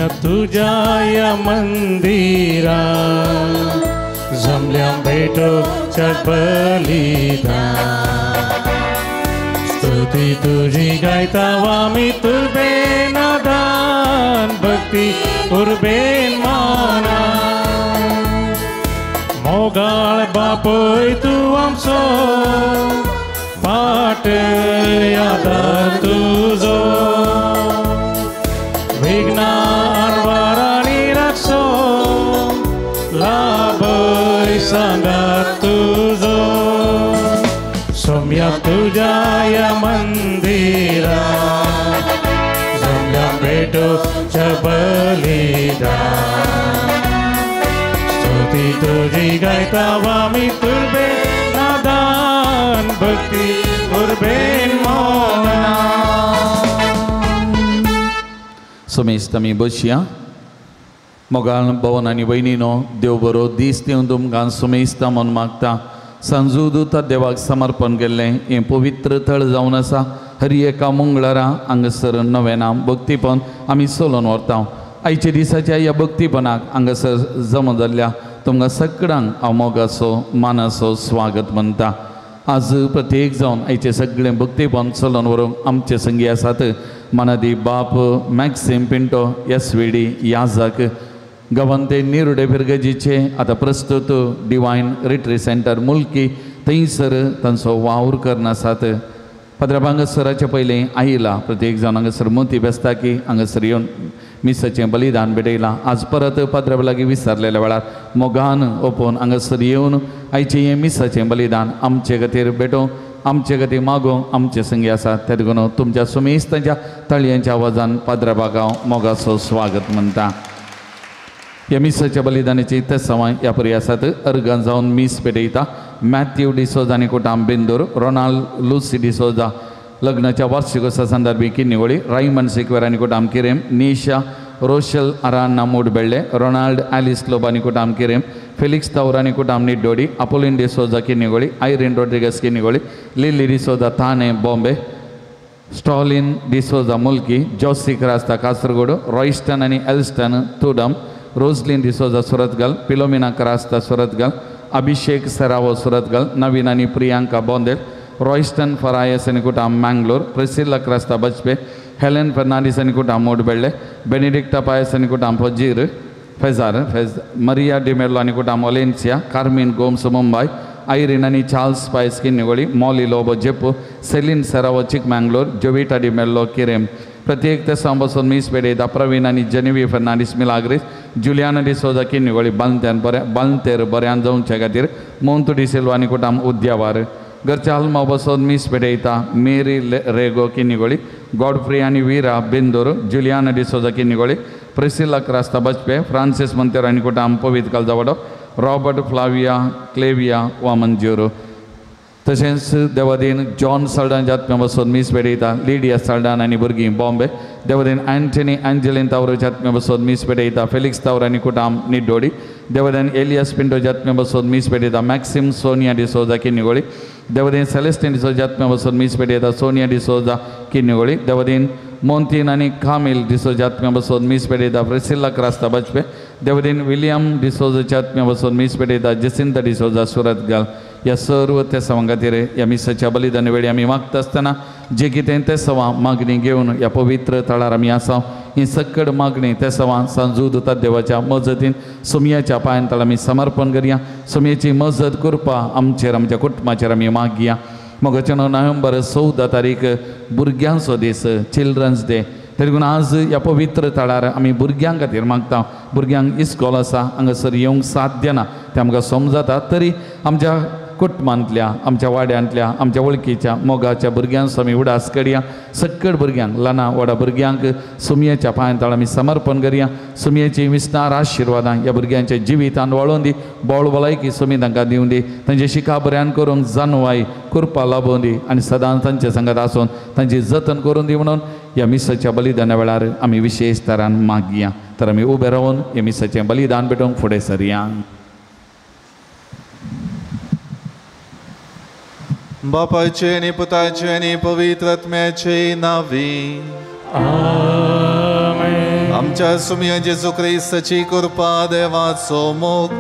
सोम्या तुझ्या या मंदिरा जमल्या भेटोच्या बलिदान स्तुती तुझी गायता आमी तुर्बेन आदान भक्ती उर्बेन माना मोगाळ बापय तूं आमचो पाट आदार तुजो विघ्नान वारांनी राखचो लाभय सांगात तुजो सोम्या तुझ्या या मंदिरा जमल्या भेटोच्या बलिदान स्तुती तुझी गायता आमी तुर्बेन आदान भक्ती उर्बेन मोना. समेस्त आमी बसया. मोगाळ भवन आनी भयणीनो देव बरो दीस दिवन तुमकां सुमेस्ता म्हूण मागता. सांजू दुता देवाक समर्पण केल्लें हें पवित्र थळ जावन आसा. हर एका मंगळारा हांगासर नवेना भक्तीपण आमी चलोवन व्हरता. आयच्या दिसाच्या ह्या भक्तीपणाक हांगासर जमा जाल्ल्या तुमकां सगळ्यांक हांव मोगाचो मानाचो स्वागत म्हणटा. आज प्रत्येक जावन आयचें सगळें भक्तीपण चलोवन व्हरूंक आमचे संगी आसात मानादी बाप मॅक्सिम पिंटो एस.वी.डी. याजक गवंते निरुडे फिरगजीचे आतां प्रस्तुत डिवायन रिट्री सेंटर मुल्की थंयसर तांचो वावर करून आसात. पाद्राब हांगासराचे पयलीं आयला प्रत्येक जावन हांगासर मोती बेसता की हांगासर येवन मिसाचें बलिदान भेटयलां. आज परत पाद्राब लागीं विसरलेल्या वेळार मोगान ओपोवन हांगासर येवन आयचें हें मिसाचें बलिदान आमचे खातीर भेटोवंक आमचे खातीर मागोवंक आमचे संगी आसात. त्या देखून तुमच्या सुमेस्तांच्या ताळयांच्या आवाजान पाद्राबाक हांव मोगाचो स्वागत म्हणटा. ह्या मिसाच्या बलिदानाची तेसांवां ह्या परी आसात. अर्गान जावन मीस पेटयता मॅथ्यू डिसोजा आनी कुटाम बेंदूर, रोनाल्ड लुसी डिसोजा लग्नाच्या वार्षिकोत्सवा संदर्भी किन्निवळी, रायमन सिक्वेर आनी कुटाम किरेम, निशा रोशल अरान्ना मूडबेळ्ळे, रोनाल्ड आलिस लोब आनी कुटाम किरेम, फेलिक्स तावर आनी कुटाम Niddodi, Apollin D'Souza Kinnigoli, Irene Rodrigues Kinnigoli, Lily D'Souza Thane Bombay, Stalin D'Souza Mulki, Josy Crasta Kasaragod, Royston आनी एल्स्टन तुडम, रोजलिन डिसोजा सुरतगल, पिलोमिना क्रास्ता सुरतगल, अभिषेक सरावो सुरतगल, नवीन आनी प्रियांका बोंदेल, रॉयस्टन फरायस आनी कुटाम मँगलोर, प्रिसिल्ला क्रास्ता बजपे, हेलेन फर्नांडीस आनी कुटाम मोडबेळ्ळे, बेनेडिक्टा पायस आनी कुटाम फजीर फेजार फेज, मरिया डिमेलो आनी कुटाम ओलेन्सिया, कार्मीन गोम्स मुंबय, आयरीन आनी चार्ल्स पायस किन्निगोळी, मॉली लोबो जेपू, सेलीन सरावो चिकमँगलोर, जोविटा डिमेल्लो किरेम. प्रत्येक तेसांव बसून मीस पेटयता प्रवीण आनी जेनिवी फर्नांडीस मिलाग्रीस, जुलियाना डिसोजा किन्निगोळी बालत्यान बऱ्या बालतेर बऱ्यान जावचे खातीर, मोंतू डिसिल्वा आनी कुटाम उद्यावार. घरच्या आल्मा बसून मीस पेटयता मेरी रेगो किन्निगोळी, गॉडफ्री आनी वीरा बेंदूर, जुलियाना डिसोजा किन्निगोळी, प्रिसिल्ला क्रास्ता बजपे, फ्रांसीस मंतेर आनी कुटाम पवित कालजावाडो, रॉबर्ट फ्लाविया क्लेविया वामनज्युरू. तशेंच देवादीन जॉन साल्डान जात्म्या बसून मीस पेटयता लिडिया साल्डान आनी भुरगीं बॉम्बे, देवादीन अँटनी एंजलिन तावरो जात्म्या बसून मीस पेटयता फेलिक्स तावर आनी कुटाम निड्डोडी, देवादीन एलियास पिंटो जात्म्या बसून मीस पेटयता मॅक्सिम सोनिया डिसोजा किन्निगोळी, देवादीन सेलेस्टीन डिसोजा जात्म्या बसून मीस पेटयता सोनिया डिसोजा किन्निगोळी, देवादीन मोंतीन आनी कामील डिसोजा जात्म्या बसून मीस पेटयता प्रिसिल्ला क्रास्ता बजपे, देवादीन विलियम डिसोजा जात्म्या बसून मीस पेटयता जेसिंता डिसोजा सुरतगल. ह्या सर्व तेसांवां खातीर ह्या मिसाच्या बलिदाना वेळी आमी मागता आसतना जे कितें तेसांवां मागणी घेवन ह्या पवित्र थळार आमी आसा ही सकड मागणी तेसांवां सांजू दुता देवाच्या मजतीन सुमयाच्या पांयान तळ आमी समर्पण करया. सुमयेची मजत करपा आमचेर आमच्या कुटुंबाचेर आमी मागया. मोगाचे नोव्हेंबर 14 तारीख भुरग्यांचो दीस, चिल्ड्रन्स डे. तरी आज ह्या पवित्र थळार आमी भुरग्यां खातीर मागता. भुरग्यांक इस्कोल आसा हांगासर येवंक साध्य ना तें आमकां समजता, तरी आमच्या कुटुंबांतल्या आमच्या वाड्यांतल्या आमच्या वळखीच्या मोगाच्या भुरग्यांचो आमी उडास करया. सक्कड भुरग्यांक ल्हाना व्हडा भुरग्यांक सुमयेच्या पांयान तळ आमी समर्पण करया. सुमयेची विस्तार आशिर्वादां ह्या भुरग्यांच्या जिवितान वाळोवन दी, बोळ भलायकी सुमी तांकां दिवं दी, तांचे शिका बऱ्यान करूंक जानवाय कृपा लाबोवन दी आनी सदांच तांचे संगत आसून तांची जतन करून दी म्हणून ह्या मिसाच्या बलिदाना वेळार आमी विशेश तरान मागया. तर आमी उबे रावन ह्या मिसाचें बलिदान भेटोवंक फुडें सरया. बापायचे आनी पुताचे आनी पवित्र आत्म्याचे नांवी. आमेन. आमच्या सुमया जेजू क्रिस्ताची कृपा, देवाचो मोग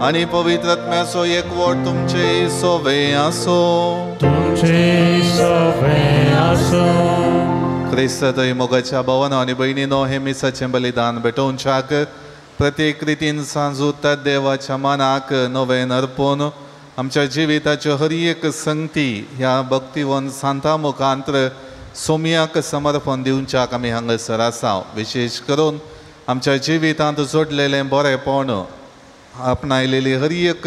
आनी पवित्र आत्म्याचो एकवट तुमचे सोवे आसो. तुमचे सोवे आसो. क्रिस्तातय मोगाच्या भावानो आनी भयणीनो, हे मिसाचें बलिदान भेटोवच्याक प्रत्येक रितीन सांजूता देवाच्या मनाक नवें अर्पून आमच्या जिविताच्यो हर एक संगती ह्या भक्तिवन सांता मुखांत्र सोमयाक समर्पण दिवच्याक आमी हांगासर आसा. विशेश करून आमच्या जिवितांत जोडलेलें बरेंपण, आपणायलेली हर एक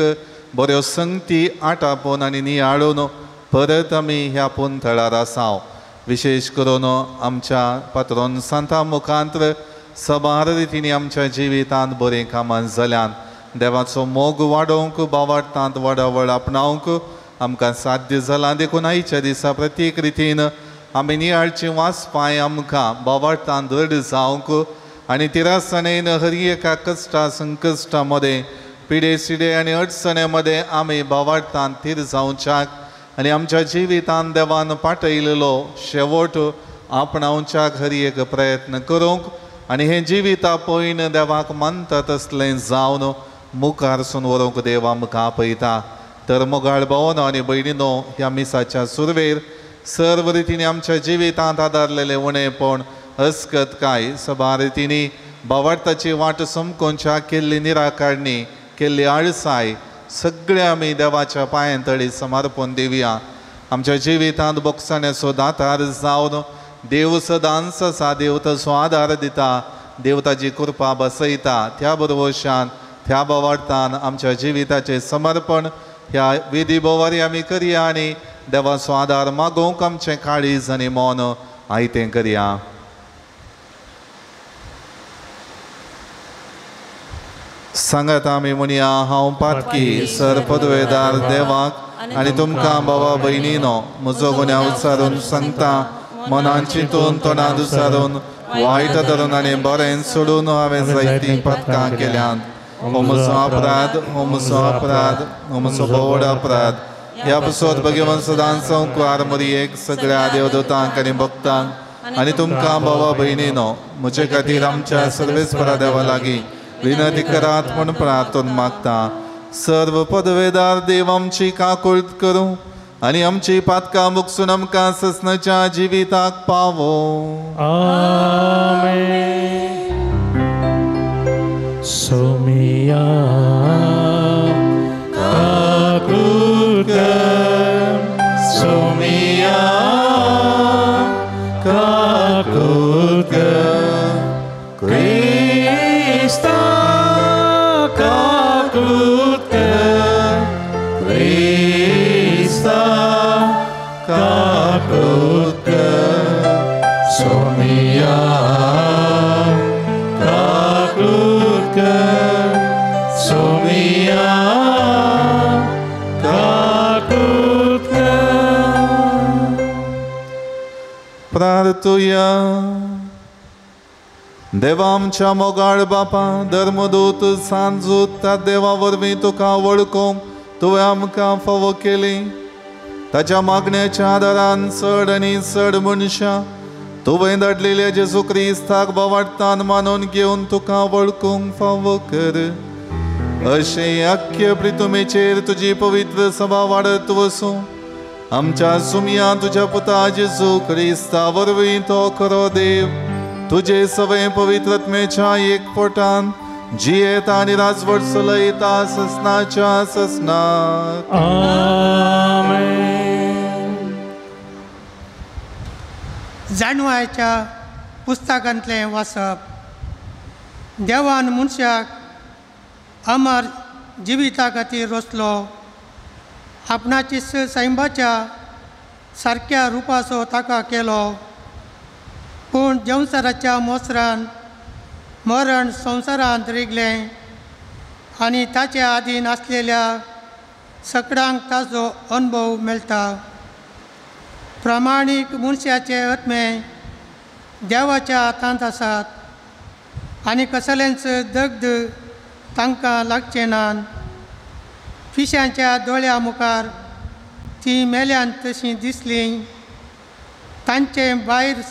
बऱ्यो संगती आटापून आनी नियाळून परत आमी ह्या पुंथळार आसा. विशेश करून आमच्या पात्रोन सांता मुखांत्र सबार रितींनी आमच्या जिवितांत बरीं कामां जाल्यान देवाचो मोग वाडोवंक, बावार्थांत वाडावळ आपणावंक आमकां साध्य जालां. देखून आयच्या दिसा प्रत्येक रितीन आमी नियाळची वाचपाय आमकां बावार्थांत दृढ जावंक आनी तिरासणेन हर एका कश्टा संकश्टा मदें, पिडे सिडे आनी अडचणे मदें आमी बावार्थांत थीर जावच्याक आनी आमच्या जिवितांत देवान पाठयलेलो शेवट आपणावच्याक हर एक प्रयत्न करूंक आनी हें जिविता पळयन देवाक मानता तसलें जावन मुखार सून व्हरूंक देव आमकां आपयता. तर मोगाळ भावनो आनी भयणीनो, ह्या मिसाच्या सुरवेर सर्व रितींनी आमच्या जिवितांत आदारलेलें उणेपण, अस्कतकाय, सबार रितींनी बावार्थाची वाट समकोनच्या केल्ली निराकारणी, केल्ली आळसाय सगळे आमी देवाच्या पांयां तळी समर्पण दिवया. आमच्या जिवितांत बोगसण्याचो दातार जावन देव सदांच आसा, देव तसो आदार दिता, देव ताजी कृपा बसयता. त्या बरोबरशान त्या बावार्थान आमच्या जिविताचें समर्पण ह्या विधी बोवारी आमी करया आनी देवाचो आदार मागोवंक आमचें काळीज आनी मन आयतें करया. सांगात आमी म्हणया, हांव पातकी सर पदवेदार देवाक आनी तुमकां बाबा भयणीनो म्हजो गुन्यांव उच्चारून सांगता, मनान चिंतून तोंडान उच्चारून वायट धरून आनी बरें सोडून हांवें जायतीं पातकां केल्यांत. हो म्हजो अपराध, हो म्हजो अपराध, हो म्हजो भोवड अपराध. ह्या पसत भगवान सदांच संवकार मोरयेक सगळ्या देवदूतांक आनी भक्तांक आनी तुमकां बाबा भयणीनो म्हजे खातीर आमच्या सर्वेस्परा देवा लागीं विनंती करात म्हूण प्रार्थन मागता. सर्व पदवेदार देव आमची काकुळट करूं आनी आमची पातकां मुकसून आमकां ससनाच्या जिविताक पावो. आमेन. सोमिया काकुळट कर, सोमिया काकुळट कर, क्रिस्ता काकुळट कर, क्रिस्ता काकुळट कर, सोमिया काकुळट कर, सोमिया काकुळट कर. प्रार्थुया. देवा आमच्या मोगाळ बापा, धर्मदूत सांजूत त्या देवा वरवीं तुका वळखूंक तुवें आमकां फावो केली. ताच्या मागण्याच्या आदारान चड आनी चड मनशां तुवें धाडलेल्या जेजू क्रिस्ताक बावार्थान मानून घेवन तुका वळखूंक फावो कर. अशें आख्खे प्रितुमेचेर तुजी पवित्र सभा वाडत वसूं. आमच्या सुमया तुज्या पुता जेजू क्रिस्ता वरवीं तो खरो देव तुजे सवय पवित्र आत्म्याच्या एकपटान जियेता आनी राजवट चलयता ससनाच्या ससनाक. आमेन. जाणवायच्या पुस्तकांतलें वाचप. देवान मनशाक अमर जिविता खातीर रचलो, आपणाची सैमाच्या सारक्या रुपाचो ताका केलो. पूण संवसाराच्या मोसरान मरण संवसारांत रिगलें आनी ताचे आदीन आसलेल्या सकडांक ताचो अनुभव मेळटा. प्रामाणीक मनशाचे आत्मे देवाच्या हातांत आसात आनी कसलेंच दग्ध तांकां लागचें ना. फिशांच्या दोळ्या मुखार तीं मेल्यान तशीं दिसलीं. तांचे भायर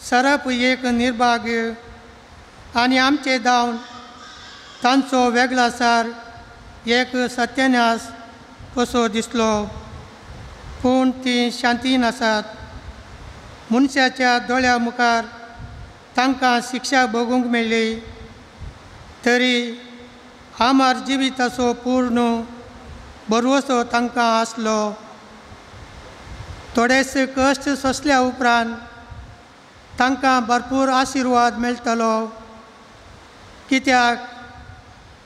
सरप एक निर्भाग्य आनी आमचे धांवन तांचो वेगळासार एक सत्यानाश कसो दिसलो, पूण तीं शांतीन आसात। मनशाच्या दोळ्या मुखार तांकां शिक्षा भोगूंक मेळ्ळी तरी आमार जिविताचो पूर्ण भरवसो तांकां आसलो। थोडेशे कश्ट सोंसल्या उपरांत तांकां भरपूर आशिर्वाद मेळटलो, कित्याक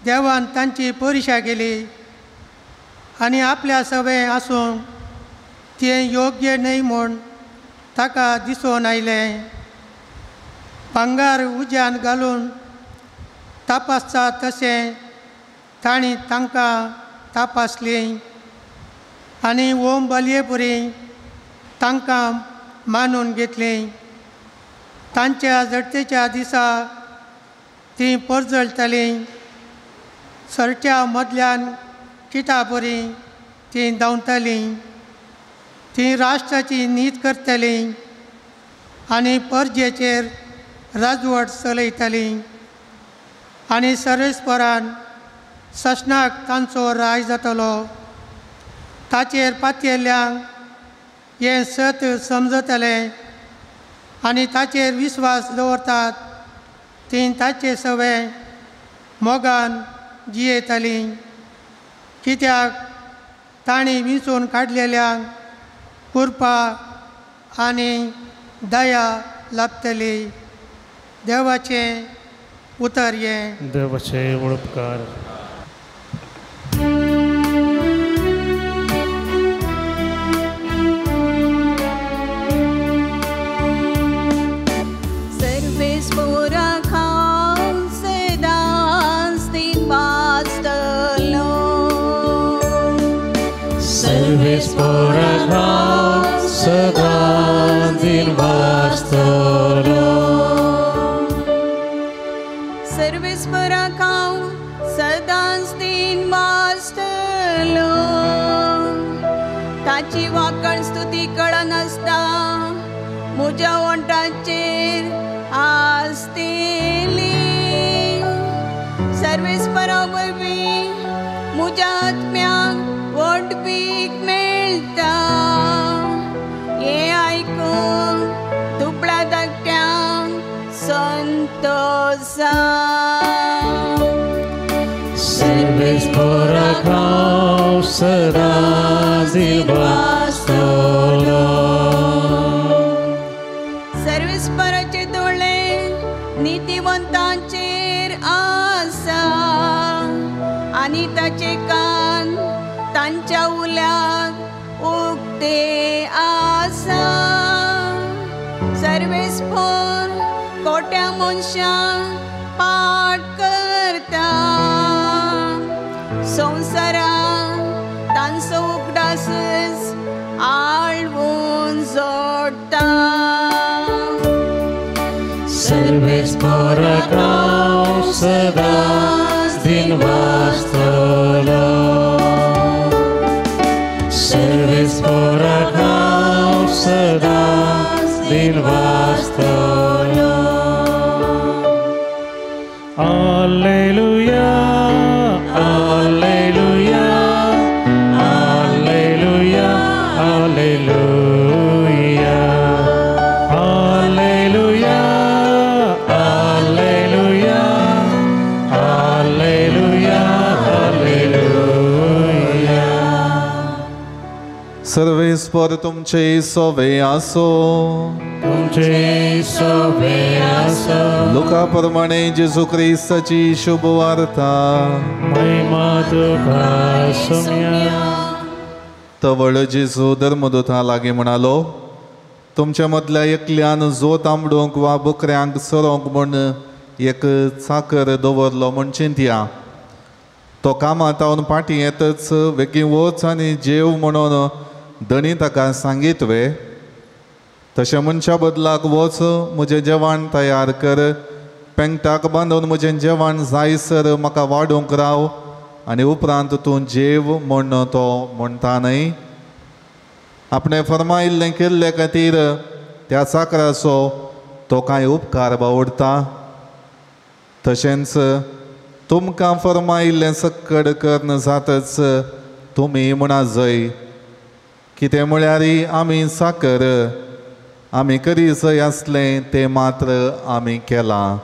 देवान तांची परिक्षा केली आनी आपल्या सवय आसून तें योग्य न्हय म्हूण ताका दिसून आयलें। भांगर उज्यान घालून तपासता तशें तांणी तांकां तपासलीं आनी ओम बलये पुरी तांकां मानून घेतलीं। तांच्या जडतेच्या दिसा तीं परजळटलीं, सरच्या मदल्यान किटापुरी तीं धांवतलीं। तीं राष्ट्राची नीत करतलीं आनी परजेचेर राजवट चलयतलीं आनी सर्वेस्परान ससनाक तांचो राय जातलो। ताचेर पातयेल्ल्यांक हें सत समजतलें आनी ताचेर विस्वास दवरतात तीं ताचे सवे मोगान जियेतलीं, कित्याक तांणी विंचून काडलेल्यांक कृपा आनी दया लाभतली। देवाचें उतर हें। देवाचे उपकार। ताची वाकण स्तुती कळनासता म्हज्या वंटाचेर आसतली। सर्वेस्परा वरवीं म्हज्या आत्म्याक व्हड भीक मेळटा। हें आयकून दुबळ्या धाकट्यांक संतोष। सर्वेस्पराक हांव सदां दिवासतलो। सर्वेस्पराचे दोळे नितीवंतांचेर आसा आनी ताचे कान तांच्या उल्याक उक्ते आसा। सर्वेस्पर कोट्या मनशांक पाठ करता, संवसाराक तांचो उगडासच आळवून जोडटा। सर्वेस्पराक हांव सदांच दिनवासतलो। सर्वेस्पराक हांव सदांच दिनवासतलो। Alleluia, alleluia, alleluia, alleluia, alleluia, alleluia, alleluia, alleluia. सर्वेस्पर तुमचे सोवे आसो, तुमचे सोवे आसो। लुका प्रमाणे जेजू क्रिस्ताची शुभ वार्ता। महिमा तुका सोम्या। तवळ जेजू धर्मदूता लागीं म्हणालो, तुमच्या मदल्या एकल्यान जो तांबडूंक वा बकऱ्यांक चरोवंक म्हूण एक चाकर दवरलो म्हूण चिंतया। तो कामांत फाटीं येतच बेगीन वच आनी जेव म्हणून धणी ताका सांगीत वे। तशें मनशा बदलाक वच, म्हजें जेवण तयार कर, पेंगटाक बांदून म्हजें जेवण जायसर म्हाका वाडूंक राव आनी उपरांत तूं जेव म्हूण तो म्हणटा न्हय। आपणें फर्मायिल्लें केल्ले खातीर त्या चाकराचो तो कांय उपकार बावडटा। तशेंच तुमकां फर्मायिल्लें सक्कड कर्ण जातच तुमी म्हणा जय कितें म्हळ्यार आमी साकर आमी करी जय आसलें तें मात्र आमी केलां।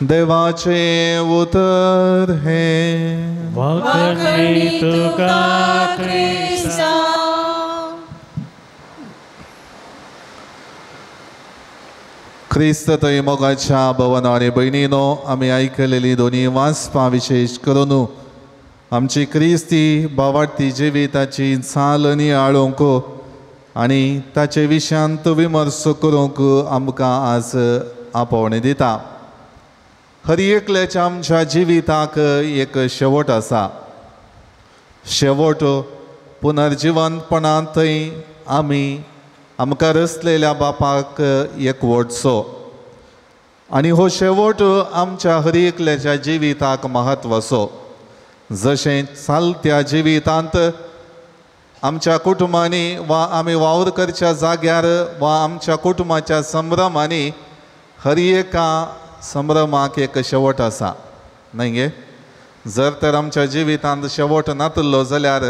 देवाचें उतर हें। वाखणी तुका क्रिस्ता। क्रिस्त थंय मोगाच्या भवन आनी भयणीनो आमी आयकलेली दोनी वाचपां विशेश करून आमची क्रिस्ती भावार्थी जिविताची चाल नियाळूंक आनी ताचे विशयांत विमर्श करूंक आमकां आज आपोवणें दिता। हर एकल्याच्या आमच्या जिविताक एक शेवट आसा। शेवट पुनर्जिवंतपणांत थंय आमी आमकां रचलेल्या बापाक एकवटचो आनी हो शेवट आमच्या हर एकल्याच्या जिविताक म्हत्वाचो। जशें चालत्या जिवितांत आमच्या कुटुंबांनी वा आमी वावर करच्या जाग्यार वा आमच्या कुटुंबाच्या संभ्रमांनी हर एका संभ्रमाक एक शेवट आसा न्हय गे। जर तर आमच्या जिवितांत शेवट नातलो जाल्यार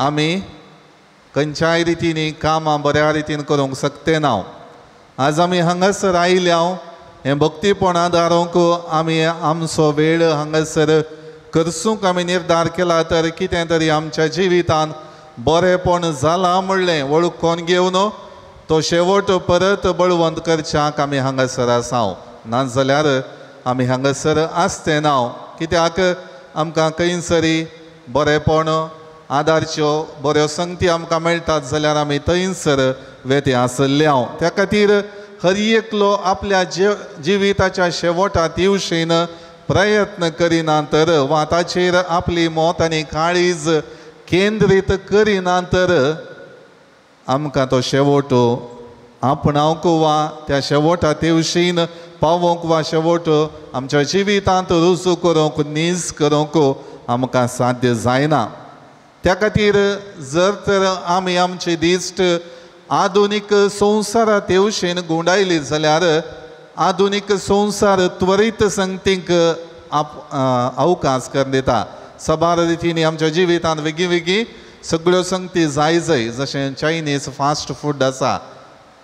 आमी खंयच्याय रितीनी कामां बऱ्या रितीन करूंक शकते ना। आज आमी हांगासर आयल्या हें भक्तीपण आदारूंक आमी आमचो वेळ हांगासर करसूंक आमी निर्धार केला तर कितें तरी आमच्या जिवितांत बरेंपण जालां म्हणलें वळखून घेवन तो शेवट परत बळवंत करच्याक आमी हांगासर आसा। नाजाल्यार आमी हांगासर आसते ना कित्याक आमकां खंयसरी बरेंपण आदारच्यो बऱ्यो संगती आमकां मेळटात जाल्यार आमी थंयसर वेते आसल्ले हांव। त्या खातीर हर एकलो आपल्या जिविताच्या शेवटा दिवशेन प्रयत्न करिना तर वा ताचेर आपली मत आनी काळीज केंद्रीत करिना तर आमकां तो शेवट आपणावंक वा त्या शेवटा तेवशीन पावोवंक वा शेवट आमच्या जिवितांत रुजू करूंक नीज करूंक आमकां साध्य जायना। त्या खातीर जर तर आमी आमची दिश्ट आधुनीक संवसारा तेवशेन गुंडायली जाल्यार आधुनीक संवसार त्वरीत संगतींक अवकाश करून दिता। साबार रितींनी आमच्या जिवितांत वेगीं वेगीं सगळ्यो संगती जाय जाय जशें चायनीज फास्ट फूड आसा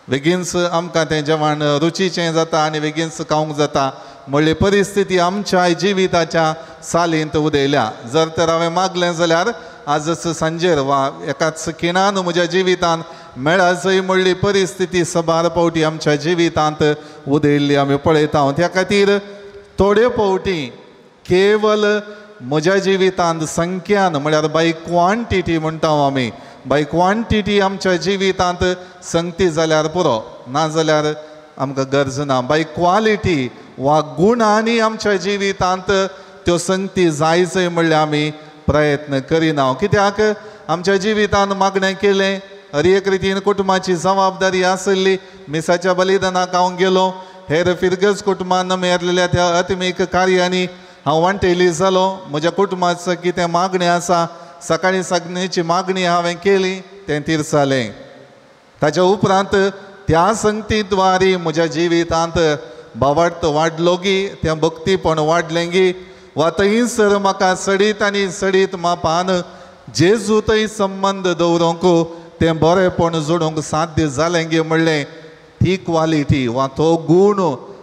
बेगीनच आमकां तें जेवण रुचीचें जाता आनी बेगीनच खावंक जाता म्हणली परिस्थिती आमच्या जिविताच्या सालींत उदयल्या। जर तर हांवें मागलें जाल्यार आजच सांजेर वा एकाच खिणान म्हज्या जिवितांत मेळाजय म्हणली परिस्थिती साबार फावटी आमच्या जिवितांत उदयल्ली आमी पळयता। त्या खातीर थोड्यो फावटी केवल म्हज्या जिवितांत संख्यान म्हळ्यार बाय क्वॉन्टिटी म्हणटा आमी बाय क्वॉन्टिटी आमच्या जिवितांत संगती जाल्यार पुरो नाजाल्यार आमकां गरज ना। बाय क्वालिटी वा गुणांनी आमच्या जिवितांत त्यो संगती जायजय म्हणल्यार आमी प्रयत्न करिना कित्याक आमच्या जिवितांत मागणें केलें हर एक रितीन कुटुंबाची जबाबदारी आसली मिसाच्या बलिदानाक हांव गेलो हेर फिरगज कुटुंबान मेळिल्ल्या त्या आत्मीक कार्यांनी हांव वांटेली जालो म्हज्या कुटुंबाचो कितें मागणें आसा सकाळीं सगळ्यांची मागणी हांवें केली तें तिरसालें। ताच्या उपरांत त्या संगतीद्वारे म्हज्या जिवितांत भावार्थ वाडलो गी तें भक्तीपण वाडलें गी वा थंयसर म्हाका सडीत आनी सडीत मापान जेजू थंय संबंद दवरूंक तें बरेंपण जोडूंक साध्य जालें गी म्हणलें ती क्वालिटी वा तो गूण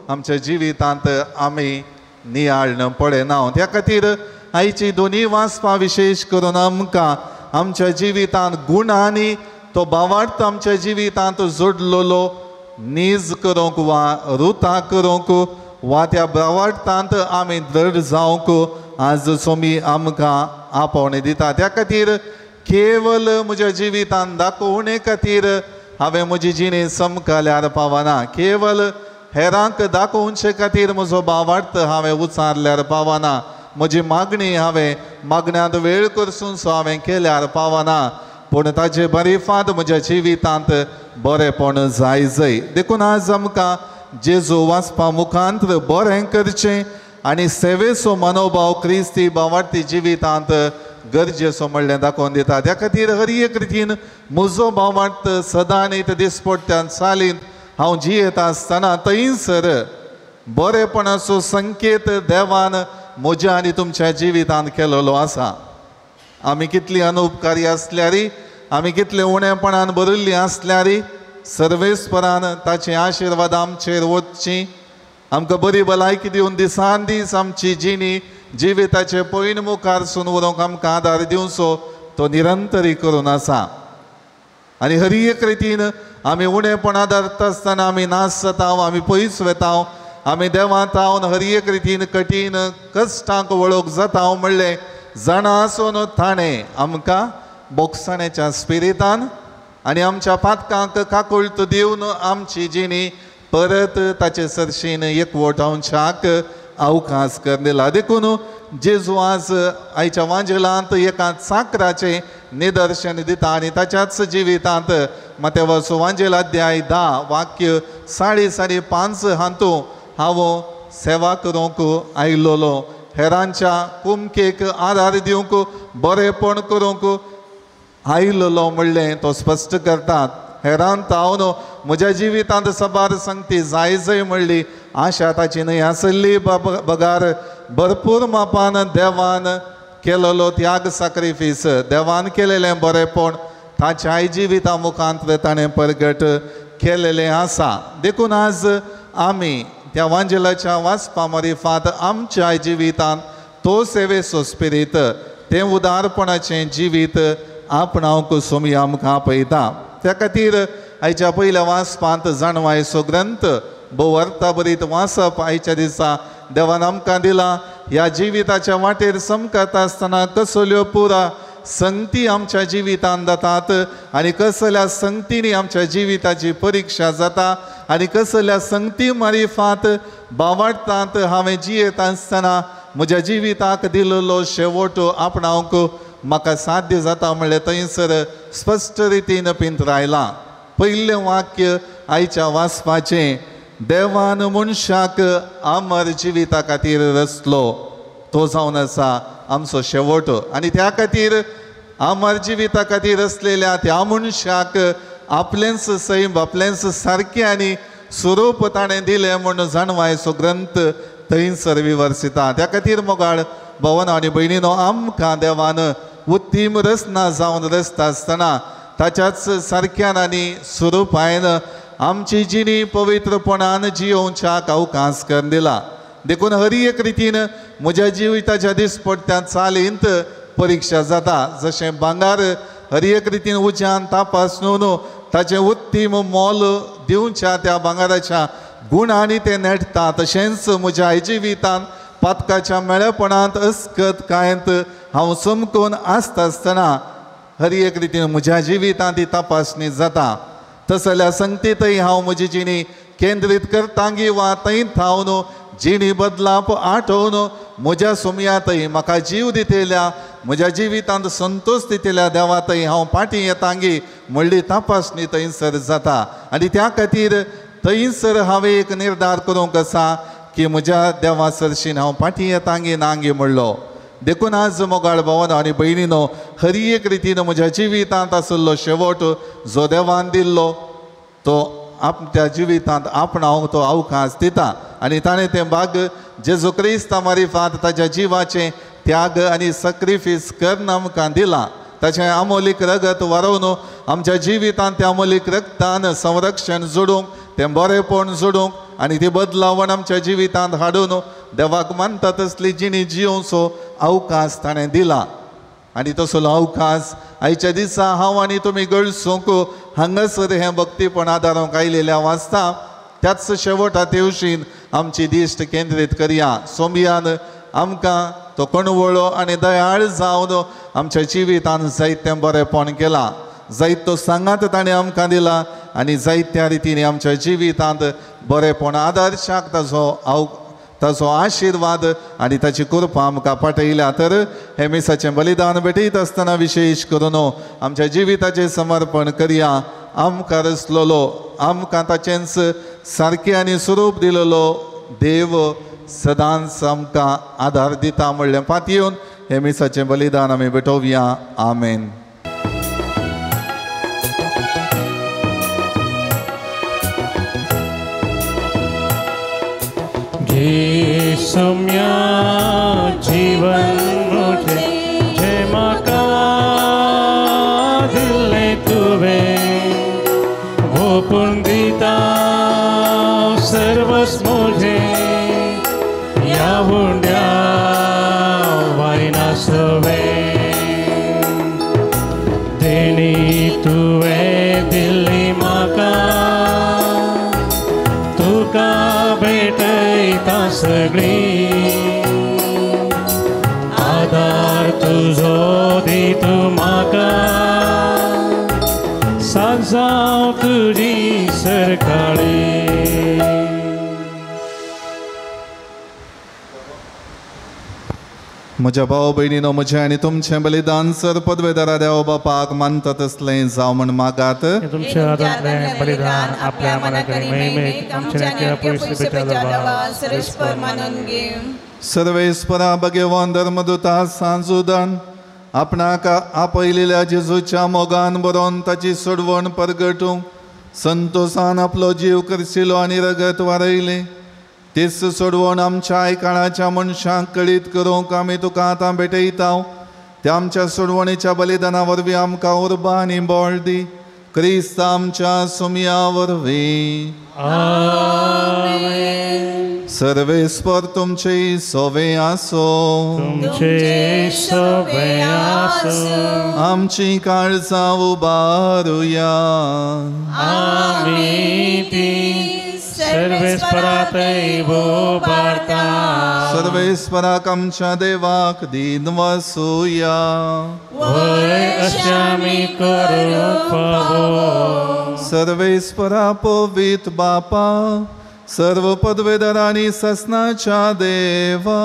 आमच्या जिवितांत आमी नियाळण पळयना। त्या खातीर आयची दोनी वाचपां विशेश करून आमकां आमच्या जिवितांत गुणांनी तो भावार्थ आमच्या जिवितांत जोडलेलो नीज करूंक वा रुता करूंक वा त्या भावार्थांत आमी दृढ जावंक आज सोमी आमकां आपोवणें दिता। त्या खातीर केवल म्हज्या जिवितांत दाखोवणे खातीर हांवें म्हजी जिणी समकाल्यार पावना केवल हेरांक दाखोवचे खातीर म्हजो भावार्थ हांवें उचारल्यार पावना म्हजी मागणी हांवें मागण्यांत वेळ करसून सो हांवें केल्यार पावना पूण ताजे बरीफात म्हज्या जिवितांत बरेंपण जाय जाय। देखून आज आमकां जेजू वाचपा मुखांत बरें करचें आनी सेवेचो मनोभाव क्रिस्ती भावार्थी जिवितांत गरजेचो म्हणलें दाखोवन दिता। त्या खातीर हर एक रितीन म्हजो भावार्थ सदां न्ही दिसपट्ट्यान चालींत हांव जियेता आसतना थंयसर बरेपणाचो संकेत देवान म्हज्या आनी तुमच्या जिवितांत केलेलो आसा. आमी कितली अनुपकारी आसल्यारी, आमी कितले उणेपणान भरिल्ली आसल्यारी सर्वेस्परान ताचे आशिर्वाद आमचेर वचची, आमकां बरी भलायकी दिवन दिसान दीस आमची जिणी जिविताचे पयन मुखार सून व्हरूंक आमकां आदार दिवचो तो निरंतरी करून आसा. आनी हर एक रितीन आमी उणेपणां धरता आसतना आमी नाश जाता, आमी पयस वेता, आमी देवांत रावन हर एक रितीन कठीण कश्टांक वळख जाता म्हणलें जाणा आसून ताणें आमकां बोगसाण्याच्या स्पिरितान आनी आमच्या पातकांक काकुळट दिवन आमची जिणी परत ताचे सरशीन एकवटावच्याक अवकाश करून दिला. देखून जेजू आज आयच्या वांजेलांत एका चाकराचें निदर्शन दिता आनी ताच्याच जिवितांत मातेवाचो वांजेल अध्याय 10 वाक्य 5.5 हातूं हांव सेवा करूंक आयलोलो, हेरांच्या कुमकेक आदार दिवंक बरेपण करूंक आयलोलो म्हणलें तो स्पश्ट करतात. हेरांत हांव म्हज्या जिवितांत सबार संगती जाय जाय म्हणली आशा ताची न्हय आसली बगार भरपूर मापान देवान केलेलो त्याग साक्रिफीस, देवान केलेलें बरेपण ताच्याय जिविता मुखांत ताणें परगट केलेलें आसा. देखून आज आमी त्या वांजेलाच्या वाचपा मारिफात आमच्या जिवितांत तो सेवेचो स्पिरीत, तें उदारपणाचें जिवीत आपणावंक सोमी आमकां आपयता. त्या खातीर आयच्या पयल्या वाचपांत जाणवायचो ग्रंथ भोव अर्थाभरीत वाचप आयच्या दिसा देवान आमकां दिला. ह्या जिविताच्या वाटेर चमकता आसतना कसल्यो पुरा संगती आमच्या जिवितांत जातात आनी कसल्या संगतींनी आमच्या जिविताची परिक्षा जाता आनी कसल्या संगती मारिफात बावाडटात हांवें जियेता आसतना म्हज्या जिविताक दिल्लो शेवट आपणावंक म्हाका साध्य जाता म्हणलें थंयसर स्पश्ट रितीन पिंतरायलां. पयलें वाक्य आयच्या वाचपाचें, देवान मनशाक अमर जिविता खातीर रचलो तो जावन आसा आमचो शेवट. आनी त्या खातीर अमर जिविता खातीर रचलेल्या त्या मनशाक आपलेंच सैम आपलेंच सारकें आनी स्वरूप ताणें दिलें म्हूण जाणवायचो ग्रंथ थंयसर विवर्सिता. त्या खातीर मोगाळ भवन आनी भयणीनो, आमकां देवान उत्तीम रचना जावन रचता आसतना ताच्याच सारक्यान आनी स्वरुपान आमची जिणी पवित्रपणान जियोवच्याक अवकाश करून दिला. देखून हर एक रितीन म्हज्या जिविताच्या दिसपट्ट्या चालींत परिक्षा जाता. जशें भांगर हर एक रितीन उज्यान तपास न्हू ताचें उत्तीम मोल दिवच्या त्या भांगराच्या गुणांनी तें नेटता, तशेंच म्हज्या जिवितांत पातकाच्या मेळेपणांत अस्कत कांयत हांव चमकून आसता आसतना हर एक रितीन म्हज्या जिवितांत ती तपासणी जाता. तसल्या संगतीतय हांव म्हजी जिणी केंद्रीत करतांगी वा थंय थावन जिणी बदलाप आठोवन म्हज्या सोमयांतय म्हाका जीव दितल्या म्हज्या जिवितांत संतोश दितल्या देवातय हांव फाटीं येतांगी म्हणली तपासणी थंयसर जाता. आनी त्या खातीर थंयसर हांवें एक निर्धार करूंक आसा की म्हज्या देवा सरशीन हांव फाटीं येतांगी नांगी म्हणलो. देखून आज मोगाळ भवन आनी भयणीनो, हर एक रितीन म्हज्या जिवितांत आशिल्लो शेवट जो देवान दिल्लो तो आपल्या जिवितांत आपणावंक तो अवकाश दिता आनी ताणें तें भाग जेजू क्रिस्ता मारिफात ताच्या जिवाचें त्याग आनी सक्रिफीस करून आमकां दिलां. ताचें अमोलीक रगत वारोवन आमच्या जिवितांत त्या अमोलीक रगतान संरक्षण जोडूंक, तें बरेपण जोडूंक आनी ती बदलावण आमच्या जिवितांत हाडून देवाक मानता तसली जिणी जियोवचो अवकाश ताणें दिला. आनी तसलो अवकाश आयच्या दिसा हांव आनी तुमी गळसूंक हांगासर हें भक्तीपण आदारूंक आयिल्लें वाचता. त्याच शेवटा तेवशीन आमची दिश्ट केंद्रीत करया. सोमयान आमकां तो कणवळो आनी दयाळ जावन आमच्या जिवितान जायतें बरेपण केलां, जायतो सांगात ताणें आमकां दिला आनी जायत्या रितीन आमच्या जिवितांत बरेपण आदर्शाक ताचो आशिर्वाद आनी ताची कृपा आमकां पाठयल्या. तर हे मिसाचें बलिदान भेटयत आसतना विशेश करून आमच्या जिविताचें समर्पण करया. आमकां रचलोलो, आमकां ताचेंच सारकें आनी स्वरूप दिलेलो देव सदांच आमकां आदार दिता म्हणलें पातयेवन हे मिसाचें बलिदान आमी भेटोवया. आमेन. हे सौम्या जीवन मुझे जय म्हाका दिल्लें तुवें ओपून दिता सर्वस मुझे ह्या उंड्या वायना सवे देणी तुवें दिल्ली म्हाका तुका भेटयता सगळी आदार तुजो दी तूं म्हाका सांजांव तुजी सरकाळी. म्हज्या भाव भयणीनो म्हजें आनी तुमचें बलिदान सर पदवेदारा देव बापाक मानता तसलें जावं म्हण मागात. तुमच्या हातांतलें बलिदान आपल्या मनाक महिमेक आमच्या सर्वेस्परा भगवान धर्मदूता सांजुदान आपणाक आपयलेल्या जेजूच्या मोगान बरोवन ताची सोडवण परगटूंक संतोसान आपलो जीव करसिलो आनी रगत वारयलें तेच सोडवण आमच्या आयकाळाच्या मनशांक कळीत करूंक आमी तुका आतां भेटयता. त्या आमच्या सोडवणीच्या बलिदाना वरवीं आमकां उर्बा आनी बळ दी क्रिस्त आमच्या सुमया वरवीं. सर्वेस्पर तुमचे सोवे आसो. तुमचे सोवे आसो. आमची काळजां उबारुया. आमी ती सर्वेस्परातय उबारता. सर्वेस्पराक आमच्या देवाक दीन वसुया. वय अशें आमी करूंक फावो. सर्वेस्परा पवित्र बापा सर्व पदवेदार आनी ससनाच्या देवा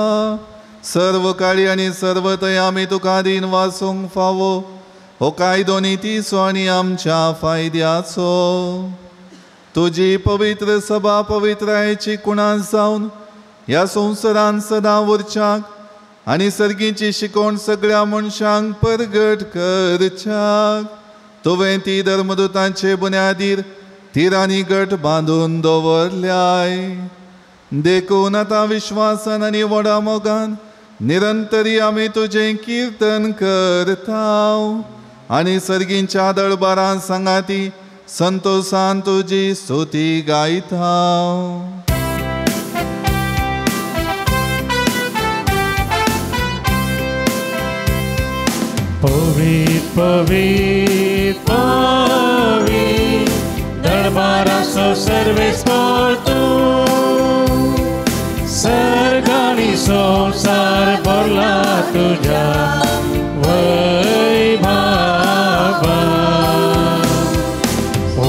सर्व काळी आनी सर्व थंय आमी तुका दीन वासूंक फावो हो कायदो नितीचो आनी आमच्या फायद्याचो. तुजी पवित्र सभा पवित्रायेची कुणास जावन ह्या संवसारान सदां उरच्याक आनी सर्गीची शिकवण सगळ्या मनशांक परगट करच्याक तुवें ती धर्मदूतांचे बुन्यादीर तिरांनी गट बांदून दवरल्याय. देखून आतां विश्वासान आनी व्हडा मोगान निरंतरी आमी तुजें किर्तन करता आनी सर्गींच्या दळबारां सांगाती संतोसान तुजी स्तुती गायता. पवित्र पवित्र पवित्र दरबाराचो सर्वेस्पर तूं सर्ग आनी संवसार भरला तुज्या वैभवान. ओ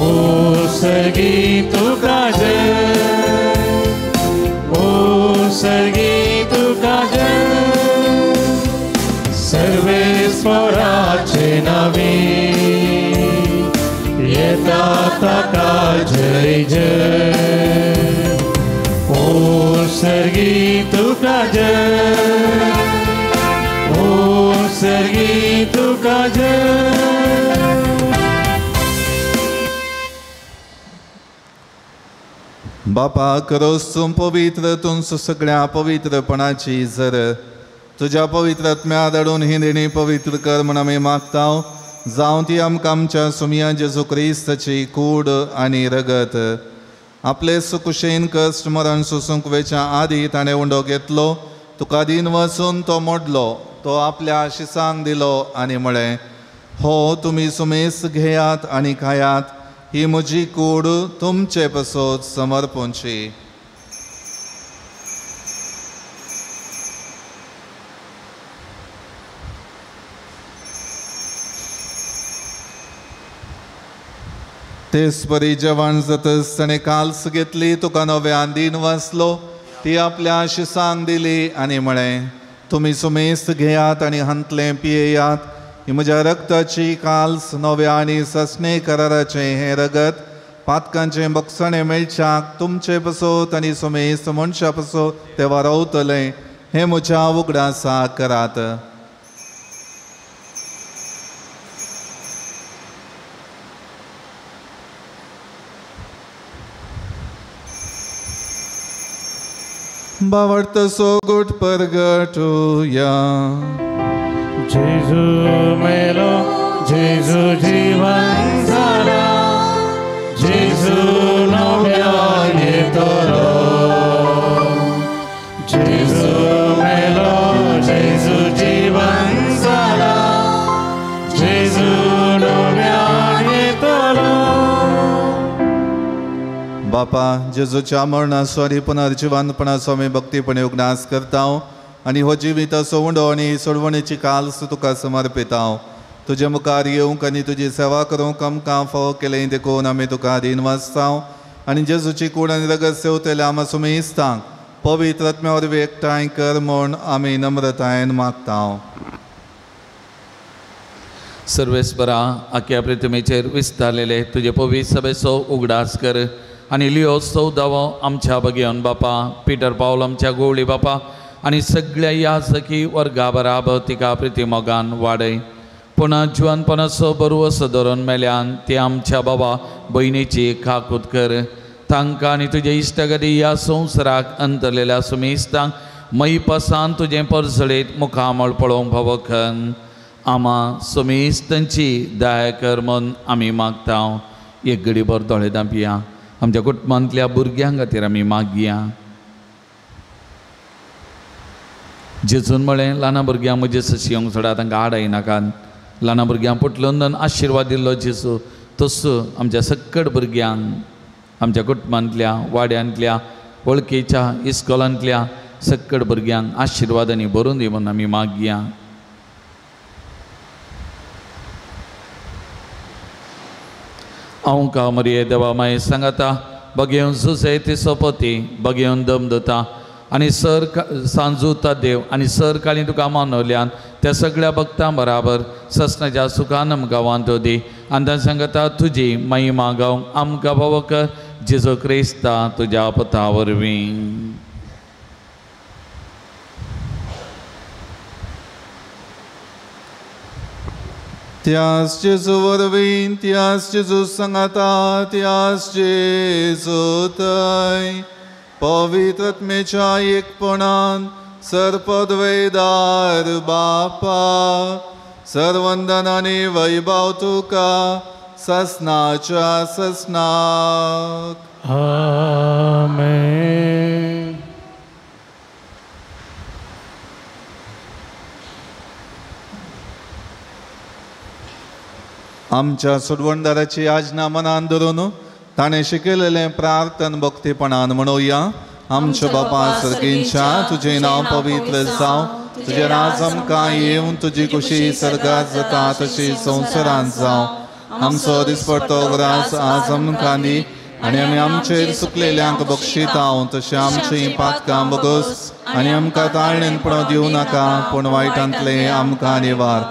सर्गी तुका जय ओ सर्गी तुका जय सर्वेस्पराचे नावे येता ताका जय जय. ओ सर्गी तुका जय ओ सर्गी तुका जय. बापा करोस तूं पवित्र तुमचो सगळ्या पवित्रपणाची जर तुज्या पवित्र आत्म्या धाडून ही देणी पवित्र कर म्हण आमी मागता. जावं ती आमकां आमच्या सुमया जेजू क्रिस्ताची कूड आनी रगत. आपले सुकुशेन कश्ट मरण सोसूंक वेच्या आदी ताणें उंडो घेतलो तुका दीन वचून तो मोडलो तो आपल्या शिसांक दिलो आनी म्हळें हो तुमी सुमेस घेयात आनी खायात ही म्हजी कूड तुमचे पसत समर्पूंची. तेच परी जेवण जातच ताणें काल्स घेतली तुका नव्यान दीन वाचलो ती आपल्या शिसांक दिली आनी म्हळें तुमी सुमेस्त घेयात आनी हांतलें पियेयात ही म्हज्या रक्ताची काल्स नव्या आनी ससणे कराराचें हें रगत पातकांचें बक्षणें मेळच्याक तुमचे पसत आनी सुमेस्त मनशा पसत तें वारवतलें हें म्हज्या उगडासा करात. बावडतो गोट परगटुया. जेजू मेलो, जेजू जीवन झाला, जेजू नव्या येतलो. जेजू मेलो, जेजू जीवन झाला, जेजू नव्या येतलो. बापा, जेजूच्या मरणाचो आनी पुनर्जिवनपणाचो आमी भक्तीपणे उगडास करता आनी हो जिविताचो उंडो आनी सोडवणेची काल्स तुका समर्पिता. तुजे मुखार येवंक आनी तुजी सेवा करूंक आमकां फावो केलें देखून आमी तुका दीन वाचता आनी जेजूची कूड आनी रगत सेवतल्या आमा सुमेस्तांक पवित्र आत्म्या वरवीं एकठांय कर म्हूण आमी नम्रतायेन मागता. सर्वेस्परा, आख्या प्रतिमेचेर विस्तारलेले तुजे पवित्र सभेचो उगडास कर आनी लियो चौदावो आमच्या बगेवन बापा, पिटर पावल आमच्या गोवळी बापा आनी सगळ्या याजकी वर्गा बराबर तिका प्रितीमोगान वाडय. पुणा जिवनपणाचो बरवसो धरून मेल्यान ती आमच्या बाबा भयणीची काकूत कर. तांकां आनी तुजे इश्टगती ह्या संवसाराक अंतरलेल्या सुमेस्तांक मयपासान तुजें परजळीत मुखामळ पळोवंक फावो. आमा सुमेस्तांची दया कर म्हूण आमी मागता. एक घडीभर दोळे धांपया. आमच्या कुटुंबांतल्या भुरग्यां खातीर आमी मागया. जेजून म्हळें, ल्हान भुरग्यांक म्हजे सशी येवंक सोडा, तांकां आड नाकात. ल्हान भुरग्यांक पुटलून आशिर्वाद दिल्लो जेजू, तसो आमच्या सक्कड भुरग्यांक, आमच्या कुटुंबांतल्या, वाड्यांतल्या, वळखीच्या, इस्कॉलांतल्या सक्कड भुरग्यांक आशिर्वादांनी भरून दी म्हूण आमी मागया. हांव का मरिये देवा माये सांगाता, बगेवन जुजे ती सोपती, बगेवन दम दता आनी सर सांजूता देव आनी सर काळी तुका मानवल्यान त्या सगळ्या भक्तां बराबर ससनाच्या सुखान गांवांत दी आनी तांच्या सांगता तुजी महिमा गावंक आमकां फावो कर, जेजू क्रिस्ता तुज्या पता वरवीं. त्यास जेजू वरवीं, त्यास जेजू सांगाता, त्यास जेजू थंय पवित्र आत्म्याच्या एकपणान सर्पद्वैदार बापा, सर्वंदन आनी वैभव तुका ससनाच्या ससनाक. आमेन. आमच्या सोडवणदाराची आज्ञा मनान धरून ताणें शिकयलेलें प्रार्थन भक्तीपणान म्हणोया. आमच्या बापा सर्गींच्या, तुजें नांव पवित्र जावं, तुजें राज आमकां येवन, तुजी खुशी सर्गात जाता तशी संवसारांत जावं. आमचो दिसपडतो ग्रास आज आमकां दी आनी आमी आमचेर चुकलेल्यांक बक्षिता तशें आमचीं पातकां बगस आनी आमकां ताळणेनपणां दिवं नाका, पूण वायटांतलें आमकां निवार.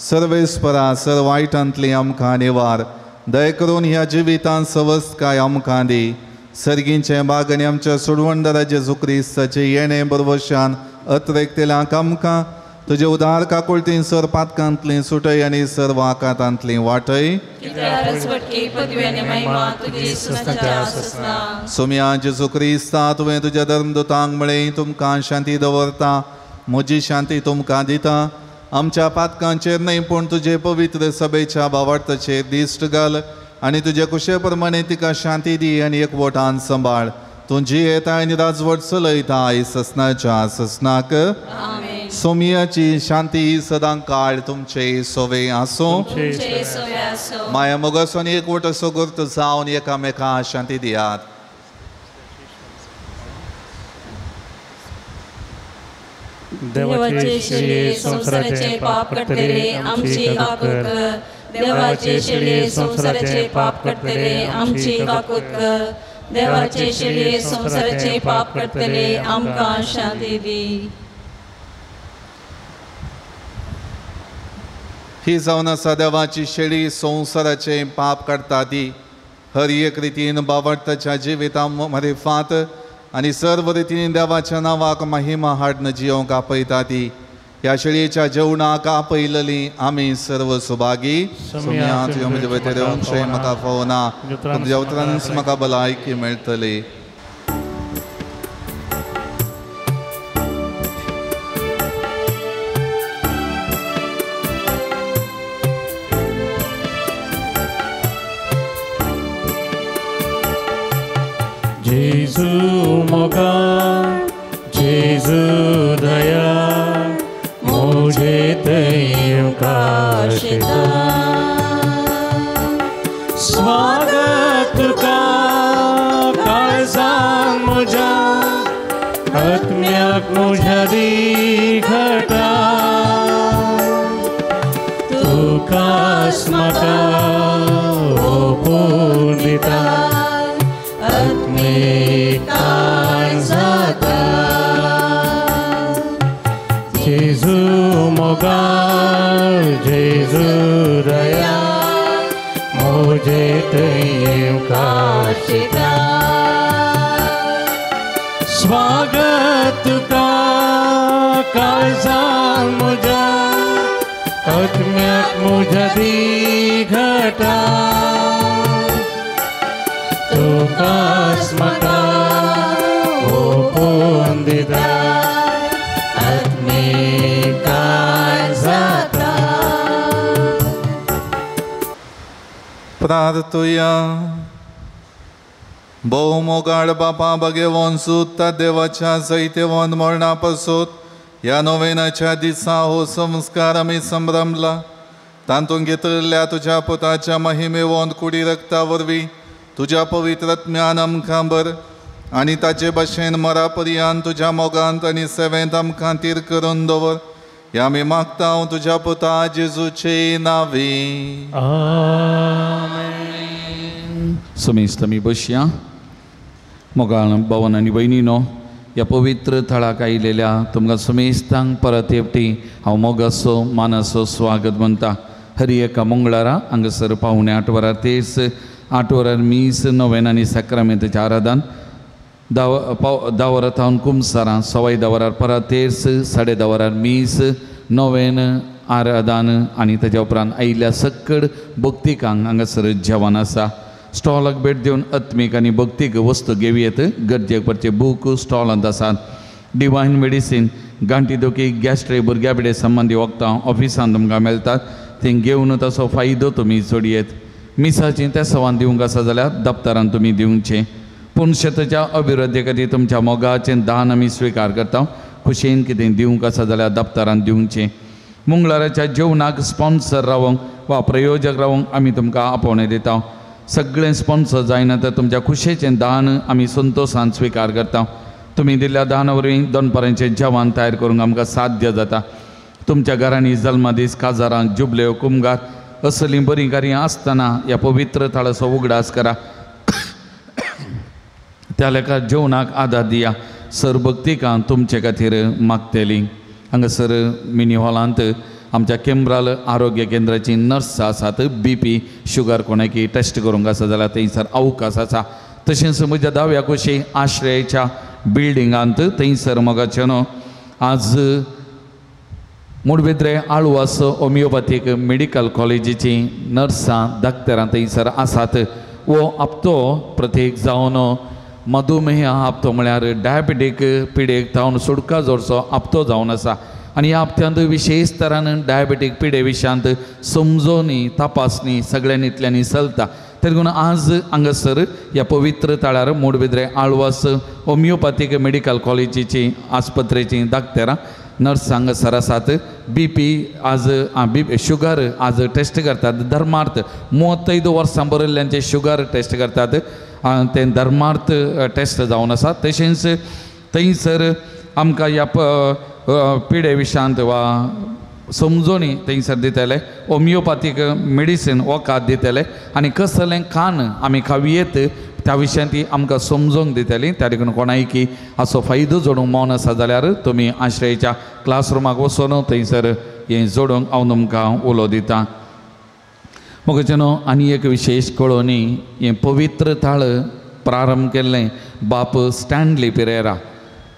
सर्वेस्परा, सर वायटांतलें आमकां निवार. दया करून ह्या जिवितांत सवस्तकाय आमकां दी. सर्गींचें बाग आनी आमच्या सोडवणदारा जेजू क्रिस्ताचें येणें बरवशान अत्रेकतेल्यांक आमकां तुजे उदार काकुळतीन सर पातकांतलीं सुटय आनी सर वाकातांतलीं वाटय. सोम्या जेजू क्रिस्ता, तुवें तुज्या धर्मदूतांक म्हळें, तुमकां शांती दवरता, म्हजी शांती तुमकां दिता. आमच्या पातकांचेर न्हय पूण तुजे पवित्र सभेच्या भावार्थाचेर दिश्ट घाल आनी तुजे कुशे प्रमाणे तिका शांती दी आनी एकवटान सांबाळ. तूं जियेता आनी राजवट चलयता ससनाच्या ससनाक. सोमियाची शांती सदां काळ तुमचे सोवे आसूं. माया मोगासो आनी एकवट असो गुर्त जावन एकामेका शांती दियात. देवाचे शेळये संवसाराचे पाप काडटले आमची काकूत कर. देवाचे शेळये संवसाराचे पाप काडटले आमची काकूत कर. देवाचे शेळये संवसाराचे पाप काडटले आमकां शांती दी. ही जावन आसा देवाची शेळी, संवसाराचे पाप काडटा ती. हर एक रितीन बावडताच्या जिविता मरेफात आनी सर्व रितीन देवाच्या नांवाक महिमा हाडन जियोंक आपयता ती. ह्या शेळयेच्या जेवणाक आपयलली आमी सर्व सुभागी. सोम्या, तुज्या म्हजे भितर येवचें म्हाका फावना, तुज्या उतरानच म्हाका भलायकी मेळटली. जेजू मोगाळ जेजू दयाळ मुझे थंय काशिता स्वागत तुका काळजान म्हज्या आत्म्याक म्हज्या दिघटा तुकाच म्हाका ओपून दिता आत्मीक जाता जेजू मोगाळ जेजू दयाळ मुझे थंय काशिता स्वागत तुका काळजान म्हज्या आत्म्याक म्हज्या दिघटा तुकाच म्हाका ओपून दिता आत्मीक जाता. प्रार्थुया. भोव मोगाळ बापा भगेवन सुत्ता देवाच्या जैतेवन मरणा पासून ह्या नोवेनाच्या दिसा हो संस्कार आमी संभ्रमला तातूंत घेतिल्ल्या तुज्या पुताच्या महिमेवन कुडी रक्ता वरवीं तुज्या पवित्र आत्म्यान आमकां बर आनी ताचे भशेन मरा पर्यंत तुज्या मोगांत आनी सेवेंत आमकां तीर करून दवर ह्या आमी मागता तुज्या पुता जेजूचे नांवी. आमेन. समेस्त आमी बसया. मोगाळ भवन आनी भयणीनो ह्या पवित्र थळाक आयिल्ल्या तुमकां समेस्तांक परत एकटी हांव मोगाचो मानाचो स्वागत म्हणटा. हर एका मंगळारा हांगासर 7:45 वरां तेच 8 वरां मीस नोवेन आनी साक्रामेंताचें आराधन 10 वरां थावन कुमसारां 10:15 वरां परत तेच 10:30 वरां मीस नोवेन आराधन आनी ताच्या उपरांत आयिल्ल्या सक्कड भक्तिकांक हांगासर जेवण आसा. स्टॉलाक भेट दिवन आत्मीक आनी भक्तीक वस्तू घेवयेत. गरजेक पडचे बूक स्टॉलांत आसात. डिवायन मेडिसीन गांठी दुखी गॅस्ट्री भुरग्या पिडे संबंदी वखदां ऑफिसांत तुमकां मेळटात ती घेवन ताचो फायदो तुमी जोडयेत. मिसाचीं त्या सवान दिवंक आसा जाल्यार दप्तरान तुमी दिवचें. पूण शेताच्या अभिवृद्धी खातीर तुमच्या मोगाचें दान आमी स्विकार करता. खुशयेन कितें दिवंक आसा जाल्यार दप्तरान दिवचें. मंगळाराच्या जेवणाक स्पॉन्सर रावंक वा प्रयोजक रावंक आमी तुमकां आपोवणें दिता. सगळें स्पॉन्सर जायना तर तुमच्या खुशयेचें दान आमी संतोशान स्विकार करता. तुमी दिल्ल्या दाना वरवीं दनपारांचें जेवण तयार करूंक आमकां साध्य जाता. तुमच्या घरांनी जल्मदीस काजारां जुबल्यो कुमगार असलीं बरीं कार्यां आसतना ह्या पवित्र थळाचो उगडास करा. त्या लेखा जेवणाक आदार दिया. सर भक्तिकां तुमचे खातीर मागतली. हांगासर मिनी हॉलांत आमच्या केंब्राल आरोग्य केंद्राची नर्स आसात. बीपी शुगर कोणाकी टेस्ट करूंक आसा जाल्यार थंयसर अवकाश आसा. तशेंच म्हज्या दाव्या कुशी आश्रयाच्या बिल्डिंगांत थंयसर मोगाचें न्हू आज मुडबेद्रे आळवास होमियोपॅथीक मेडिकल कॉलेजीची नर्सां डाक्टरां थंयसर आसात. हो हप्तो प्रत्येक जावन मधुमेह हप्तो म्हळ्यार डायबेटीक पिडेक जावन सुटका जोडचो हप्तो जावन आसा. आनी ह्या हप्त्यांत विशेश तरान डायबेटीक पिडे विशयांत समजोवणी तपासणी सगळ्यांनी चलता. तरी देखून आज हांगासर ह्या पवित्र थळार मुडबेद्रे आळवास होमियोपॅथीक मेडिकल कॉलेजीची आस्पत्रेची डाक्टरां नर्स हांगासर आसात. बी पी आज बी शुगर आज टेस्ट करतात. धर्मार्थ 35 वर्सां बरयल्ल्यांचे शुगर टेस्ट करतात. तें धर्मार्थ टेस्ट जावन आसा. तशेंच थंयसर आमकां ह्या पिडे विशयांत वा समजोणी थंयसर दितले. होमियोपॅथीक मेडिसीन वखद दितले आनी कसलें खाण आमी खावयेत त्या विशयांत ती आमकां समजोवंक दितली. त्या देखून कोणायकी हाचो फायदो जोडूंक मौन आसा जाल्यार तुमी आश्रयाच्या क्लासरुमाक वचून थंयसर हें जोडूंक हांव तुमकां उलो दितां. मोगाचें न्हू आनी एक विशेश कळोवणी हें पवित्र थळ प्रारंभ केल्लें बाप स्टॅनली पिरेरा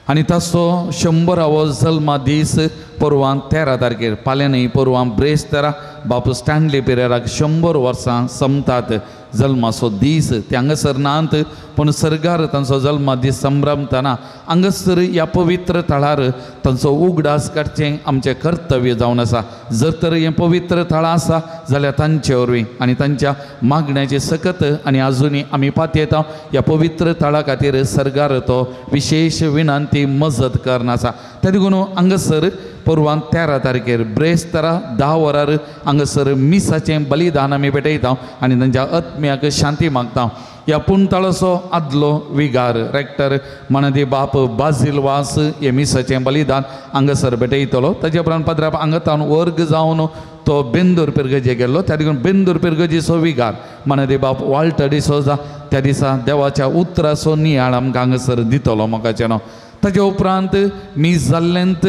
आनी ताचो 100 वो जल्मा दीस परवां 13 तारखेर फाल्यां न्हय परवां ब्रेस्तारा बापू स्टॅनली पिरेराक 100 वर्सां सोंपतात. जल्माचो दीस ते हांगासर नात पूण सर्गार तांचो जल्मा दीस संभ्रमतना हांगासर ह्या पवित्र थळार तांचो उगडास काडचें आमचें कर्तव्य जावन आसा. जर तर हें पवित्र थळां आसा जाल्यार तांचे वरवीं आनी तांच्या मागण्याची सकत आनी आजुनूय आमी पातयेता ह्या पवित्र थळा खातीर सर्गार तो विशेश विनंती मजत करना आसा. त्या देखून हांगासर परवां 13 तारखेर ब्रेस्तारा 10 वरार हांगासर मिसाचें बलिदान आमी भेटयता आनी तांच्या आत्म्याक शांती मागता. ह्या पुणताळाचो आदलो विगार रेक्टर मनादी बाप बाजील वास हे मिसाचें बलिदान हांगासर भेटयतलो. ताचे उपरांत पाद्रा हांगा वर्ग जावन तो बेंदूर पिरगजे गेल्लो. त्या देखून बेंदूर पिरगजेचो विगार मनादी बाप वाल्टर डिसोजा त्या दिसा देवाच्या उतराचो नियाळ आमकां हांगासर दितलो मोगाचें न्हू. ताचे उपरांत मीस जाल्ल्यांत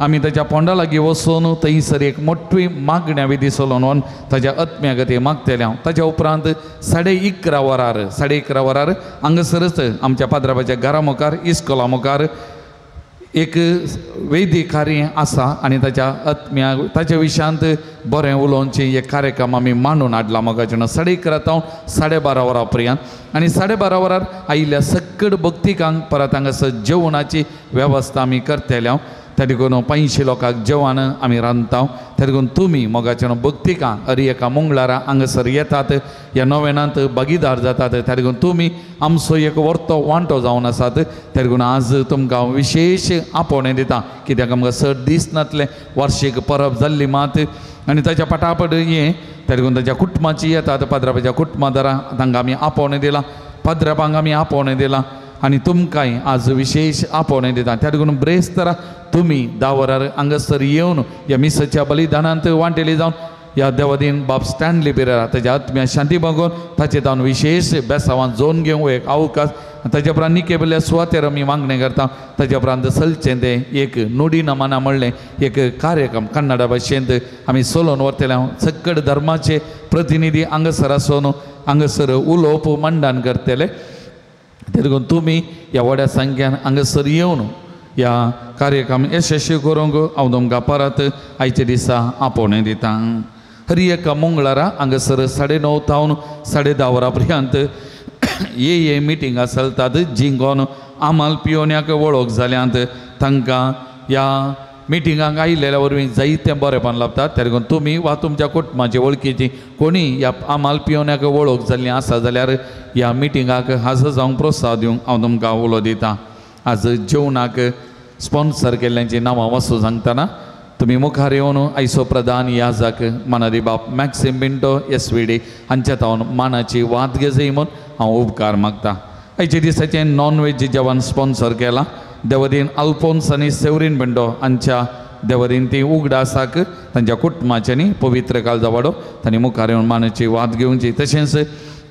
आमी ताच्या पोंडा लागीं वचून थंयसर एक मोठी मागण्या विधी चलोवन ताच्या आत्म्या खातीर मागतले हांव. ताच्या उपरांत 11:30 वरार 11:30 वरार हांगासरच आमच्या पाद्राबाच्या घरा मुखार इस्कोला मुखार एक वेदी कार्य आसा आनी ताच्या आत्म्या ताच्या विशयांत बरें उलोवचें एक कार्यक्रम आमी मांडून हाडला मोगाचें. 11:30 तावन 12:30 वरां पर्यंत आनी 12:30 वरार आयिल्ल्या सकड भक्तिकांक परत हांगासर जेवणाची वेवस्था आमी करतले हांव. त्या देखून 500 लोकांक जेवण आमी रांदता. त्या देखून तुमी मोगाचें भक्तिकां हर एका मंगळारा हांगासर येतात ह्या नोवेनांत भागीदार जातात. त्या देखून तुमी आमचो एक वर्तो वांटो जावन आसात. त्या देखून आज तुमकां हांव विशेश आपोवणें दिता कित्याक आमकां चड दीस नातले वार्षीक परब जाल्ली मात आनी ताच्या पटापट हें. त्या देखून ताच्या कुटुंबाची येतात पाद्राबाच्या कुटुंबादारां तांकां आमी आपोवणें दिलां, पाद्राबांक आमी आपोवणें दिलां आनी तुमकांय आज विशेश आपोवणें दिता. त्या देखून ब्रेस्तारा तुमी 10 वरार हांगासर येवन ह्या मिसाच्या बलिदानांत वांटेली जावन ह्या देवादीन बाप स्टॅनली पिरेरा ताच्या आत्म्या शांती मागून ताचे तावन विशेश बेसावान जोन घेवंक एक अवकाश. ताच्या उपरांत निकेबल्या सुवातेर आमी मागणें करता. ताच्या उपरांत चलचें तें एक नुडी नमाना म्हणलें एक कार्यक्रम कन्नडा भाशेंत आमी चलोवन व्हरतले. हांव सकड धर्माचे प्रतिनिधी हांगासर आसून हांगासर उलोवप मंडन करतले. ते देखून तुमी ह्या व्हड्या संख्यान हांगासर येवन ह्या कार्यक्रम यशस्वी करूंक हांव तुमकां परत आयच्या दिसा आपोवणें दिता. हर एका मंगळारा हांगासर 9:30 तावन 10:30 वरां पर्यंत ये मिटिंगां चलतात जिंगोन आमाल पियोन्याक वळख जाल्यांत तांकां ह्या मिटिंगांक आयिल्ल्या वरवीं जायतें बरेंपण लाभतात. त्या देखून तुमी वा तुमच्या कुटुंबाची वळखीची कोणी ह्या आमाल पियोन्याक वळख जाल्ली आसा जाल्यार ह्या मिटिंगाक हाजर जावंक प्रोत्साहन दिवंक हांव तुमकां उलो दिता. आज जेवणाक स्पॉन्सर केल्ल्यांची नांवां वस्तू सांगतना तुमी मुखार येवन आयचो प्रधान याजक मानादी बाप मॅक्सिम पिंटो SVD हांच्या तावन मानाची वाद घेजय म्हूण हांव उपकार मागता. आयच्या दिसाचें नॉन वेज जेवण स्पॉन्सर केलां देवदीन अल्फोन्स आनी सेवरीन पिंटो हांच्या देवदीन ती उगडासाक तांच्या कुटुंबाच्यांनी पवित्र काळजा वाडो तांणी मुखार येवन मानाची वाद घेवची. तशेंच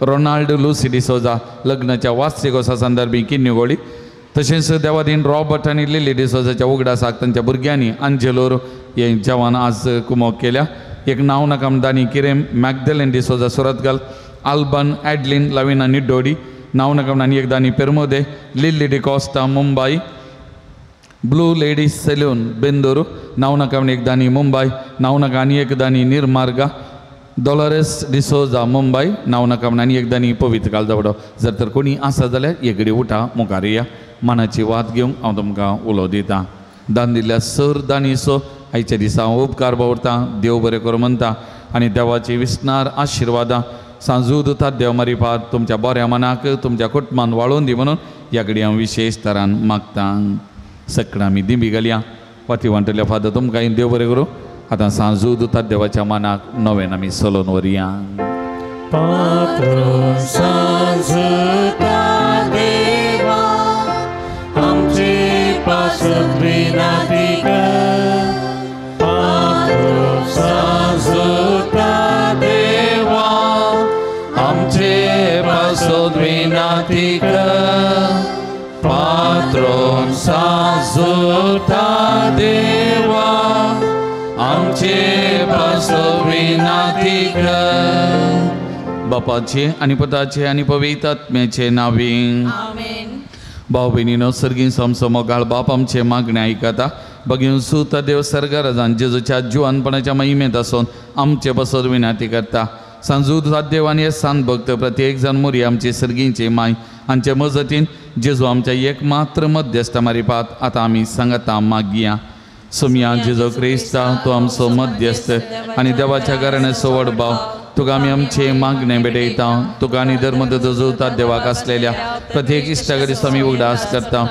रोनाल्ड लुसी डिसोजा लग्नाच्या वार्षिकोत्सवा संदर्भी किन्नी गोळी. तशेंच देवादीन रॉबर्ट आनी लिली डिसोजाच्या उगडासाक तांच्या भुरग्यांनी आंजेलोर हे जेवण आज कुमोक केल्या. एक नांव नाका दानी किरेम मॅगदेलेन डिसोजा सुरतगल आल्बन ॲडलिन लविना निड्डोडी नांव नाका आनी एक दानी Permode Lily D'Costa Mumbai blue ladies salon Bendur नांव नाका एक दानी मुंबय नांव नाका आनी एक दानी निर्मार्गा डॉलरेस डिसोजा मुंबय नांव नाका आनी एक दानी पवित्र काळजावडो. जर तर कोणी आसा जाल्यार एकडे उठा मुखार या मानाची वाद घेवंक हांव तुमकां उलो दिता. दान दिल्ल्या सर दानीचो आयच्या दिसा हांव उपकार बावरता. देव बरें करूं म्हणटा आनी देवाची विसनार आशिर्वादां सांजू दुतात देव मारिपात तुमच्या बऱ्या मनाक तुमच्या कुटुंबान वाळोवन दी म्हणून ह्या कडेन हांव विशेश तरान मागता. सगळ्यां आमी दिंबी घालया वाती वांटल्या फादर तुमकां देव बरें करूं. आतां सांजू दुतात देवाच्या मनाक नवेन आमी चलोवन व्हरया. पात्रोन साजुता देवा आमचे पासत विनाती कर. बापाचे आनी पुताचे आनी पवित्र आत्म्याचे नांवी आमेन. भाव भयणीनो सर्गीं समसमोगाळ बाप आमचे मागणें आयकता. बगीन सुता देव सर्गराजान जेजूच्या जिवानपणाच्या महिमेंत आसून आमचे बसत विनाती करता. सांजू देव आनी हे सांत भक्त प्रत्येक जाण मोरी आमची सर्गींची माय हांचे मजतीन जेजू आमच्या एक मात्र मध्यस्थ मारिपात आतां आमी सांगता मागया. सोमया जेजू क्रिस्ता तो आमचो मध्यस्थ आनी देवाच्या घराण्याचो व्हड भाव, तुका आमी आमचे मागणे भेटयता. तुका आनी धर्मदूत जुळता देवाक आसलेल्या प्रत्येक इश्टागरीचो आमी उगडास करता.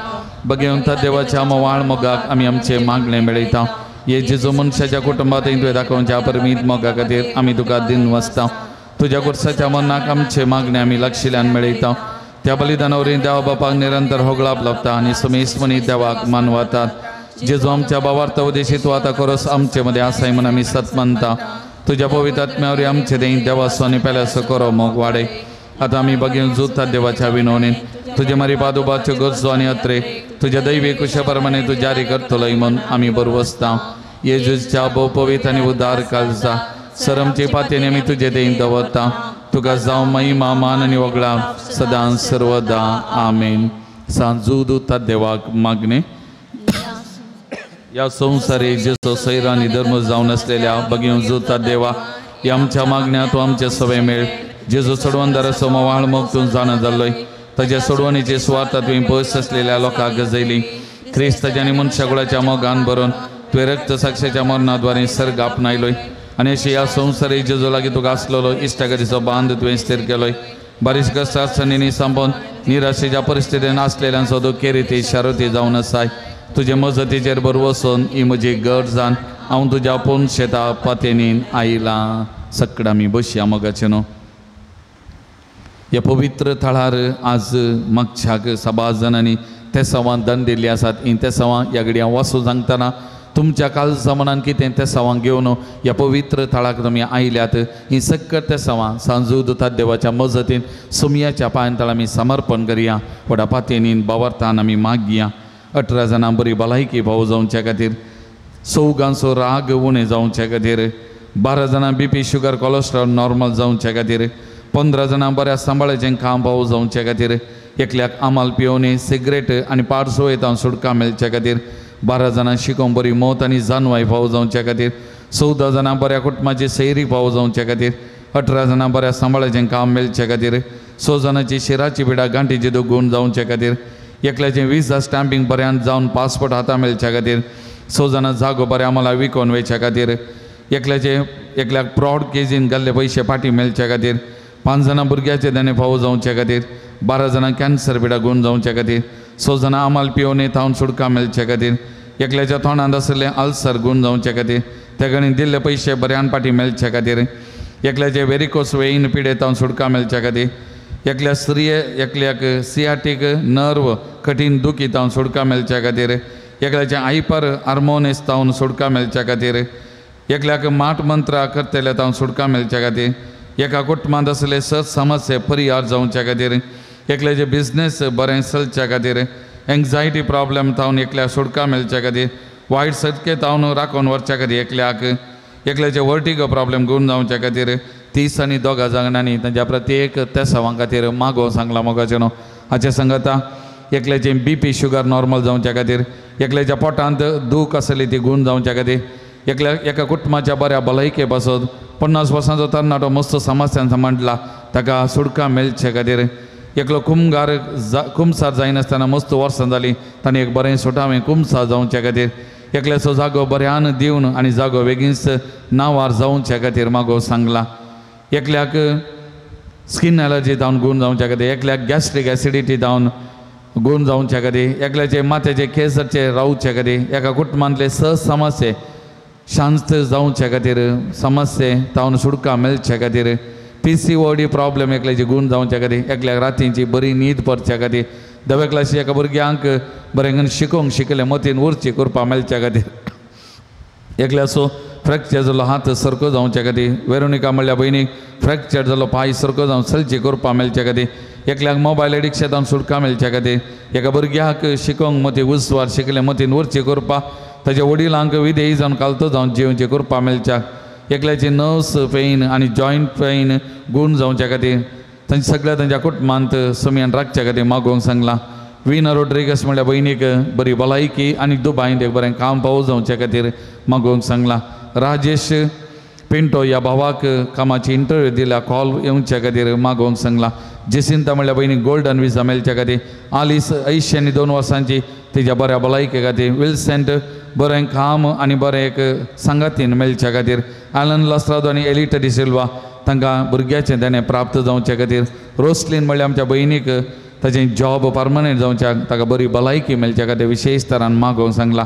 बगेवन देवाच्या मोवाळ मोगाक आमी आमचे मागणे मेळयता. हे जेजू मनशाच्या कुटुंबात तुवें दाखोवच्या परमीत मोगा खातीर आमी तुका दिन वसता. तुज्या कुर्साच्या मनाक आमचे मागणे आमी लागशिल्ल्यान मेळयता. त्या बलिदाना वरवीं देवा बापाक निरंतर होगळाप लावता आनी समेस्मनी देवाक मानवतात. जेजू आमच्या बावार्थ उदेशी तूं आतां खरोच आमचे मदें आसाय म्हूण आमी सत मानता. तुज्या पवित्र आत्म्या वरवीं आमचे दें देवाचो आनी पेल्याचो करो मोग वाडय. आतां आमी बगीन जुता देवाच्या विनवणीन तुजे मारी पादुबाच्यो गरजो आनी अत्रे तुज्या दैवी कुशा प्रमाणे तूं जारी करतलोय म्हूण आमी बरवसता. येजूच्या भोव पवित्र आनी उदार काळजा सर आमचे पातयेन आमी तुजे दें दवरता. तुका जावं महिमा मान आनी वगळा सदां सर्वदा. आमेन. सांजू दुता देवाक मागणे. ह्या संवसारी जेचो सैर आनी धर्म जावन आसलेल्या बगीन जुता देवा ह्या आमच्या मागण्या तूं आमचे सवय मेळ. जेजू सोडवणदाराचो मोवाळ मोग तूं जाणा जाल्लोय. ताज्या सोडवणीचे सुवार्थ तुवें पयस आसलेल्या लोकांक गजयली. क्रिस्ताच्या आनी मनशाकुळाच्या मोगान भरून तुवें रक्त साक्षाच्या मरणाद्वारे सर्ग आपणायलोय आनी अशें ह्या संवसारी जेजू लागीं तुका आसलेलो इश्टागतीचो बांद तुवें स्थिर केलोय. बारीस कश्टांनी सांपोवन निराशेच्या परिस्थितीन आसलेल्यांचो दुखेरीती शारुती जावन आसाय. तुजे मजतीचेर बरवसून ही म्हजी गरज जावन हांव तुज्या पोनशेता पातेनीन आयलां. सकडां आमी बसया मोगाचें न्हू. ह्या पवित्र थळार आज मागच्याक साबार जाणांनी तेसांवां दान दिल्लीं आसात. हीं तेसांवां ह्या घडये हांव वाचूं सांगतना तुमच्या काळजा मनान कितें तेसांवां घेवन ह्या पवित्र थळाक तुमी आयल्यात. हीं सक्कट तेसांवां सांजू दुता देवाच्या मजतीन सोमयाच्या पांयां तळा आमी समर्पण करया. व्हडा पातयेनीन बावर्थान आमी मागया. 18 जाणां बरी भलायकी फावो जावच्या खातीर, चौगांचो राग उणें जावच्या खातीर, 12 जाणां बीपी शुगर कोलेस्ट्रॉल नॉर्मल जावच्या खातीर, 15 जाणां बऱ्या सांबाळाचें काम फावो जावच्या खातीर, एकल्याक आमाल पिवणे सिगरेट आनी पाडसो येता सुटका मेळच्या खातीर, 12 जाणां शिकोवंक बरी मौत आनी जानवाय फावो जावच्या खातीर, 14 जाणां बऱ्या कुटुंबाची सैरी फावो जावच्या खातीर, 18 जाणां बऱ्या सांबाळाचें काम मेळच्या खातीर, 6 जाणांची शिराची पिडा गांठीची दुगून जावच्या खातीर, एकल्याचें विजा स्टॅम्पींग बऱ्यान जावन पासपोर्ट हाता मेळच्या खातीर, 6 जाणां जागो बऱ्या आम्हाला विकोन वयच्या खातीर, एकल्याक प्रॉड केजीन घाल्ले पयशे फाटीं मेळच्या खातीर, 5 जाणां भुरग्याचे देणें फावो जावच्या खातीर, 12 जाणां कॅन्सर पिडा गूण जावच्या खातीर, 6 जाणां आमाल पिवणे थावन सुटका मेळच्या खातीर, एकल्याच्या तोंडांत आशिल्लें अल्सर गूण जावच्या खातीर, तेगणी दिल्ले पयशे बऱ्यान फाटीं मेळच्या खातीर, एकल्याचे वेरिकोस वेइन पिडे थावन सुटका मेळच्या खातीर, एकल्या स्त्रिये एकल्याक सियाटीक नर्व कठीण दुखी थावन सुटका मेळच्या खातीर, एकल्याचे हायपर हार्मोनिस थावन सुटका मेळच्या खातीर, एकल्याक माट मंत्रा करतल्या थावन सुटका मेळच्या खातीर, एका कुटुंबांत आसले सत समस्ये परिहार जावच्या खातीर, एकल्याचे बिजनेस बरें चलच्या खातीर, एंग्जायटी प्रॉब्लम थावन एकल्याक सुटका मेळच्या खातीर, वायट सदके थावन राखून व्हरच्या खातीर एकल्याक, एकल्याचे वर्टिगो प्रॉब्लम गूण जावच्या खातीर 30 आनी 2 जाणांनी तांच्या प्रत्येक तेसांवां खातीर मागो सांगला मोगाचें न्हू. हाचे सांगता एकल्याचें बीपी शुगर नॉर्मल जावच्या खातीर, एकल्याच्या पोटांत दूख आसली ती गूण जावच्या खातीर, एकल्या एका कुटुंबाच्या बऱ्या भलायके पासत 50 वर्सांचो तरणाटो मस्त समस्यान सांबाळला ताका सुटका मेळचे खातीर, एकलो कुमगार कुमसार जायनासतना मस्त वर्सां जालीं ताणें एक बरें सुटावें कुमसार जावच्या खातीर, एकल्याचो जागो बऱ्यान दिवन आनी जागो बेगीनच नांवार जावच्या खातीर मागो सांगला, एकल्याक स्कीन एलर्जी जावन गूण जावच्या खातीर, एकल्याक गॅस्ट्रीक एसिडिटी जावन गूण जावच्या खातीर, एकल्याचे माथ्याचे केसरचे रावच्या खातीर, एका कुटुंबांतले सहज समस्ये शांत जावच्या खातीर, समस्ये तावन सुटका मेळच्या खातीर, PCOD problem एकल्याचे गूण जावच्या खातीर, एकल्याक रातींची बरी न्हीद पडच्या खातीर, धवे क्लासी एका भुरग्यांक बरें शिकोवंक शिकले मतीन उरची करपा मेळच्या खातीर, एकल्याचो फ्रॅक्चर जाल्लो हात सारको जावच्या खातीर, वेरोनिका म्हणल्या भयणीक फ्रॅक्चर जाल्लो पांय सारको जावन चलची करपा मेळच्या खातीर, एकल्याक मोबायल एडिक्शनान सुटका मेळच्या खातीर, एका भुरग्याक शिकोवंक मती उजवार शिकले मतीन उरची करपा, ताच्या वडिलांक विदेही जावन कालतो जावन जिवची करपा मेळच्या, एकल्याची नर्व्स पेन आनी जॉयंट पेन गूण जावच्या खातीर, तांच्या सगळ्या तांच्या कुटुंबांत समेन राखच्या खातीर मागोवंक सांगलां. विना रोड्रिगस म्हणल्यार भयणीक बरी भलायकी आनी दुबायंत एक बरें काम पावो जावचे खातीर मागोवंक सांगलां. राजेश पिंटो ह्या भावाक कामाची इंटरव्यू दिल्या कॉल येवचे खातीर मागोवंक सांगलां. जेसिंता म्हणल्यार भयणीक गोल्डन विजा मेळच्या खातीर. आलीस 82 वर्सांची तिच्या बऱ्या भलायके खातीर. विल्सेंट बरें काम आनी बरें एक सांगातीन मेळच्या खातीर. आलन लास्त्रादो आनी एलिटा डिसिल्वा तांकां भुरग्याचें देणें प्राप्त जावचे खातीर. रोसलीन म्हणल्यार आमच्या भयणीक ताचें जॉब परमनंट जावच्याक ताका बरी भलायकी मेळच्या खातीर विशेश तरान मागोवंक सांगलां.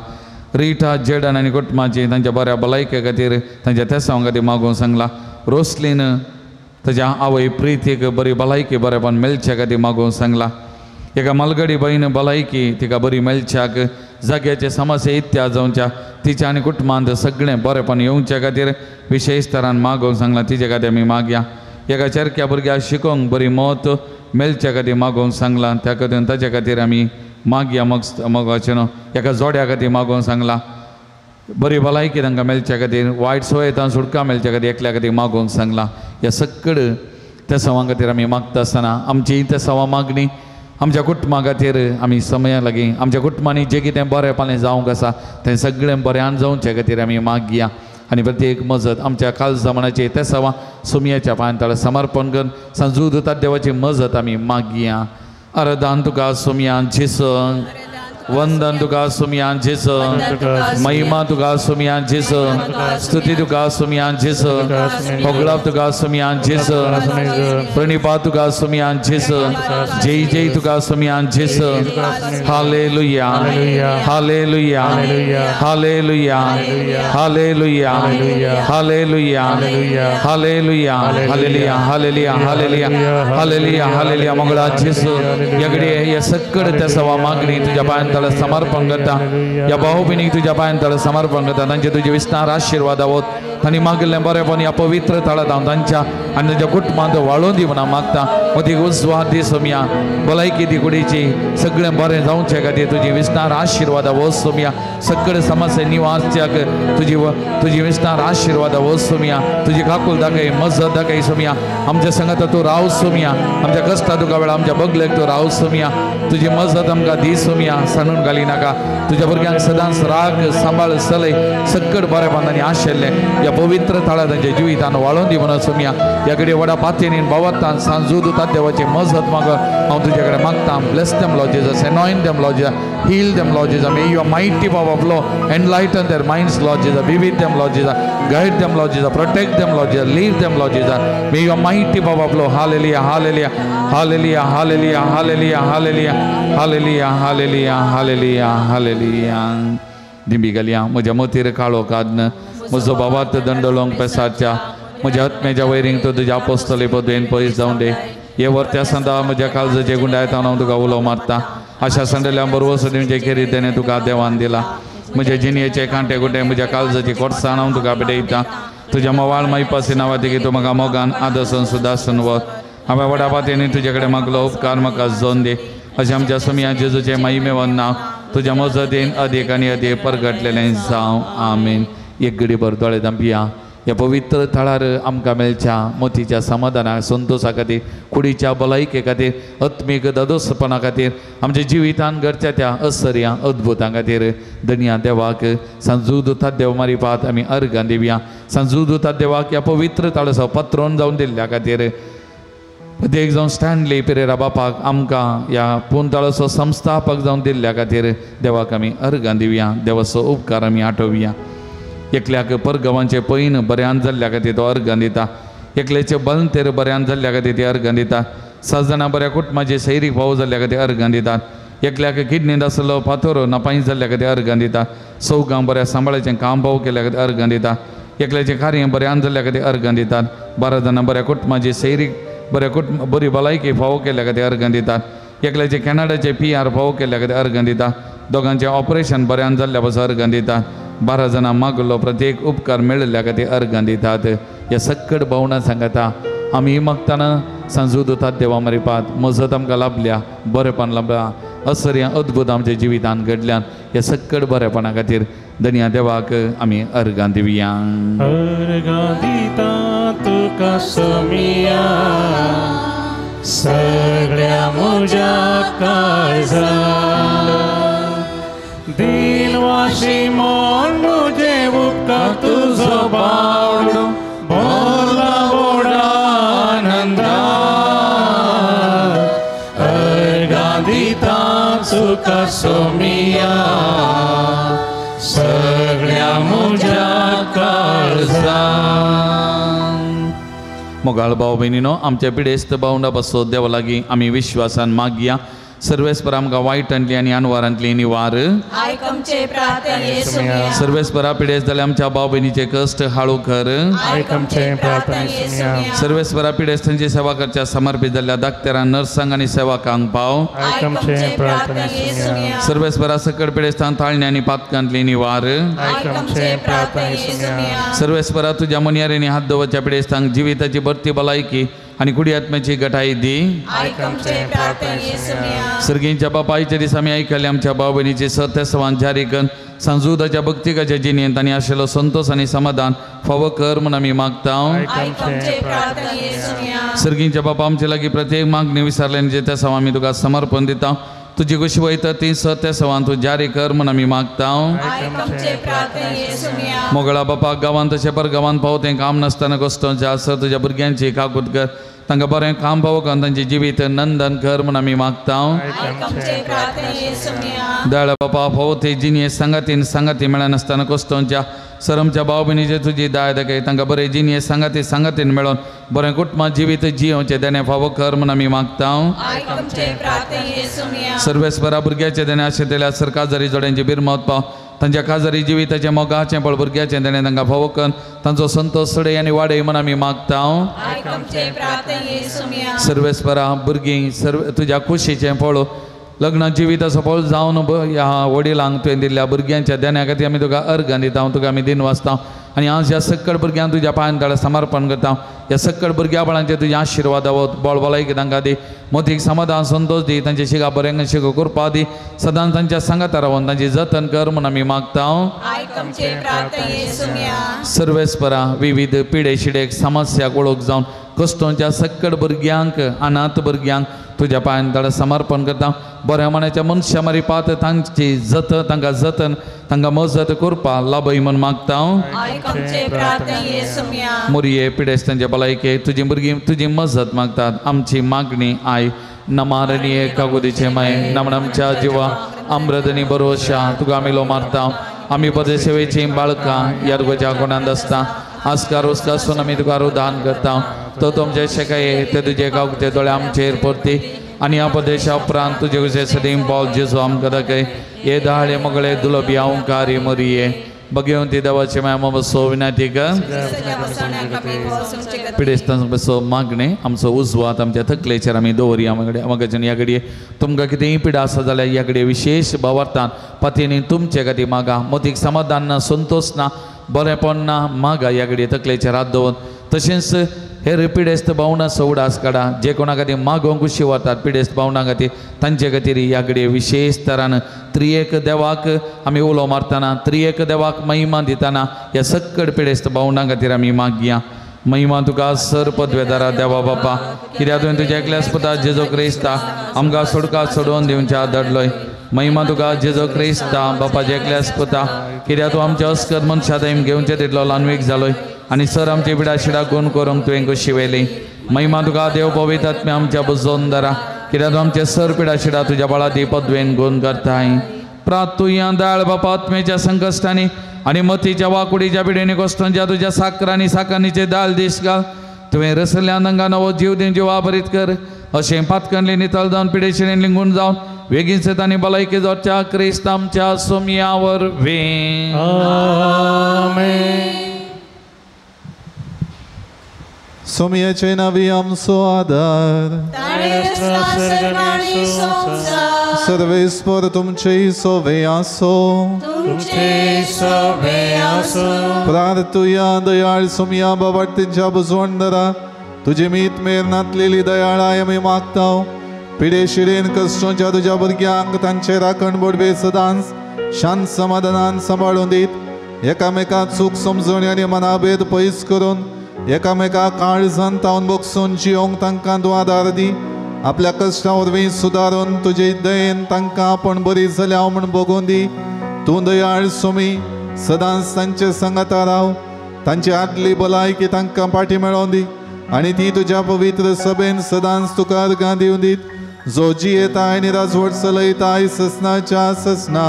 रिटा जेडन आनी कुटुंबाची तांच्या बऱ्या भलायके खातीर तांच्या तेसांव खातीर मागोवंक सांगलां. रोसलीन ताच्या आवय प्रितीक बरी भलायकी बरेपण मेळच्या खातीर मागोवंक सांगलां. एका मालगडी भयण भलायकी तिका बरी मेळच्याक जाग्याचे समस्या इत्या जावच्या तिच्या आनी कुटुंबांत सगळें बरेपण येवच्या खातीर विशेश तरान मागोवंक सांगलां. तिचे खातीर आमी मागया. एका चेरक्या भुरग्याक शिकोवंक बरी मत मेळच्या खातीर मागोवंक सांगलां. त्या खातीर ताच्या खातीर आमी मागया मगाचें न्हू. एका जोड्या खातीर मागोवंक सांगलां. बरी भलायकी तांकां मेळच्या खातीर वायट सवयतां सुटका मेळच्या खातीर एकल्या खातीर मागोवंक सांगलां. ह्या सगळ त्या सवां खातीर आमी मागता आसतना आमची त्या सवां मागणी आमच्या कुटुंबा खातीर आमी समया लागीं आमच्या कुटुंबांनी जें कितें बरेंपणां जावंक आसा तें सगळें बऱ्यान जावचे खातीर आमी मागया आनी प्रत्येक मजत आमच्या काळजा मनाची त्या सवां सुमयाच्या पांयां तळा समर्पण करून सांजू दुतात देवाची मजत आमी मागया. आराधन तुका सुमयान जेस, वंदन तुका सुमयान जेस, महिमा तुका सुमयान जेस, स्तुती तुका सुमयान जेस, होगळाप तुका सुमयान जेस, प्रणिपात तुका सुमयान जेस, जय जय तुका सुमयान जेस. Hallelujah, hallelujah, hallelujah, hallelujah, hallelujah, hallelujah, hallelujah, hallelujah, hallelujah, hallelujah, hallelujah. Mangala जेस यगडे हे सक्कड त्या सवा मागणी तुझ्या पांयां तळा समर्पण करता. ह्या भाऊ भयणीक तुझ्या पांयां तळा समर्पण करता. तांचे तुजे विस्तार आशिर्वाद आवत तांणी मागिल्लें बरेंपण ह्या पवित्र थळांत हांव तांच्या आनी तांच्या कुटुंबांत वाळोवन दी म्हणून मागता. मदीं उजवाड दी सोमया, भलायकी दी कुडीची, सगळें बरें जावचे खातीर तुजी विस्तार आशिर्वाद आवत सोमया. सगळे समस्या निवासच्याक तुजी तुजी विस्तार आशिर्वाद आवत सोमया. तुजी काकूल दाखय, मजत दाखय सोमया. आमच्या संगात तूं राव सोमया. आमच्या कश्टा तुका वेळा आमच्या बगलेक तूं राव सोमया. तुजी मजत आमकां दी सोमया, सांडून घाली नाका. तुज्या भुरग्यांक सदांच राग सांबाळ सलय सक्कड बरेपणांनी आशिल्लें ह्या पवित्र थळां तांच्या जिवितान वाळोवन दी म्हणून सोमया. ह्या कडेन व्हडा पातयेन बावतान सांजू दुतात देवाची मजत माग हांव तुजे कडेन मागता. Bless them Lord Jesus, anoint them Lord Jesus, heal them Lord Jesus. May your mighty power flow, enlighten their minds Lord Jesus, be with them Lord Jesus, guide them Lord Jesus, protect them Lord Jesus, lead them Lord Jesus. May your mighty power flow. Hallelujah, hallelujah, hallelujah, hallelujah, hallelujah, hallelujah, hallelujah, hallelujah, hallelujah, hallelujah. दिंबी घालया म्हज्या मतीर काळो काडन म्हजो बाबात दंडलोंक पेसाच्या म्हज्या आत्म्याच्या वैरींक तो तुज्या आपोस्तले पदवेन पयस जावन दे. हे वर्त्या संदा म्हज्या काळजाचे गुंडायता हांव तुका उलो मारता. आशा संडल्या बरोबर दिवचे खेरीत तेणें तुका देवान दिला. म्हज्या जिणयेचे कांटे कुटे म्हज्या काळजाची कोटसाण हांव तुका भेटयता. तुज्या मवाळ मायपासी नांवा तिगे तूं म्हाका मोगान आदसन सुदासन वत. हांवें व्हडा पातयेनी तुजे कडेन मागलो उपकार म्हाका जोन दी. अशें आमच्या सुमया जेजूचें महिमेवन नांव तुज्या मजतीन अदीक आनी अदीक परगटलेलें जावं. आमेन. एक घडीभर दोळे धांपया. ह्या पवित्र थळार आमकां मेळच्या मोतीच्या समाधानाक संतोशा खातीर, कुडीच्या भलायके खातीर, आत्मीक दादोसपणा खातीर, आमच्या जिवितान घडच्या त्या असर्या अद्भुतां खातीर धनया देवाक सांजू दुतात देव मारिपात आमी अर्गां दिवया. सांजू दुतात देवाक ह्या पवित्र थळाचो पत्रोन जावन दिल्ल्या खातीर प्रत्येक जावन स्टॅनली पिरेरा बापाक आमकां ह्या पुंतळाचो संस्थापक जावन दिल्ल्या खातीर देवाक आमी अर्गां दिवया. देवाचो उपकार आमी आठोवया. एकल्याक परगांवांचे पैन बऱ्यान जाल्ल्या खातीर तो अर्गां दिता. एकल्याचे बलतेर बऱ्यान जाल्ल्या खातीर ते अर्गां दिता. 7 जाणां बऱ्या कुटुंबाचे सैरीक भाव जाल्ल्या खातीर अर्गां दितात. एकल्याक किडनींत आसलो फातोर नापांय जाल्ल्या खातीर अर्गां दिता. 4 बऱ्या सांबाळाचें काम भाव केल्या खातीर अर्गां दिता. एकल्याचें कार्य बऱ्यान जाल्ल्या खातीर अर्गां दितात. 12 जाणां बऱ्या कुटुंबाचे सैरीक बऱ्या कुटुंब बरी भलायकी फावो केल्ल्या खातीर अर्गां दितात. एकल्याचे कॅनडाचे PR फावो केल्ल्या खातीर अर्गां दिता. दोगांचें ऑपरेशन बऱ्यान जाल्ल्या पासून अर्गां दितात. 12 जाणां मागलो प्रत्येक उपकार मेळिल्ल्या खातीर अर्गां दितात. ह्या सक्कड भावना सांगता आमी मागतना सांजू दुतात देवा मरिपात मजत आमकां लाभल्या, बरेपण लाभल्या, असर्या अद्भुत आमच्या जिवितान घडल्यान. ह्या सक्कड बरेपणा खातीर धनया देवाक आमी अर्गां दिवया. अर्गां दिता तुका समिया, सगळ्या म्हज्या काळजा दिनवाशी म्हूण म्हजे उपकार तुजो बावडो भोला व्हडा आनंदान अर्गां दिता तुका सोमिया सगळ्या म्हज्या काळजान. मोगाळ भाव भयणीनो आमच्या पिडेस्त भावंडा पासत देवा लागीं आमी विश्वासान मागया. सर्वेस्पर आमकां वायटांतली आनी अनवारांतली निवार. आयक आमचे प्रार्थने सुनिया. सर्वेस्परा पिडेस्त जाल्या आमच्या भाव भयणीचे कश्ट हाळू कर. आयक आमचे प्रार्थने सुनिया. सर्वेस्परा पिडेस्तांची सेवा करच्या समर्पित जाल्ल्या डाक्टरांक नर्सांक आनी सेवकांक पाव. आयक आमचे प्रार्थने सुनिया. सर्वेस्परा सकड पिडेस्तांक ताळणे आनी पातकांतली निवार. आयक आमचे प्रार्थने सुनिया. सर्वेस्परा तुज्या मनयारेनी हात दवरच्या पिडेस्तांक जिविताची बरती भलायकी आनी कुडी आत्म्याची गटाई दी. आयक आमचे प्रार्थने सुनिया. सर्गींच्या बापायच्या दिसा आमी आयकले आमच्या भाव भयणीचे सत्यसवान जारी करून सांजुदाच्या भक्तिकाच्या जिणेंत आनी आशिल्लो संतोष आनी समाधान फावो कर म्हूण आमी मागता. आयक आमचे प्रार्थने सुनिया. सर्गींच्या बापा आमचे लागीं प्रत्येक मागणी विसरल्यान त्या सवा आमी तुका समर्पण दिता. तुजी कशी वयता ती सत्यसवान तूं जारी कर म्हूण आमी मागता. आयक आमचे प्रार्थने सुनिया. मोगळा बापा गांवांत तशें पर गांवांत पावो तें काम नासतना कश्टांचें आसत तुज्या भुरग्यांची काकूत कर तांकां बरें काम पावो करून तांचें जिवीत नंदन कर म्हूण आमी मागता. आयक आमचे प्रार्थने सुनिया. दयाळ बापा फावो ते जिणये सांगातीन सांगाती मेळनासतना कश्टांच्या सर आमच्या भाव भयणीचे तुजी दया दाखय तांकां बरें जिणये सांगाती सांगातीन मेळोन बरें कुटुंबां जिवीत जियोवचें देणें फावो कर म्हूण आमी मागता. आयक आमचे प्रार्थने सुनिया. सर्वेस्परा भुरग्याचें देणें आशें दिल्यार सर काजारी जोड्यांची बिरमत पाव तांच्या काजारी जिविताचें मोगाचें बळ भुरग्याचें देणें तांकां फावो करून तांचो संतोष सडय आनी वाडय म्हूण आमी मागता. आयक आमचे प्रार्थने सुनिया. सर्वेस्परा भुरगीं सर्व तुज्या खुशीचें फळ लग्न जिविताचो फळ जावन ह्या वडिलांक तुवें दिल्ल्या भुरग्यांच्या देण्या खातीर आमी तुका अर्गां दिता तुका आमी दिन वाचता आनी आज ह्या सक्कड भुरग्यांक तुज्या पांयान तळ्यार समर्पण करता. ह्या सक्कड भुरग्या बाळांचे तुजे आशिर्वाद बळ भलायकी तांकां दी मोतीक समाधान संतोष दी तांचे शिका बऱ्यांक शिको कृपा दी सदांच तांच्या सांगाता रावन तांची जतन कर म्हूण आमी मागता. आयक आमचे प्रार्थने सुनिया. सर्वेस्परा विविध पिडे शिडेक समस्याक वळख जावन कश्टोंच्या सक्कड भुरग्यांक अनाथ भुरग्यांक तुज्या पांयान तळ्यार समर्पण करता. बऱ्या मनाच्या मनशा मारी पात तांची जतन तांकां जतन तांकां मजत करपा लाभय म्हूण मागता. आयक आमचे प्रार्थने सुनिया. मोरये पिडेस्तांचे भलायके तुजी भुरगीं तुजी मजत मागतात. आमची मागणी I नमारणी कागुदीचे माय नमन आमच्या जिवा अमृतनी बरोशा तुका आमी लो मारता. आमी परदेशेची बाळकां ह्या तुज्या कोणांत आसता आस्कार उस्कासून आमी तुका रुदान करता. तो तुमचे शेकाये ते तुजे कागुचे दोळे आमचेर परती आनी ह्या प्रदेशा उपरांत तुजे कशें सदीं पावल जेजू आमकां दाखय हे दाळे मगळे दुलबी अंकारी मोरये बघेवन ती देवाचे माया बसो विनाती कर पिडेस्तांचो बसो मागणें आमचो उजवात आमच्या तकलेचेर आमी दवरया. म्हाका ह्या घडये तुमकां कितेंय पिडा आसा जाल्यार ह्या घडये विशेश भावार्थान पातयेनी तुमचे खातीर मागा. मोतीक समाधान ना संतोष ना बरेंपण ना मागा ह्या घडये तकलेचेर हात दवरून. तशेंच हे पिडेस्त भावनाचो उडास काडा जे कोणा खातीर मागोवंक खुशी वतात पिडेस्त भावना खातीर तांचे खातीर ह्या घडये विशेश तरान त्रिएक देवाक आमी उलो मारतना त्रिएक देवाक महिमा दितना ह्या सक्कड पिडेस्त भावना खातीर आमी मागया. महिमा तुका सर पदवेदारा देवा बापा कित्याक तुवें तुज्या एकल्याच पुता जेजो क्रिस्ता आमकां सोडका सोडोवन दिवच्या धाडलोय. महिमा तुका जेजो क्रिस्ता बापाच्या एकल्याच पुता कित्याक तूं आमच्या अस्कत मनशा दायम घेवचे तितलो ल्हानवीक जालोय आनी सर आमची पिडा शिडा गुण करूंक तुवें कशी व्हेली. महिमा तुका देव पवित्र आत्म्या आमच्या बुजोवन दरा कित्याक तूं आमचे सर पिडा शिडा तुज्या बळा दी पदवेन गुण करताय. प्रातुया दाळ बापा आत्मेच्या संकश्टांनी आनी मतीच्या वाकुडीच्या पिडेनी कश्टांच्या तुज्या साकरांनी साकांनीचे दाल दीस घाल. तुवें रसल्या नंगा नवो जीव दिवन जिवा भरीत कर अशें पातकणले नितळ जावन पिडेशिणेन लिंगून जावन वेगीन आनी भलायकी जावच्या क्रिस्त आमच्या सोमया वरवीं. आमेन. सोमयाचे नावी आमचो आदार सर्वेस्पर तुमचे सोवे आसो प्रार्थुया दयाळ सोमया बाबा बुजवण दरा तुझे मीत मेर नातलेली दयाळाय आमी मागता. पिडे शिडेन कश्टोंच्या तुज्या भुरग्यांक तांचे राखण बोडवे सदांच शांत समाधानान सांबाळून दीत एकामेकांत चूक समजणी आनी मनाभेद पयस करून एकामेका काळजान तावन बगसून जियोंक तांकां तूं आदार दी. आपल्या कश्टा वरवीं सुदारून तुजे दयेन तांकां आपूण बरी जाल्या म्हूण बगोवन दी. तूं दयाळ सुमी सदांच तांचे संगता राव. तांची आदली भलायकी तांकां पाटी मेळोवन दी आनी ती तुज्या पवित्र सभेन सदांच तुका अर्गां दिवन दीत, जो जियेता आनी राजवट चलयता ससनाच्या ससना.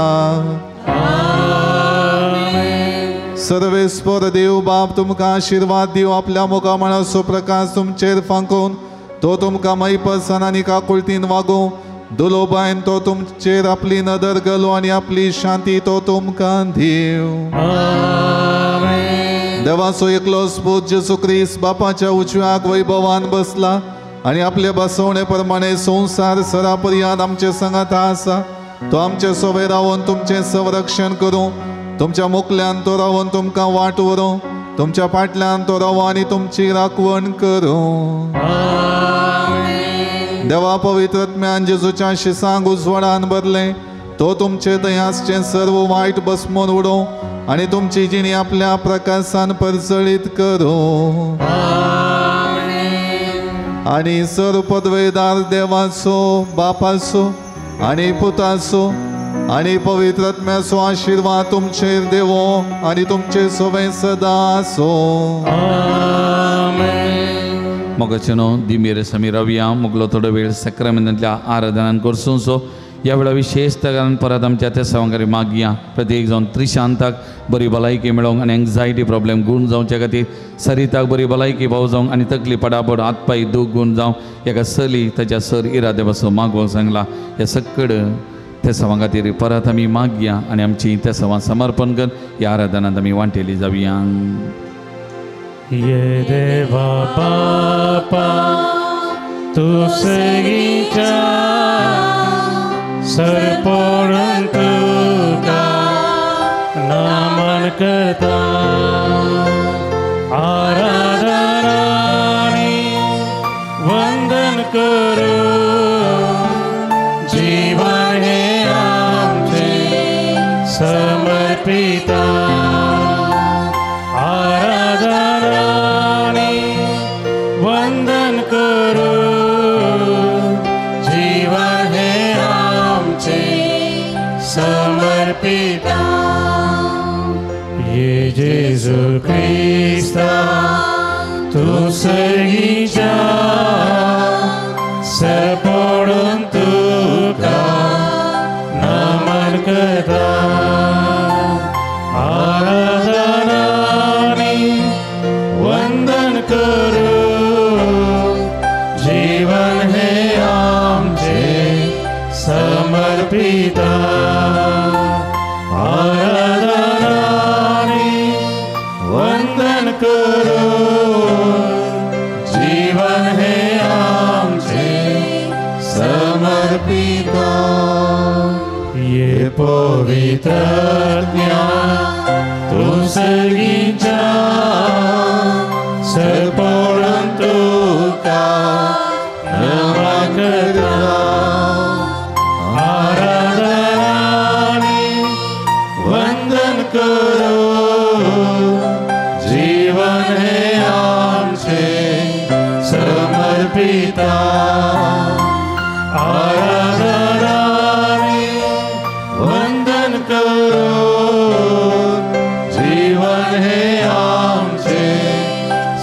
सर्वेस्पर देव बाप तुमकां आशिर्वाद दिवं. आपल्या मुखामळाचो प्रकाश तुमचेर फांकोवन तो तुमकां मैपसन आनी काकुळतीन वागोवं. दुलोबायन तो तुमचेर आपली नदर घालूं आनी आपली शांती तो तुमकां दिवं. देवाचो एकलोच पूत जेजू क्रिस्त बापाच्या उजव्याक वैभवान बसला आनी आपले बसवणे प्रमाणे संवसार सरापर्यांत आमचे संगाता आसा. तो आमचे सवे रावन तुमचें संरक्षण करूं. तुमच्या मुखल्यान तो रावन तुमकां वाट व्हरूं. तुमच्या फाटल्यान तो रावो आनी तुमची राखवण करूं. देवा पवित्र आत्म्यान जेजूच्या शिसांक उजवाडान भरलें. तो तुमचे थंय आसचें सर्व वायट बसमोन उडोवं आनी तुमची जिणी आपल्या प्रकाशान परजळीत करूं. आनी सर्व पदवेदार देवाचो बापाचो आनी पुताचो आनी पवित्र आत्म्याचो आशिर्वाद तुमचेर देवो आनी तुमचे सवे सदां आसूं. मोगाचेनो दिमेर समी रावया. मुगलो थोडो वेळ सक्रमेंतांतल्या आराधनान करसूंचो. ह्या वेळा विशेष तरान परत आमच्या त्या सवंगारी मागया. प्रत्येक जावन त्रिशांताक बरी भलायकी मेळोवंक आनी एन्जायटी प्रॉब्लेम गूण जावच्या खातीर, सरिताक बरी भलायकी भाव जावंक आनी तकली पडापड हातपाय दूख गूण जावंक एका चली ताच्या सर इरादे पासून मागोवंक सांगला. ह्या सक्कड त्या सवां खातीर परत आमी मागया आनी आमची त्या सवां समर्पण कर ह्या आराधनांत आमी वांटेली जावया. ये देवा बापा तूं सगळीच्या सरपोळून तुका नमन करता. आराधना आनी वंदन करूं. जीवन हे आमचे समर्पिता. आराधना आनी वंदन करूं. जीवन हे आमचे समर्पिता. ये जेजू क्रिस्ता तूं सगळीच्या सरपोळून तुका नमन करता. आराधना आनी वंदन करूं. जीवन हे आमचे समर्पिता. आराधना आनी वंदन करूं. जीवन हे आमचे समर्पिता. ये पवित्र तूं सगळीच्या सरपोळून तुका नमन करता. आराधना आनी वंदन करूं. जीवन हे आमचे समर्पिता. आराधना आनी वंदन करूं. जीवन हे आमचे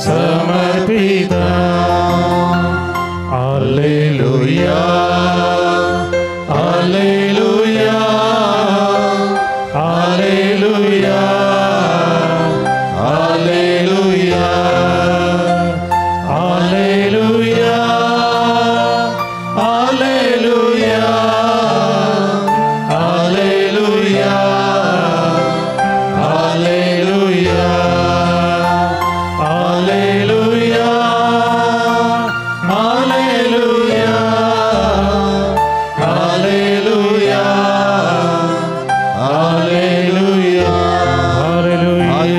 समर्पिता. Alleluia, alleluia, alleluia, alleluia, alleluia, alleluia, alleluia, alleluia, alleluia, alleluia,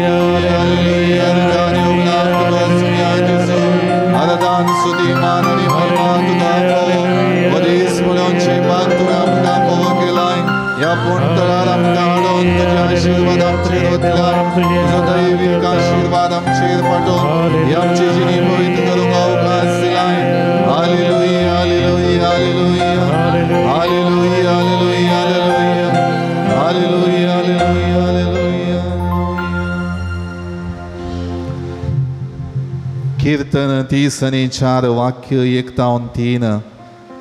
alleluia, alleluia, alleluia. आराधन स्तुती मान आनी महिमा तुका फावो. वरीस पळोवचे माग तुवें आमकां फावो केलाय. ह्या पूर्ण तळार आमकां हाडून तुज्या आशिर्वाद आमचेर ओतलाय. तुजो दैवीक आशिर्वाद आमचेर पाठोवन ही आमची जिणी पवित्र करूंक अवकाश दिलाय. Hallelujah, hallelujah. कीर्तन 34 वाक्य 1-3,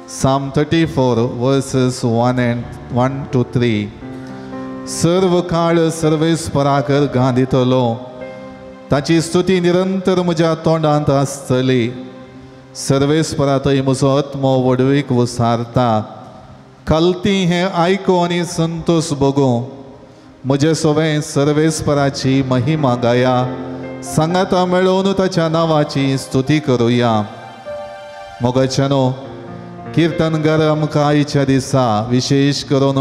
Psalm 34 verses 1 to 3. सर्व काळ सर्वेस्पराक अर्गां दितलो, ताची स्तुती निरंतर म्हज्या तोंडांत आसतली. सर्वेस्परा थंय म्हजो आत्मो व्हडवीक वसारता. खालती हें आयको आनी संतोश भोगूं. म्हजें सवें सर्वेस्पराची महिमा गाया, सांगाता मेळोवन ताच्या नांवाची स्तुती करुया. मोगाच्यानो, कीर्तनकार आमकां आयच्या दिसा विशेश करून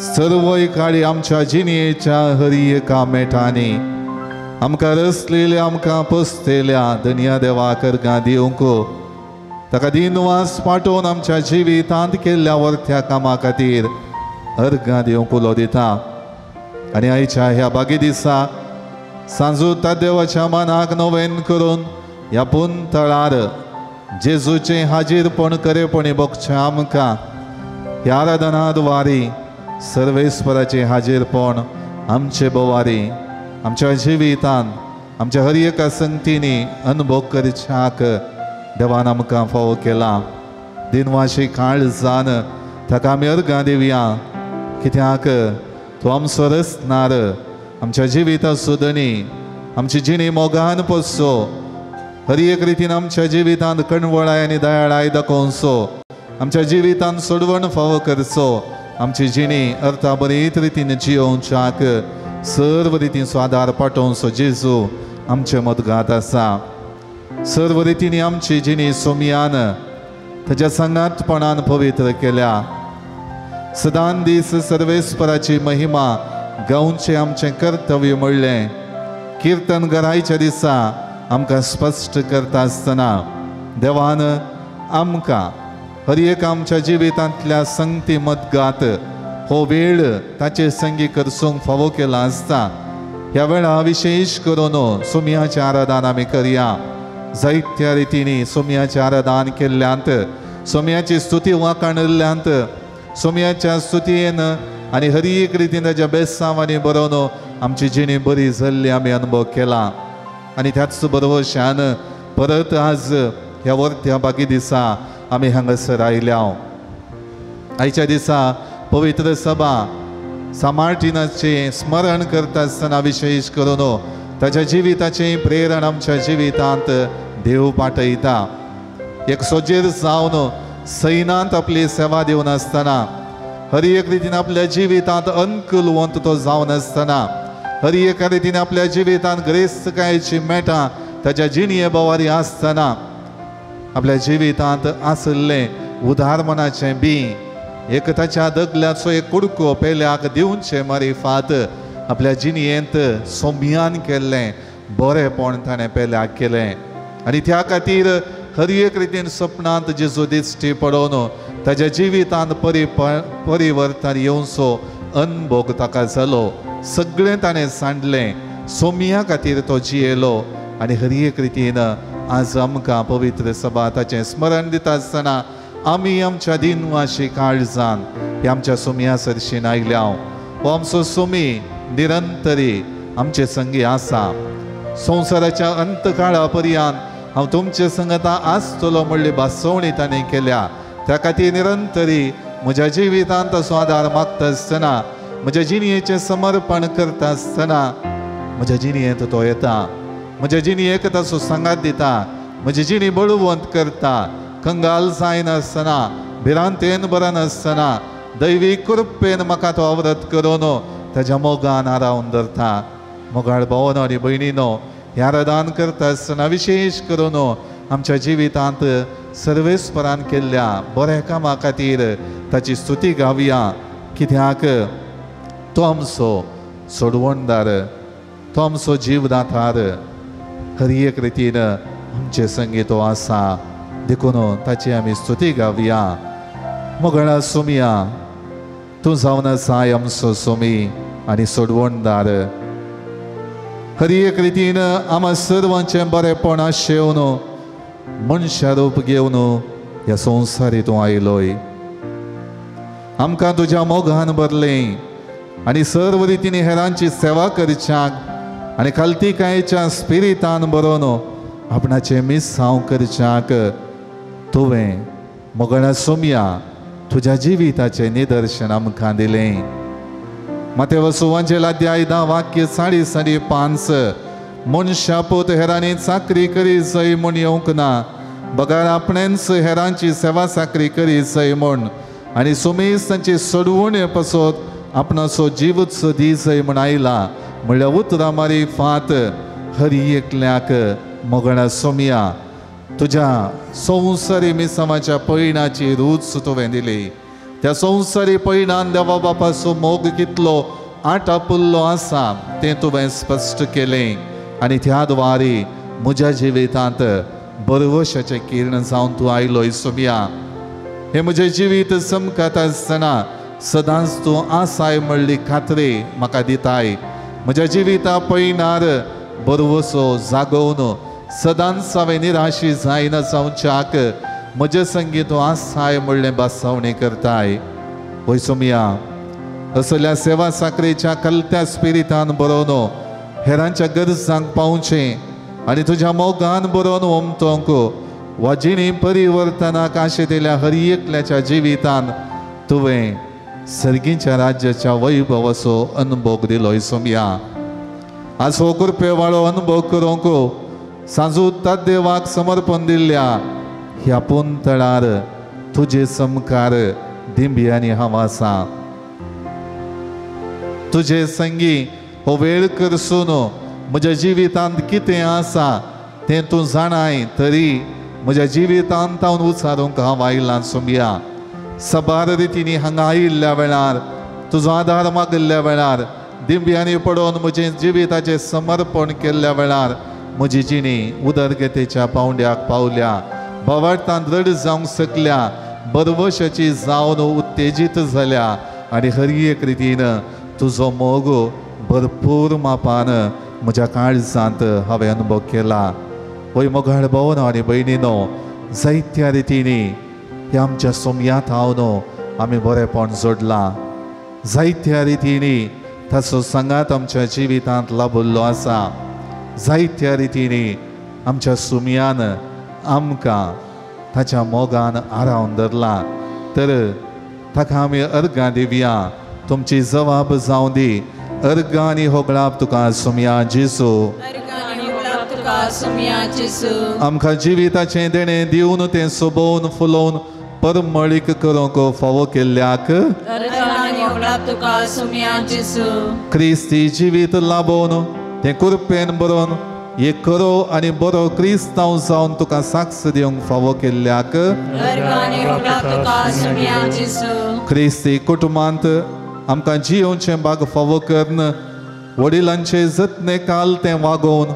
सर्वय काळी आमच्या जिणेच्या हरी एका मेटांनी आमकां रचलेल्या, आमकां पोसलेल्या धनया देवाक अर्गां दिवंक, ताका दिनवास पाठोवन आमच्या जिवितांत केल्ल्या वर्त्या कामा खातीर अर्गां दिवंक उलो दिता. आनी आयच्या ह्या बागी दिसा सांजू देवाच्या मनाक नवेन करून ह्या पुंतळार जेजूचें हाजीरपण खरेपणी भोगचें आमकां ह्या आराधना द्वारी सर्वेस्पराचें हाजीरपण आमचे बोवारी आमच्या जिवितान आमच्या हर एका संगतींनी अनुभव करच्याक देवान आमकां फावो केला. दिनवाशी काळजान ताका आमी अर्गां दिवया, कित्याक तो आमचो रचणार, आमच्या जिविताचो धनी, आमची जिणी मोगान पोसचो, हर एक रितीन आमच्या जिवितांत कणवळाय आनी दयाळाय दाखोवचो, आमच्या जिवितांत सोडवण फावो करचो, आमची जिणी अर्था बरीत रितीन जियोवच्याक सर्व रितींचो आदार पाठोवचो जेजू आमचे मदगात आसा. सर्व रितींनी आमची जिणी सोमयान ताच्या सांगातपणान पवित्र केल्या. सदां दीस सर्वेस्पराची महिमा गावचें आमचें कर्तव्य म्हणलें कीर्तन घरायच्या दिसा आमकां स्पश्ट करता आसतना देवान आमकां हर एक आमच्या जिवितांतल्या संगती मदगात हो वेळ ताचे संगी करसूंक फावो केला आसता. ह्या वेळा विशेश करून सोमयाचें आराधन आमी करया. जायत्या रितींनी सोमयाचें आराधन केल्ल्यांत, सोमयाची स्तुती वाखाणिल्ल्यांत, सोमयाच्या स्तुतयेन आनी हर एक रितीन ताच्या बेसांवांनी बरोवन आमची जिणी बरी जाल्ली आमी अनुभव केला. आनी त्याच बरोबरशान परत आज ह्या वर्त्या बागी दिसा आमी हांगासर आयल्या. आयच्या दिसा पवित्र सभा सामार्टिनाचें स्मरण करता आसतना विशेश करून ताच्या जिविताचें प्रेरण आमच्या जिवितांत देव पाठयता. एक सोजेर जावन सैनांत आपली सेवा दिवन आसतना हर एक रितीन आपल्या जिवितांत अंकुलवंत तो जावन आसतना हर एका रितीन आपल्या जिवितांत ग्रेस्तकायेची मेटां ताच्या जिणये बोवारी आसतना आपल्या जिवितांत आशिल्लें उदारमनाचें बी एक ताच्या दगल्याचो एक कुडको पेल्याक दिवचें मारिफात आपल्या जिणयेंत सोम्यान केल्लें बरेंपण ताणें पेल्याक केलें. आनी त्या खातीर हर एक रितीन सपनांत जेजू दिश्टी पडोवन ताच्या जिवितांत परिवर्तन येवचो अनभोग ताका जालो. सगळें ताणें सांडलें, सोम्या खातीर तो जियेलो. आनी हर एक रितीन आज आमकां पवित्र सभा ताचें स्मरण दिता आसतना आमी आमच्या दिनवाशी काळजान ह्या आमच्या सोम्या सरशीन आयल्या. हो आमचो सोमी निरंतरी आमचे संगी आसा. संवसाराच्या अंतकाळा पर्यंत हांव तुमचे संगता आसतलो म्हणली भासवणी ताणें केल्या. त्या खातीर निरंतरी म्हज्या जिवितांत ताचो आदार मागता आसतना, म्हज्या जिणयेचें समर्पण करता आसतना म्हज्या जिणयेंत तो येता, म्हज्या जिणयेक ताचो सांगात दिता, म्हजी जिणी बळवंत करता. कंगाल जायनासतना, भिरांतेन बरनासतना दैवी कृपेन म्हाका तो आवरत करून ताच्या मोगान आरावन धरता. मोगाळ भावनो आनी भयणीनो, ह्या आराधन करता आसतना विशेश करून आमच्या जिवितांत सर्वेस्परान केल्ल्या बऱ्या कामा खातीर ताची स्तुती गावया. कित्याक तो आमचो सोडवणदार, तो आमचो जीवदातार, हर एक रितीन आमचे संगी तो आसा. देखून ताची आमी स्तुती गावया. मोगाळा सोमया, तूं जावन आसा आमचो सोमी आनी सोडवणदार. हर एक रितीन आमा सर्वांचें बरेंपण आशेवन मनशा रूप घेवन ह्या संवसारी तूं आयलोय. आमकां तुज्या मोगान भरलें आनी सर्व रितीन हेरांची सेवा करच्याक आनी खालतीकायेच्या स्पिरितान बरोवन आपणाचें मिसांव करच्याक तुवें मोगळा सोमया तुज्या जिविताचें निदर्शन आमकां दिलें. मातेव सुवांचेल अध्याय 10 वाक्य 5.5 मनशा पूत हेरांनी चाकरी करी जय म्हूण येवंक ना, बगर आपणेंच हेरांची सेवा चाकरी करी जय म्हूण आनी सुमेस तांची सोडवणे पासत आपणाचो जीवच दी जय म्हूण आयला म्हणल्यार उतरां मारी फात हरी एकल्याक मोगळा सोमया तुज्या संवसारी मिसांवाच्या पयणाची रूच तुवें दिली. त्या संवसारी पयणान देवा बापाचो मोग कितलो आटापुल्लो आसा तें तुवें स्पश्ट केलें आनी त्या द्वारे म्हज्या जिवितांत बरवशाचें किर्ण जावन तूं आयलो सोमया. हें म्हजें जिवीत चमकता आसतना सदांच तूं आसाय म्हणली खात्री म्हाका दिताय. म्हज्या जिविता पयणार बरवसो जागोवन सदांच हांवें निराशी जायना जावच्याक म्हजे संगी तूं आसाय म्हणलें बासावणी करताय. वय सोमया, असल्या सेवा साकरेच्या कलत्या स्पिरितान बरोवन हेरांच्या गरजांक पावचें आनी तुज्या मोगान बरोवन ओमतोंक वा जिणी परिवर्तनाक आशेतल्या हर एकल्याच्या जिवितान तुवें सर्गीच्या राज्याच्या वैभवाचो अनुभव दिलो सोमया. आज हो कृपेवाळो अनुभव करूंक सांजू देवाक समर्पण दिल्ल्या ह्या पुंतळार तुजे समकार दिंबियांनी हांव आसा. तुजे संगी हो वेळ करसून म्हज्या जिवितांत कितें आसा तें तूं जाणाय तरी म्हज्या जिवितांत हांव उचारूंक हांव आयलां सोमया. सबार रितींनी हांगा आयिल्ल्या वेळार तुजो आदार मागिल्ल्या वेळार दिंबियांनी पडोवन म्हजें जिविताचें समर्पण केल्ल्या वेळार म्हजी जिणी उदरगतेच्या पावंड्याक पावल्या, भावार्थान दृढ जावंक शकल्या, बरवशाची जावन उत्तेजीत जाल्या आनी हर एक रितीन तुजो मोग भरपूर मापान म्हज्या काळजांत हांवें अनुभव केला. वय मोगाळ भोवन आनी भयणीनो, जायत्या रितींनी ह्या आमच्या सोमयांत हांव आमी बरेपण जोडलां. जायत्या रितींनी ताचो सांगात आमच्या जिवितांत लाभिल्लो आसा. जायत्या रितींनी आमच्या सुमयान आमकां ताच्या मोगान आरावन धरला. तर ताका आमी अर्गां दिवया. तुमची जबाब जावं दी. अर्गां आनी होगळाप तुका सुमया जेजू. आमकां जिविताचें देणें दिवन तें सोबोवन फुलोवन परमळीक करूंक फावो केल्ल्याक क्रिस्ती जिवीत लाबोवन तें कुरपेन बरोवन एक खरो आनी बरो क्रिस्तांव जावन तुका साक्ष दिवंक फावो केल्ल्याक क्रिस्ती कुटुंबांत आमकां जियोवचें बाग फावो करून वडिलांचे जतने काल तें वागोवन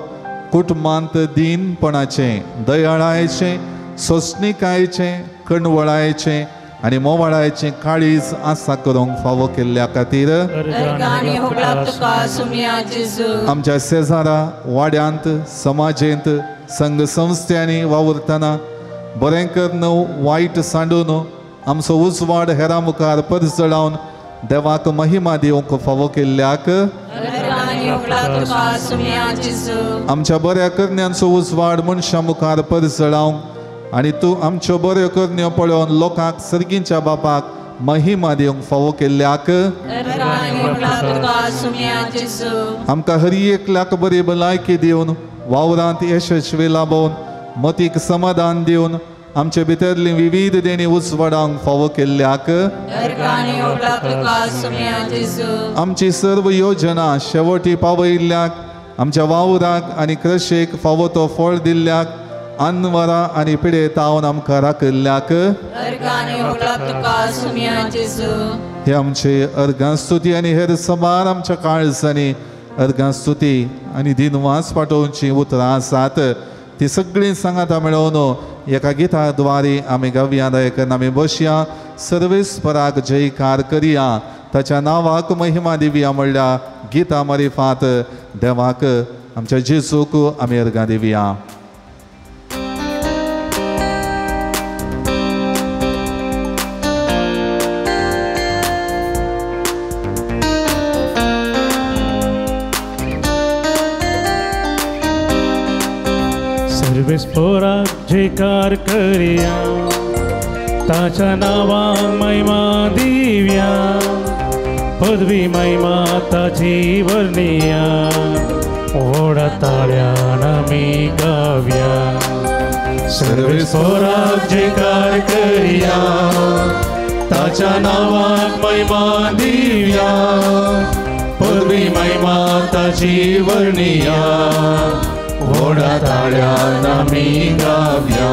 कुटुंबांत दीनपणाचें, दयाळायचें, सोंसणीकायेचें, कणवळायचें आनी मोवाळायचें काळीज आसा करूंक फावो केल्ल्या खातीर आमच्या शेजारा वाड्यांत, समाजेंत, संघ संस्थ्यांनी वावुरतना बरें करून वायट सांडून आमचो उजवाड हेरां मुखार परजळावन देवाक महिमा दिवंक फावो केल्ल्याक आमच्या बऱ्या करण्यांचो उजवाड मनशां मुखार परजळावंक आनी तूं आमच्यो बऱ्यो करण्यो पळोवन लोकांक सर्गींच्या बापाक महिमा दिवंक फावो केल्ल्याक आमकां हर एकल्याक बरी भलायकी दिवन वावरांत यशस्वी लाबोवन मतीक समाधान दिवन आमचे भितरली विविध देणी उजवाडांक फावो केल्ल्याक आमची सर्व योजना शेवटी पावयिल्ल्याक आमच्या वावराक आनी कृशेक फावो तो फळ दिल्ल्याक अनवरा आनी पिडेतावन आमकां राखिल्ल्याक हे आमचे अर्गां स्तुती आनी हेर सबार आमच्या काळजांनी अर्गां स्तुती आनी दिनवास पाठोवची उतरां आसात ती सगळीं सांगाता मेळोवन एका गिता द्वारे आमी गावया. दयेकन आमी बसया, सर्वेस्पराक जयकार करया, ताच्या नांवाक महिमा दिवया म्हणल्या गिता मारिफात देवाक आमच्या जेजूक आमी अर्गां दिवया. सर्वेस्पोराक जयकार करया, ताच्या नांवाक महिमा दिव्या, पदवी महिमा ताची वर्णिया, व्हडा ताळ्यान आमी गावया. सर्वेस्पोराक जयकार करया, ताच्या नांवाक महिमा दिव्या, पदवी महिमा ताची वर्णिया, व्हडा ताळ्यान आमी गावया.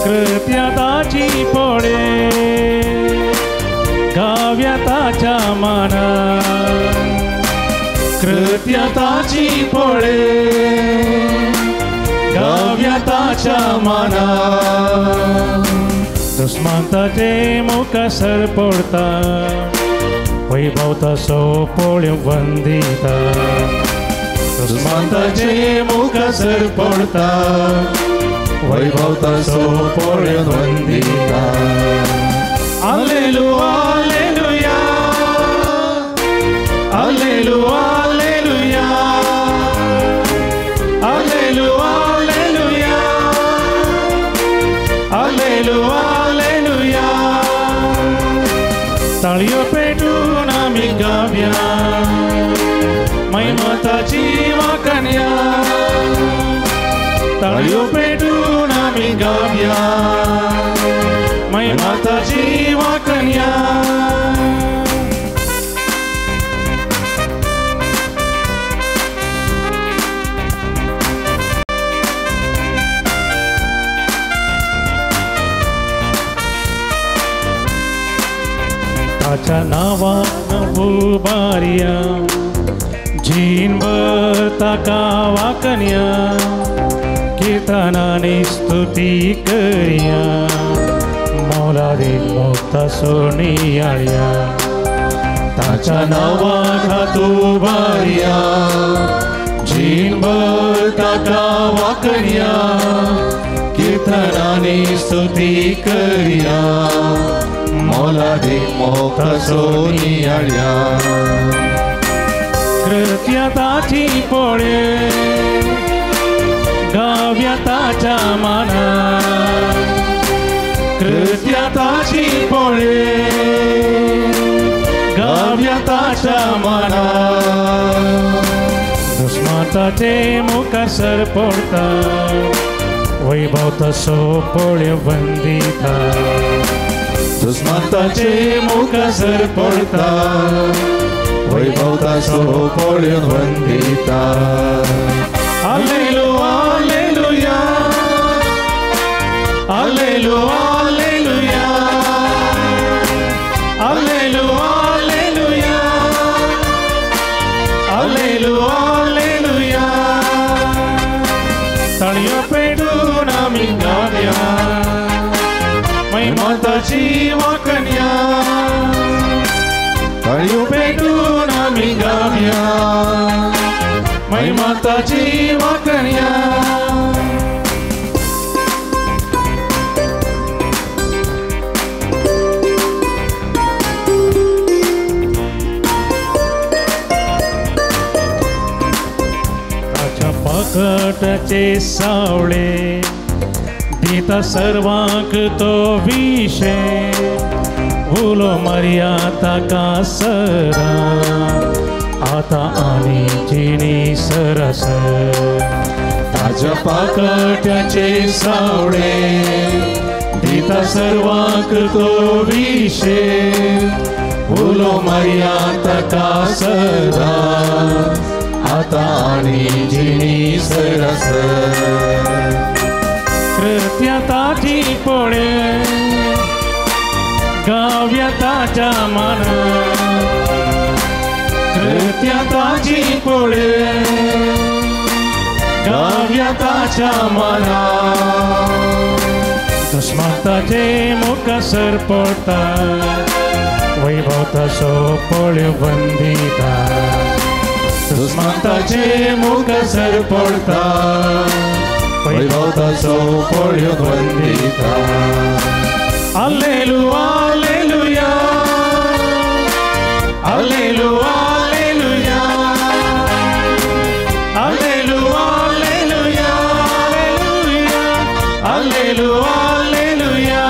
कृत्या ताची पळे गाव्या ताच्या माना, कृत्या ताची पळे गाव्या ताच्या माना, दुस्मान ताचे मुखासर पडता, वैभव ताचो पळोवंक वंदिता. दुस्मान ताचे मुखासर पडता, वैभव ताचो पळोवंक वंदिता. Alleluia, alleluia, alleluia, alleluia, alleluia, alleluia, alleluia, alleluia. ताळयो पेटून आमी गावया, महिमा ताची वाखाणया, ताळयो पेटून आमी गावया, महिमा ताची वाखाणया. ताच्या नांवान उबारया, जीणभर ताका वाखाणया, कीर्तनांनी स्तुती करया, मोलादीक मोगता सोनियाळया. ताच्या नांवान हात उबारया, जीणभर ताका वाखाणया, कीर्तनांनी स्तुती करया, मोलादीक मोगता सोनियाळया. कृत्या ताची पळे गाव्या ताच्या माना, कृत्या ताची पळे गाव्या ताच्या माना, दुस्मान ताचे मुखासर पडता, वैभव ताचो पळोवंक वंदिता. दुस्मान ताचे मुखासर पडता, वैभव ताचो पळोवंक वंदिता. Alleluia, alleluia, alleluia, alleluia, alleluia, alleluia, alleluia, alleluia. ताळयो पेटून आमी गावया, महिमा ताची वाखाणया, ताळयो पेटून आमी गावया, महिमा ताची वाखाणया. ताच्या पाकटाचे सावळे दिता सर्वांक तो विशे, उलो मारया ताका सदां, आतां आनी जिणी सरस. ताच्या पाकट्याचे सावळे दिता सर्वांक तो विशे, उलो मारया ताका सदां, आतां आनी जिणी सरस. कृत्या ताची पळे गाव्या ताच्या माना, कृत्या ताची पळे गाव्या ताच्या माना, दुस्मान ताचे मुखासर पडता, वैभव ताचो पळोवंक वंदिता. दुस्मान ताचे मुखासर पडता, वैभव ताचो पळोवंक वंदिता. Alleluia, alleluia, alleluia, alleluia, alleluia, alleluia, हालेलुया।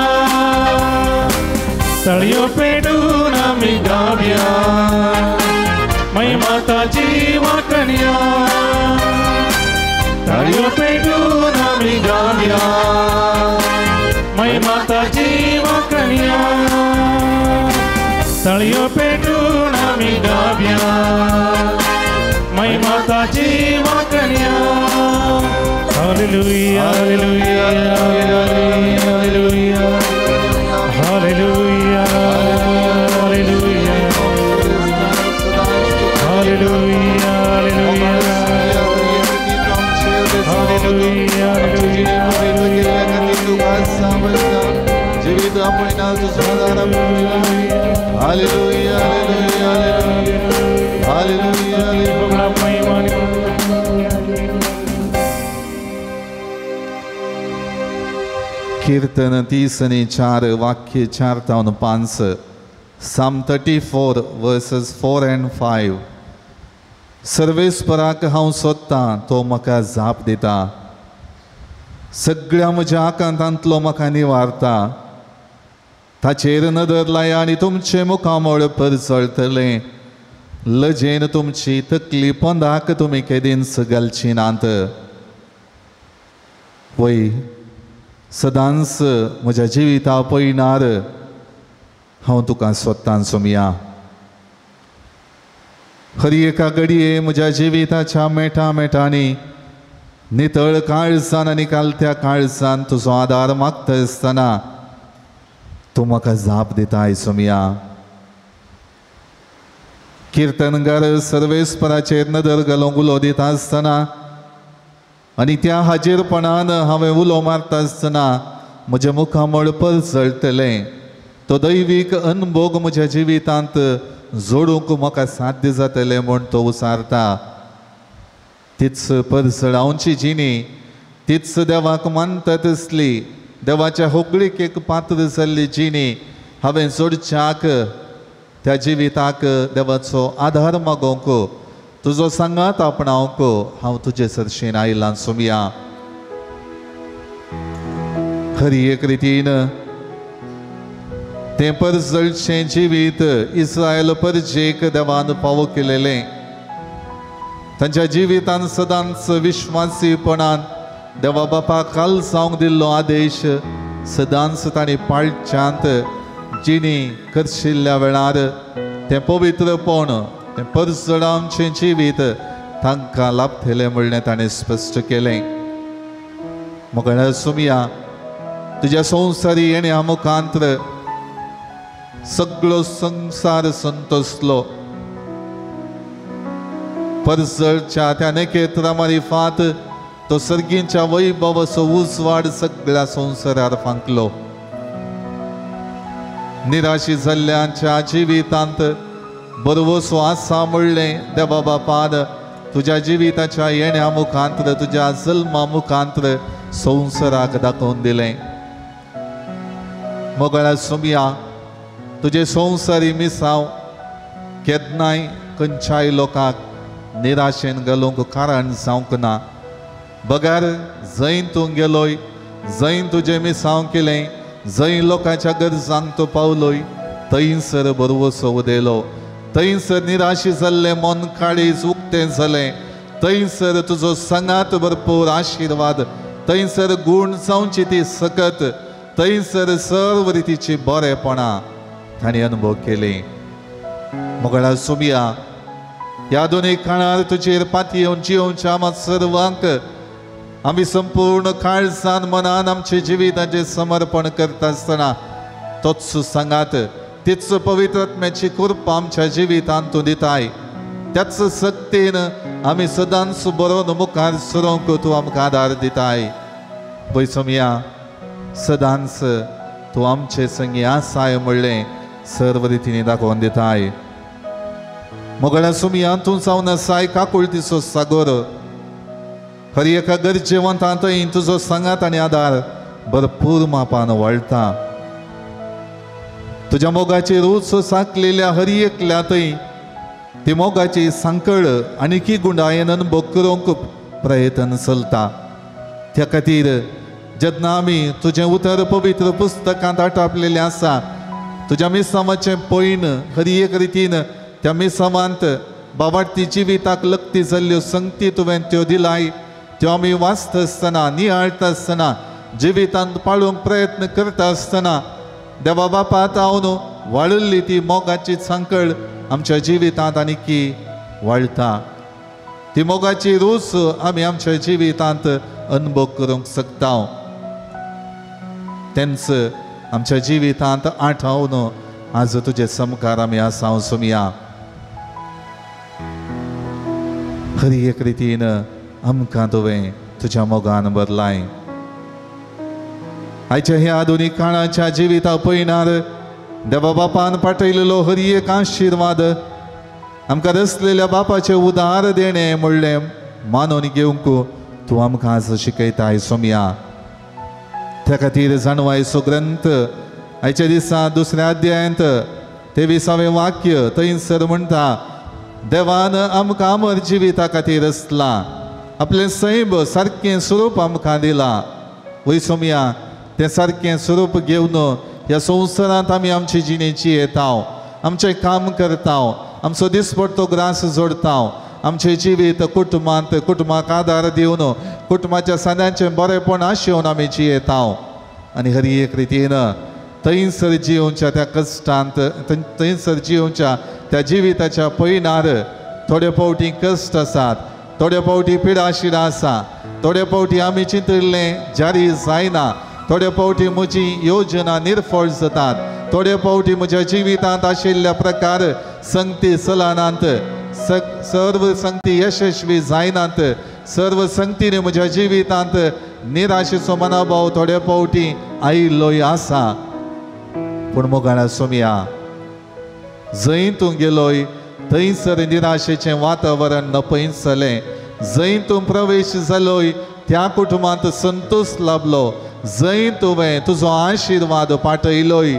तळयो पेटून आमी गावया महिमा ताची वाखणया, तळयो पेटून आमी गावया महिमा ताची वाखणया, तळयो पेटून आमी गावया महिमा ताची वाखणया। Hallelujah, hallelujah, hallelujah, hallelujah, hallelujah, hallelujah, hallelujah, hallelujah, hallelujah, hallelujah. कीर्तन 34 वाक्य 4 तावन 5, Psalm 34 verses 4 and 5। सर्वेस्पराक हांव सोदतां तो म्हाका जाप दिता, सगळ्या म्हज्या आकांतांतलो म्हाका निवारता। ताचेर नदर लाया आनी तुमचें मुखामळ परजळटलें, लजेन तुमची तकली पोंदाक तुमी केदींच घालची नात। वय सदांच म्हज्या जिविता पयणार हांव तुका सोदतां सोमया। हर एका घडये म्हज्या जिविताच्या मेटा मेटांनी नितळ काळजान आनी कालत्या काळजान तुजो आदार मागता आसतना तूं म्हाका जाप दिताय सोमया। किर्तनगार सर्वेस्पराचेर नदर घालूंक उलो दिता आसतना आनी त्या हाजीरपणान हांवें उलो मारता आसतना म्हजें मुखामळ परजळटलें, तो दैवीक अनभोग म्हज्या जिवितांत जोडूंक म्हाका साध्य जातलें म्हूण तो उसारता। तीच परजळावची जिणी, तीच देवाक मानता तसली देवाच्या होगळीकेक पात्र जाल्ली जिणी हांवें जोडच्याक त्या जिविताक देवाचो आधार मागोवंक तुजो सांगात आपणावंक हांव तुजे सरशीन आयलां सोमया। खरी एक रितीन तें परजळचें जिवीत इस्रायल परजेक देवान फावो केलेलें, तांच्या जिवितान सदांच विश्वासीपणान देवा बापा काल जावंक दिल्लो आदेश सदांच तांणी पाळच्यांत जिणी करशिल्ल्या वेळार तें पवित्रपण तें परजळावचें जिवीत तांकां लाभतलें म्हणलें ताणें स्पश्ट केलें। मोगाळ सोमया, तुज्या संवसारी येण्या मुखांत्र सगळो संवसार संतोसलो। परजळच्या त्या नखेत्रा मारिफात तो सर्गींच्या वैभवाचो उजवाड सगळ्या संवसारार फांकलो। निराशी जाल्ल्यांच्या जिवितांत बरवसो आसा म्हणलें देवा बापान तुज्या जिविताच्या येण्या मुखांत्र तुज्या जल्मा मुखांत्र संवसाराक दाखोवन दिलें। मोगाळा सोमया, तुजे संवसारी मिसांव केन्नाय खंयच्याय लोकांक निराशेन घालूंक कारण जावंक ना, बगर जंय तूं गेलोय, जंय तुजें मिसांव केलें, जंय लोकांच्या गरजांक तूं पावलोय थंयसर बरवसो उदयलो, थंयसर निराशी जाल्लें मन काळीज उक्तें जालें, थंयसर तुजो सांगात भरपूर आशिर्वाद, थंयसर गूण जावची ती सकत, थंयसर सर्व रितीची बरेपणां तांणी अनुभव केली। मोगाळा सोमया, ह्या दोनूय काळार तुजेर पातयेवन जियोवच्या आमकां सर्वांक आमी संपूर्ण काळजान मनान आमचे जिविताचें समर्पण करता आसतना तोच सांगात तीच पवित्र आत्म्याची कृपा आमच्या जिवितांत तूं दिताय, त्याच सक्तीन आमी सदांच बरोवन मुखार सरोंक तूं आमकां आदार दिताय। पळय सोमया, सदांच तूं आमचे संगी आसाय म्हणलें सर्व रितींनी दाखोवन दिताय। मोगाळ्या सोमया, तूं जावन आसाय काकुळतीचो सागोर, हर एका गरजेवंतां थंय तुजो सांगात आनी आदार भरपूर मापान वळटा। तुज्या मोगाची रूच साकलेल्या हर एकल्या थंय ती मोगाची सांकळ आनीकी गुंडायेन अनुभव करूंक प्रयत्न चलता। त्या खातीर जेन्ना आमी तुजें उतर पवित्र पुस्तकांत आटापलेलें आसा, तुज्या मिसांवाचें पयण हर एक रितीन त्या मिसांवांत बाबाटी जिविताक लक्ती जाल्ल्यो संगती तुवें त्यो दिलाय, त्यो आमी वाचता आसतना, नियाळटा आसतना, जिवितांत पाळूंक प्रयत्न करता आसतना देवा बापा आतां वाळिल्ली ती मोगाची सांकळ आमच्या जिवितांत आनीकी वाळटा. ती मोगाची रूच आमी आमच्या जिवितांत अनुभव करूंक शकता. तेंच आमच्या जिवितांत आठावन आज तुजे समकार आमी आसा सोमया. हर एक रितीन आमकां तुवें तुज्या मोगान बदलाय. आयच्या ह्या आधुनीक काळाच्या जिविता पयणार देवा बापान पाठयलेलो हर एक आशिर्वाद आमकां रसलेल्या बापाचें उदार देणें म्हणलें मानून घेवंक तूं आमकां आज शिकयताय सोमया. त्या खातीर जाणवायचो ग्रंथ आयच्या दिसा दुसऱ्या अध्यायांत 23वें वाक्य थंयसर म्हणटा, देवान आमकां अमर जिविता खातीर रचला, आपलें सैम सारकें स्वरूप आमकां दिलां. वय सोमया, तें सारकें स्वरूप घेवन ह्या संवसारांत आमी आमची जिणेची येता, आमचें काम करता, आमचो दिसपडतो ग्रास जोडता, आमचें जिवीत कुटुंबांत कुटुंबाक आदार दिवन कुटुंबाच्या सांद्यांचें बरेंपण आशेवन आमी जियेता. आनी हर एक रितीन थंयसर जियोवच्या त्या कश्टांत, थंयसर जियोवच्या त्या जिविताच्या पयणार थोडे फावटी कश्ट आसात, थोडे फावटी पिडाशिडा आसा, थोडे फावटी आमी चिंतिल्लें जारी जायना, थोडे फावटी म्हजी योजना निर्फळ जातात, थोडे फावटी म्हज्या जिवितांत आशिल्ल्या प्रकार संगती चलनात, सर्व संगती यशस्वी जायनात, सर्व संगतीने म्हज्या जिवितांत निराशेचो मनाभाव थोडे फावटी आयिल्लोय आसा. पूण मोगाळा सोमया, जंय तूं गेलोय थंयसर निराशेचें वातावरण नपयसलें, जंय तूं प्रवेश जालोय त्या कुटुंबांत संतोष लाभलो, जंय तुवें तुजो आशिर्वाद पाठयलोय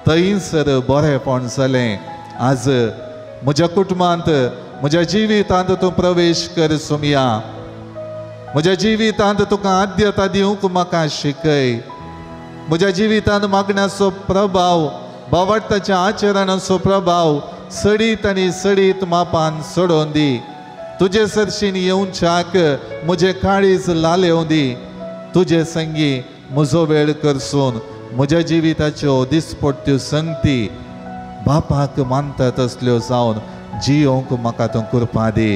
थंयसर बरेंपण जालें. आज म्हज्या कुटुंबांत म्हज्या जिवितांत तूं प्रवेश कर सोमया. म्हज्या जिवितांत तुका आद्यता दिवंक म्हाका शिकय. म्हज्या जिवितांत मागण्याचो प्रभाव, बावडताच्या आचरणाचो प्रभाव सडीत आनी सडीत मापान सोडोवन दी. तुजे सरशीन येवच्याक म्हजें काळीज लालेवन दी. तुजे संगी म्हजो वेळ करसून म्हज्या जिविताच्यो दिसपट्ट्यो संगती बापाक मानता तसल्यो जावन जियोवंक म्हाका तूं कृपा दी.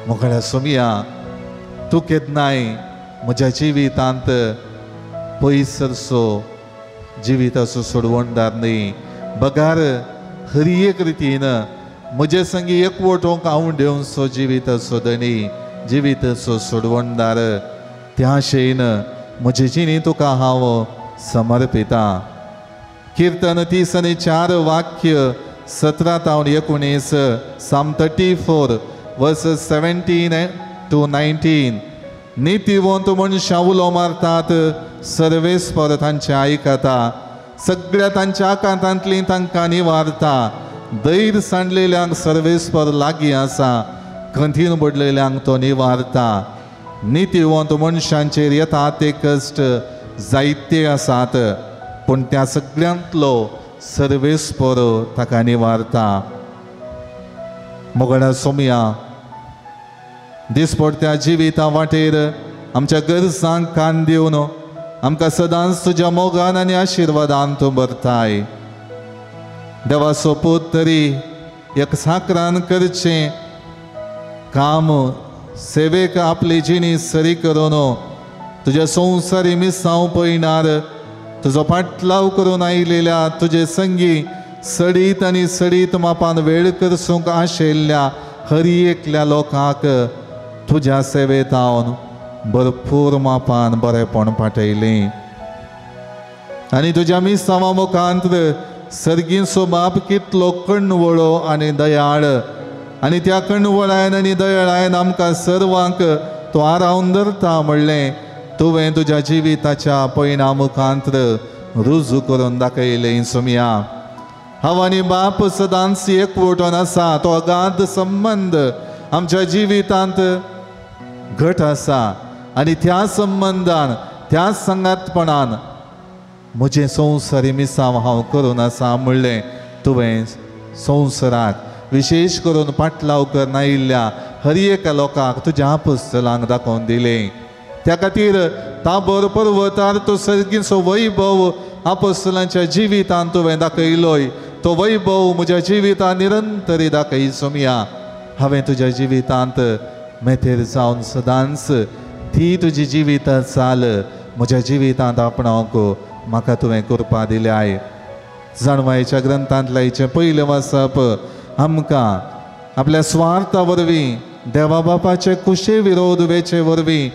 मोगळ्या सोमया, तूं केन्नाय म्हज्या जिवितांत पयसरसो जिविताचो सोडवणदार न्ही, बगार हर एक रितीन म्हजे संगी एकवटोवंक आवंडेवचो जिविताचो धनी, जिविताचो सोडवणदार. त्या आशेन म्हजी जिणी तुका हांव समर्पिता. कीर्तन 34 वाक्य 17 तावन 19, Psalm 34 verses 17 to 19. नितीवंत मनशां उलो मारतात, सर्वेस्पर तांचें आयकता, सगळ्या तांच्या आकांतांतली तांकां निवारता. धैर्य सांडलेल्यांक सर्वेस्पर लागीं आसा, खंतीन पडलेल्यांक तो निवारता. नितीवंत मनशांचेर येता ते कश्ट जायते आसात, पूण त्या सगळ्यांतलो सर्वेस्पर ताका निवारता. मोगळ्या सोमया, दिसपडत्या जिविता वाटेर आमच्या गरजांक कान दिवन आमकां सदांच तुज्या मोगान आनी आशिर्वादान तूं भरताय. देवा सोपूत तरी एक साकरान करचें काम सेवेक आपली जिणी सरी करून तुज्या संवसारी मिसांव पयणार तुजो पाटलाव करून आयिल्ल्या तुजे संगी सडीत आनी सडीत मापान वेळ करसूंक आशिल्ल्या हर एकल्या लोकांक तुज्या सेवेत हांव भरपूर मापान बरेंपण पाठयलें. आनी तुज्या मिसांवा मुखांत सर्गीचो बाप कितलो कणवळो आनी दयाळ, आनी त्या कणवळायन आनी दयाळायन आमकां सर्वांक तो आरावन धरता म्हणलें तुवें तुज्या जिविताच्या पयणा मुखांत रुजू करून दाखयलें. सोमया, हांव आनी बाप सदांच एकवटून आसा, तो अगाध संबंद आमच्या जिवितांत घट आसा आनी त्या संबंदान त्याच सांगातपणान म्हजें संवसारी मिसांव हांव करून आसा म्हणलें तुवें संवसाराक विशेश करून पाटलाव करून आयिल्ल्या हर एका लोकांक तुज्या आपोस्तलांक दाखोवन दिलें. त्या खातीर ताबोर पर्वतार तो सर्गीचो वैभव आपोस्तलांच्या जिवितांत तुवें दाखयलोय, तो वैभव म्हज्या जिवितांत निरंतरी दाखय सोमया. हांवें तुज्या जिवितांत मेथेर जावन सदांच ती तुजी जिविता चाल म्हज्या जिवितांत आपणावंक म्हाका तुवें कृपा दिल्याय. जाणवायच्या ग्रंथांतल्याचें पयलें वाचप आमकां आपल्या स्वार्था वरवीं देवा बापाचे कुशे विरोध वेचे वरवीं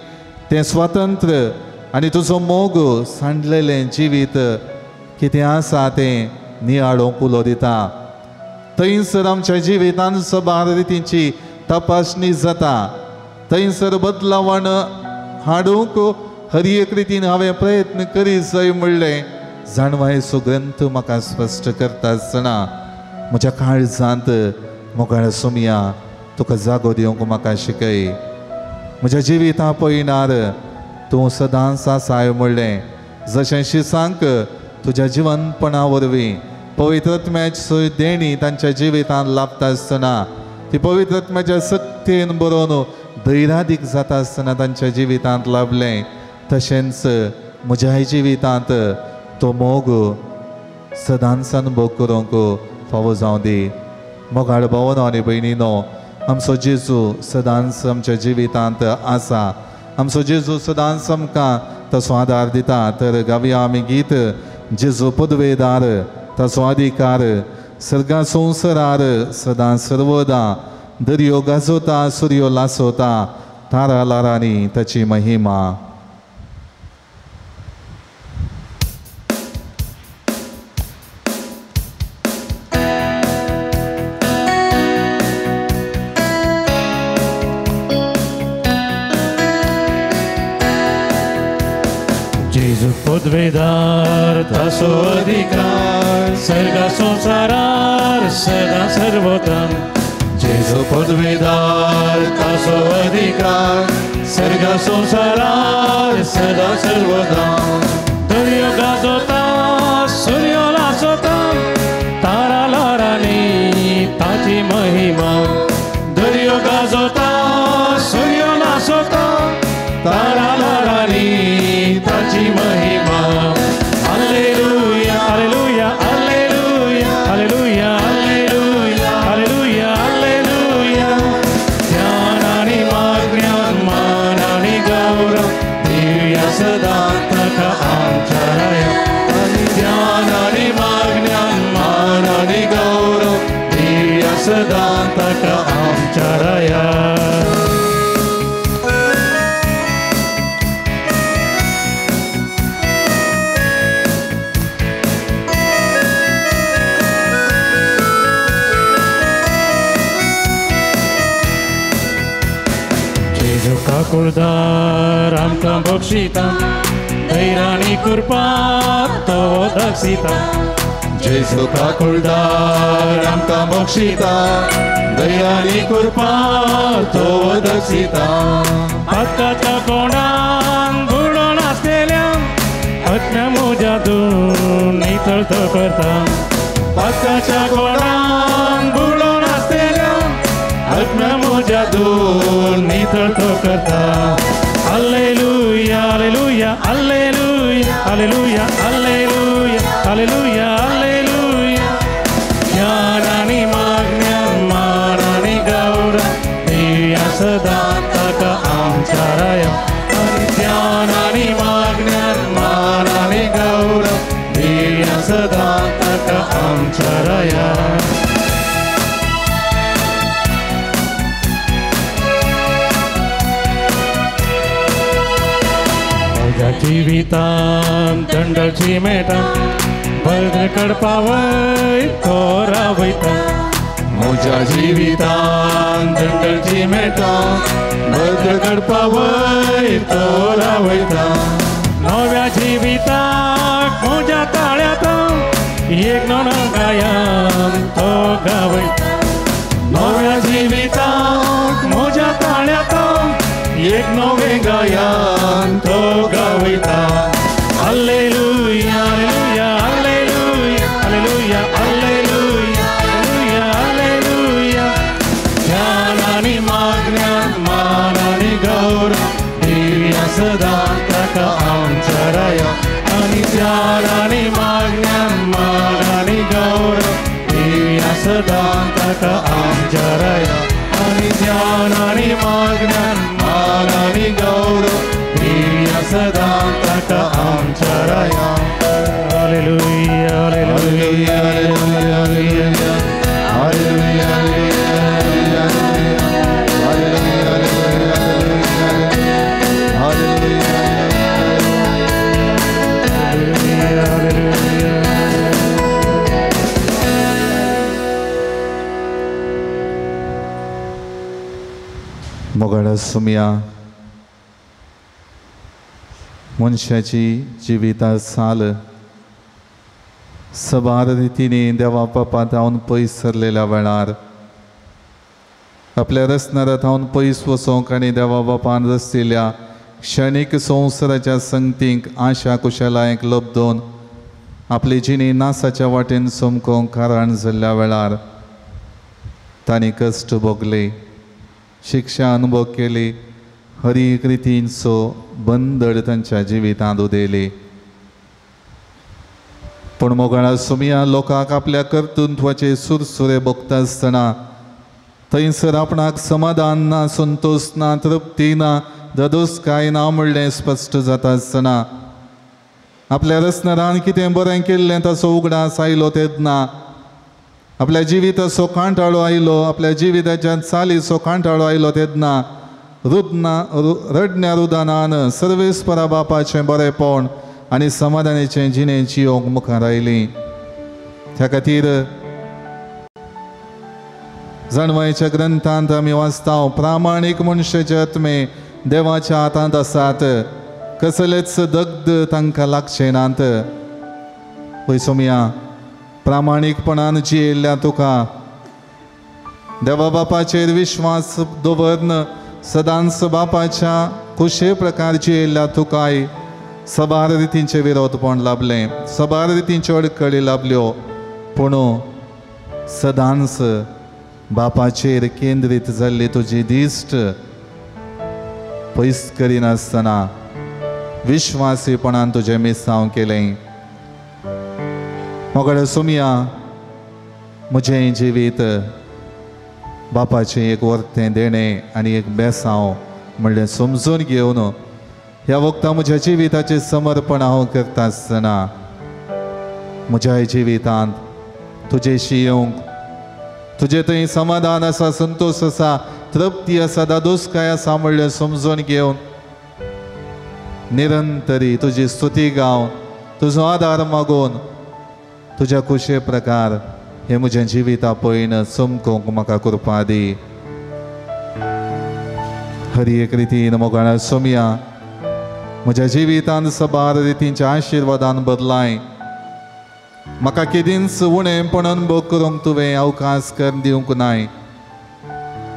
तें स्वातंत्र्य आनी तुजो मोग सांडलेलें जिवीत कितें आसा तें नियाळोवंक उलो दिता. थंयसर आमच्या जिवितान सबार रितींची तपासणी जाता. थंयसर बदलावण हाडूंक हर एक रितीन हांवें प्रयत्न करीत जाय म्हणलें जाणवायचो ग्रंथ म्हाका स्पश्ट करता आसतना म्हज्या काळजांत मोगाळ सोमया तुका जागो दिवंक म्हाका शिकय. म्हज्या जिविता पयणार तूं सदांच आसाय म्हणलें जशें शिसांक तुज्या जिवनपणा वरवीं पवित्रत्म्याची देणी तांच्या जिवितांत लाभता आसतना ती पवित्रत्म्याच्या सक्तेन बरोवन धैर्यादीक जाता आसतना तांच्या जिवितांत लाभलें, तशेंच म्हज्याय जिवितांत तो मोग सदांच अनुभव करूंक फावो जावं दी. मोगाळ भावनो आनी भयणीनो, आमचो जेजू सदांच आमच्या जिवितांत आसा. आमचो जेजू सदांच आमकां तसो आदार दिता. तर गावया आमी गीत जेजू पदवेदार ताचो अधिकार सर्गा संवसारार सदां सर्वदा दर्यो गाजोता सुर्यो लासोता तारा लारांनी ताची महिमा. जेजू पदवेदार ताचो अधिकार सर्गा संवसारार सदां सर्वोत्तम. जेजू पदवेदार ताचो अधिकार सर्गा संवसारार सदां सर्वोत्तम. दर्यो गाजोता सुर्यो लासोता तारा लारांनी ताची महिमा. दर्यो गाजोता सुर्यो लासोता तारा लारांनी ताची महिमा. Hallelujah hallelujah hallelujah hallelujah hallelujah hallelujah hallelujah. ज्ञान आनी माज्ञान मान आनी गौरव दिवया सदां ताका आमच्या राया. ज्ञान आनी माज्ञान मान आनी गौरव दिवया सदां ताका आमच्या राया. काकुळदार आमकां बक्षिता धैर्यानी कृपा तो दाखयता. जेजू काकुळदार आमकां बक्षिता धैर्यानी कृपा तो दाखयता. पातकाच्या कोणान बुडोन आसलेल्या आत्म्या म्हज्या तूं नितळ तो करता. पातकाच्या कोणान बुडोन आसलेल्या आत्म्या म्हज्या तूं नितळ तो करता. Hallelujah hallelujah hallelujah hallelujah hallelujah hallelujah hallelujah. ज्ञान आनी माज्ञान मान आनी गौरव दिवया सदां ताका आमच्या राया. ज्ञान आनी माज्ञान मान आनी गौरव दिवया सदां ताका आमच्या राया. जिवितान दंडची मेटा भद्र कडपावय तो रावयता. म्हज्या जिवितान दंडची मेटा भद्र कडपावय तो रावयता. नव्या जिविताक म्हज्या ताळ्यात एक नवो गायन तो गावयता. नव्या जिविताक म्हज्या ताळ्यात एक नवें गायन तो गावयता. ज्ञान आनी मागण्यान मान आनी गौरव दिवया सदां ताका आमच्या राया. आनी ज्ञान आनी मागण्यान मान आनी गौरव दिवया सदां ताका आमच्या राया. Hallelujah, hallelujah, hallelujah, hallelujah, hallelujah. मोगाळ सुमया, मनशाची जिविता साल सबार रितींनी देवा बापा थावन पयस सरलेल्या वेळार आपल्या रसनारा थावन पयस वचोंक आनी देवा बापान रसलेल्या क्षणीक संवसाराच्या संगतींक आशा कुशलायक लब्दोवन आपली जिणी नासाच्या वाटेन चमकोवंक कारण जाल्ल्या वेळार तांणी कश्ट भोगले, शिक्षा अनुभव केली, हर एक रितींचो बंदड तांच्या जिवितांत उदयली. पूण मोगाळा सुमया, लोकांक आपल्या कर्तृत्वाचे सुरसुरे भोगता आसतना थंयसर आपणाक समाधान ना, संतोश ना, तृप्ती ना, ददोसकाय ना म्हणलें स्पश्ट जाता आसतना आपल्या रसनरान कितें बरें केल्लें ताचो उगडास आयलो तेन्ना आपल्या जिविताचो कांटाळो आयलो, आपल्या जिविताच्या चालीचो कांटाळो आयलो तेन्ना रुदना रडण्या रुदानान सर्वेस्परा बापाचें बरेंपण आनी समाधानाचें जिणें जियोंक मुखार आयली. त्या खातीर जाणवायच्या ग्रंथांत आमी वाचता, प्रामाणीक मनशाचे आत्मे देवाच्या हातांत आसात, कसलेच दग्ध तांकां लागचे नात. पळय सोमया, प्रामाणीकपणान जियेल्ल्या तुका देवा बापाचेर विश्वास दवरन सदांच बापाच्या कुशे प्रकार जियेल्ल्या तुकाय सबार रितींचे विरोधपण लाभलें, सबार रितींच्यो अडकळी लाभल्यो, पूण सदांच बापाचेर केंद्रीत जाल्ली तुजी दिश्ट पयस करिनासतना विश्वासीपणान तुजें मिसांव केलें. मोगाळ सोमया, म्हजें जिवीत बापाचें एक वर्तें देणें आनी एक बेसांव म्हणलें समजून घेवन ह्या वखदां म्हज्या जिविताचें समर्पण हांव करता आसतना म्हज्या जिवितांत तुजेशी येवंक, तुजे थंय समाधान आसा, संतोश आसा, तृप्ती आसा, दादोसकाय आसा म्हणलें समजून घेवन निरंतरी तुजी स्तुती गावन तुजो आदार मागून तुज्या कुशे प्रकार हे म्हजें जिविता पळयन चमकोवंक म्हाका कृपा दी. हर एक रितीन मोगाळा सोमया, म्हज्या जिवितान सबार रितींच्या आशिर्वादान बदलाय. म्हाका केदींच उणेंपण अनुभव करूंक तुवें अवकाश करून दिवंक नाय.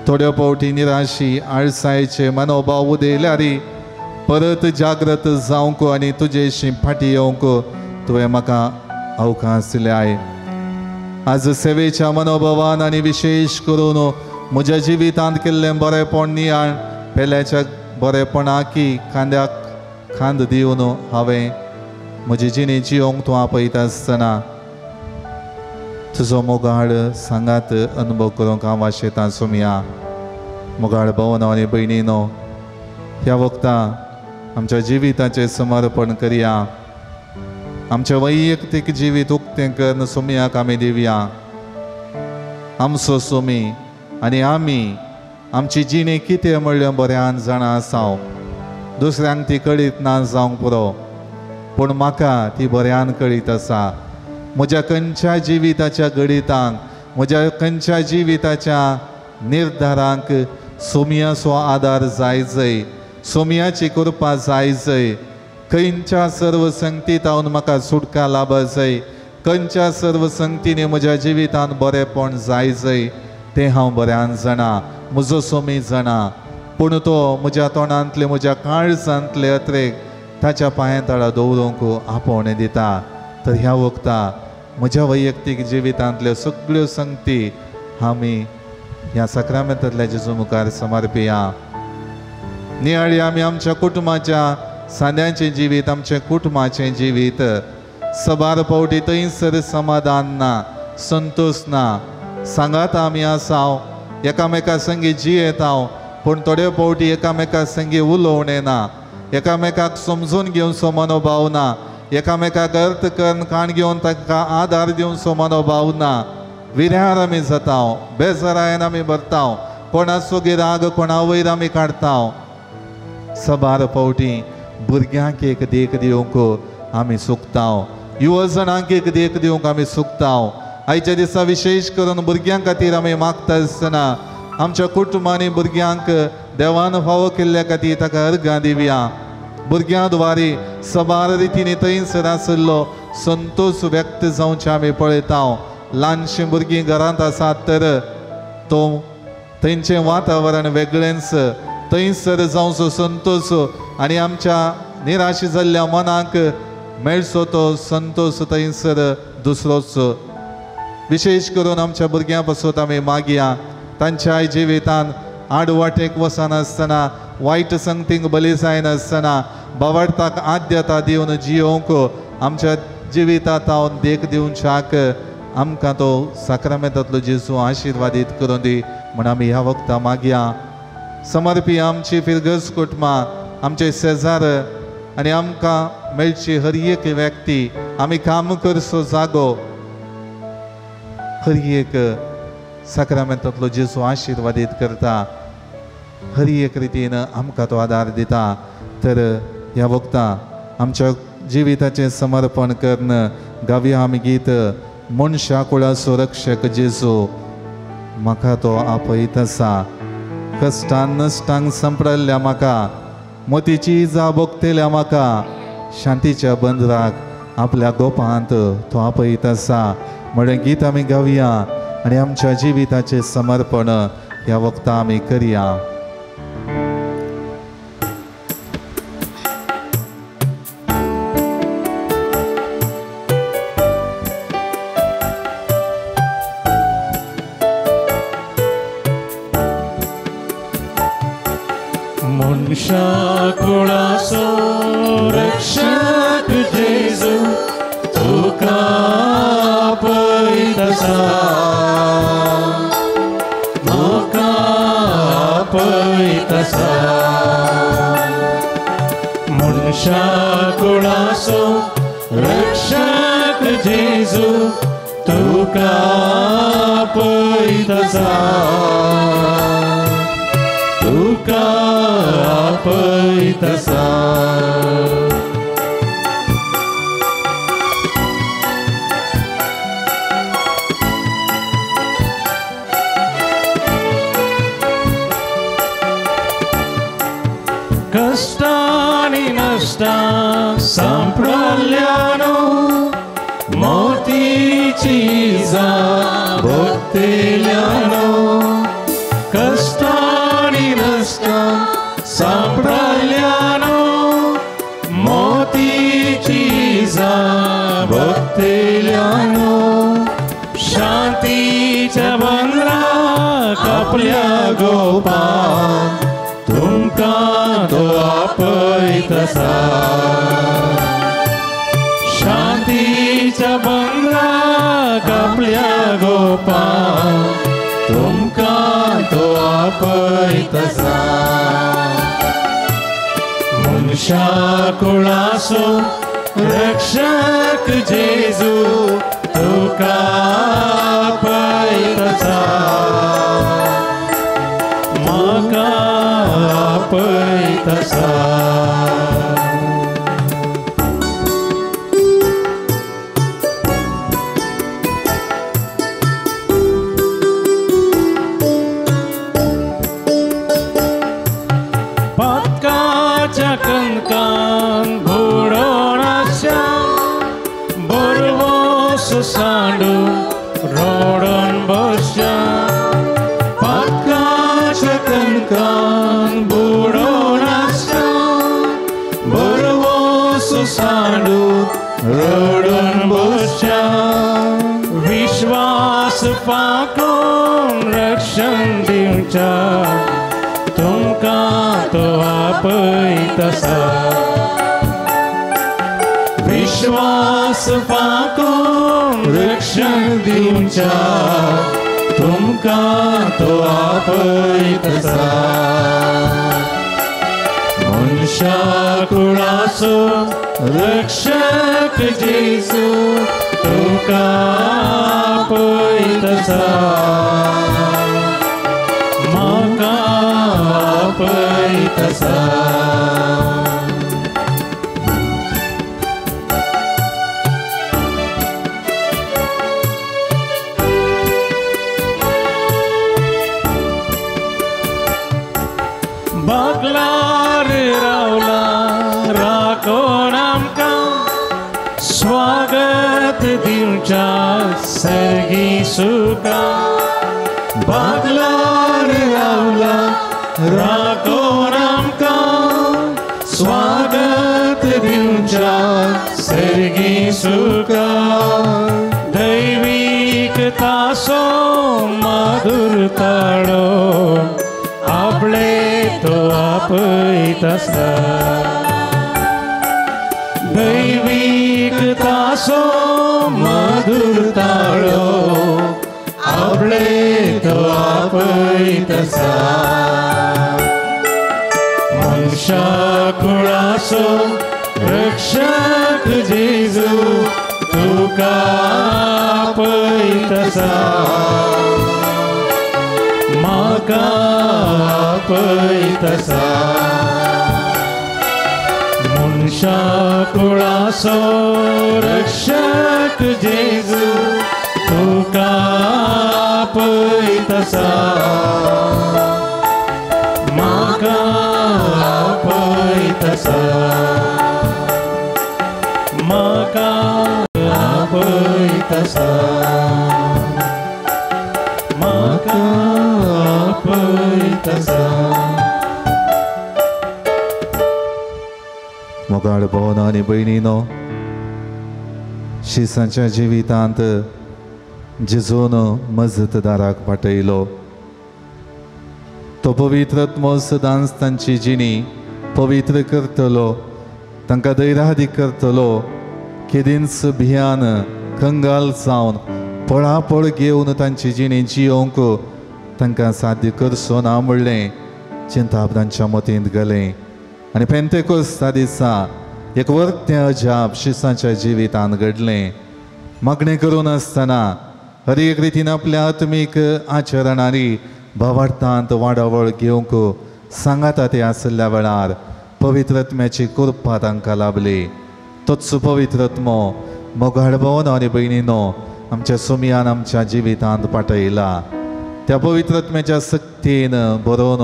थोड्यो फावटी निराशी आळसायचे मनोभाव उदयल्यार परत जाग्रत जावंक आनी तुजेशी फाटी येवंक तुवें म्हाका अवकाश दिल्याय. आज सेवेच्या मनोभावान आनी विशेश करून म्हज्या जिवितांत केल्लें बरेंपण नियाळ पेल्याच्या बरेंपणाकी खांद्याक खांद दिवन हांवें म्हजी जिणी जियोंक तूं आपयता आसतना तुजो मोगाळ सांगात अनुभव करूंक हांव आशेतां सोमया. मोगाळ भोवनो आनी भयणीनो, ह्या वखदां आमच्या जिविताचें समर्पण करया. आमचें वैयक्तीक जिवीत उक्तें करून सोमयाक आमी दिवया. आमचो सोमी आनी आमी आमची जिणी कितें म्हणलें बऱ्यान जाणा आसा, दुसऱ्यांक ती कळीत ना जावंक पुरो, पूण म्हाका ती बऱ्यान कळीत आसा. म्हज्या खंयच्या जिविताच्या गणितांक, म्हज्या खंयच्या जिविताच्या निर्धारांक सोमयाचो आदार जाय जय, सोमयाची कृपा जाय जय, खंयच्या सर्व संगती तावन म्हाका सुटका लाभ जाय, खंयच्या सर्व संगतीने म्हज्या जिवितांत बरेंपण जाय जय तें हांव बऱ्यान जाणा, म्हजो सोमी जाणा. पूण तो म्हज्या तोंडांतले म्हज्या काळजांतले अत्रेक ताच्या पांया तळा दवरूंक आपोवणें दिता. तर ह्या वखदां म्हज्या वैयक्तीक जिवितांतल्यो सगळ्यो संगती आमी ह्या साक्रामेंतांतल्या जेजू मुखार समर्पिया. नियाळी आमी आमच्या कुटुंबाच्या सांद्यांचें जिवीत, आमचें कुटुंबाचें जिवीत, सबार पावटी थंयसर समाधान ना, संतोश ना. सांगात आमी आसाव, एकामेका संगी जियेताव, पूण थोडे पावटी एकामेका संगी उलोवणें ना, एकामेकाक समजून घेवचो मनोभाव ना, एकामेकाक अर्थ करून काण घेवन तांकां आदार दिवचो मनोभाव ना. विऱ्यार आमी जाताव, बेजारायन आमी भरताव, कोणाचो राग कोणा वयर आमी काडताव. सबार पावटी भुरग्यांक एक देख दिवंक आमी चुकताव, युवजणांक एक देख दिवंक आमी चुकताव. आयच्या दिसा विशेश करून भुरग्यां खातीर आमी मागता आसतना आमच्या कुटुंबांनी भुरग्यांक देवान फावो केल्ल्या खातीर ताका अर्गां दिवया. भुरग्यां द्वारे सबार रितीन थंयसर आशिल्लो संतोश व्यक्त जावचें आमी पळयता. ल्हानशीं भुरगीं घरांत आसात तर तो थंयचें वातावरण वेगळेंच, थंयसर जावचो संतोश आनी आमच्या निराश जाल्ल्या मनाक मेळचो तो संतोश थंयसर दुसरोच. विशेश करून आमच्या भुरग्यां पासत आमी मागया, तांच्या जिवितान आडवाटेक वचनासतना, वायट संगतींक बली जायनासतना, बावडताक आद्यता दिवन जियोवंक आमच्या जिवितांत देख दिवच्याक आमकां तो साक्रामेंतांतलो जेजू आशिर्वादीत करून दी म्हूण आमी ह्या वखदां मागया. समर्पी आमची फिरगज कुटुंबां, आमचे शेजार आनी आमकां मेळची हर एक व्यक्ती, आमी काम करचो जागो, हर एक साक्रामेंतांतलो जेजू आशिर्वादीत करता, हर एक रितीन आमकां तो आदार दिता. तर ह्या वखदां आमच्या जिविताचें समर्पण करून गावया आमी गीत, मनशा कुळाचो रक्षक जेजू म्हाका तो आपयत आसा. कश्टान नश्टांक सांपडल्ल्या म्हाका, मोतीची इजा भोगतल्या म्हाका, शांतीच्या बंदराक आपल्या गोपांत तो आपयत आसा म्हणलें गीत आमी गावया आनी आमच्या जिविताचें समर्पण ह्या वखदां आमी करया. कुळाचो रक्षक जेजू तुका आपयत आसा, तुका आपयत आसा. मनशा कुळाचो रक्षक जेजू तुका आपयत आसा, तुका आपयत आसा. कश्टांनी नश्टां सांपडल्यानो, मोतीची इजा भोगतल्यानो, कश्टांनी नश्टां सांपडल्यानो, मोतीची इजा भोगतल्यानो, शांतीच्या बंदराक आपल्या गोपांत तुमकां तो आपयत आसा. शांतीच्या बंदराक आपल्या गोपांत तुमकां तो आपयत आसा. मनशा कुळाचो रक्षक जेजू तुका आपयत आसा, म्हाका आपयत आसा. पातकाच्या कणकान बुडोवनाच्या बरवोस सांडून रोडून बसच्या, पातकाच्या कणकान बुडोवनाच्या बरवोस सांडून रोडून बसच्या, विश्वास पाकून रक्षण दिवच्या तुमकां तो आपयत आसा. विश्वास पाकून रक्षण दिवच्या तुमकां तो आपयत आसा. मनशा कुळाचो रक्षक जेजू तुका आपयत आसा, म्हाका आपयत आसा. बागलार रावला राखोन आमकां स्वागत दिवच्या सर्गी सुखा. बागलार रावला राखोन आमकां स्वागत दिवच्या सर्गी सुखा. दैवीक तासो माधुर ताळो आपले तो आपयत आसा. दैवीक तासो मधुर ताळो आपले तो आपयत आसा. मनशा कुळाचो रक्षक जेजू तुका आपयत आसा, म्हाका आपयत आसा. मनशा कुळाचो रक्षक जेजू तुका आपयत आसा, म्हाका आपयत आसा, म्हाका आपयत आसा, म्हाका आपयत आसा. मोगाळ भोवन आनी भयणीनो, शिसांच्या जिवितांत जेजून मजतदाराक पाठयलो. तो पवित्र आत्मो सदांच तांची जिणी पवित्र करतलो, तांकां धैर्यादी करतलो. केदींच भियान कंगाल जावन पळापळ घेवन तांची जिणी जियोंक तांकां साध्य करचो ना म्हणलें चिंताप तांच्या मतींत गेलें. आनी पेंतेकोस्ता दिसा एक वर्तें अजाप शिसांच्या जिवितांत घडलें. मागणें करून आसतना हर एक रितीन आपल्या आत्मीक आचरणांनी भावार्थांत वाडावळ घेवंक सांगाता ते आशिल्ल्या वेळार पवित्र आत्म्याची कृपा तांकां लाभली. तोच पवित्र आत्मो मोगाळ भोवन आनी भयणीनो आमच्या सुमयान आमच्या जिवितांत पाठयला. त्या पवित्र आत्म्याच्या सक्तीन बरोवन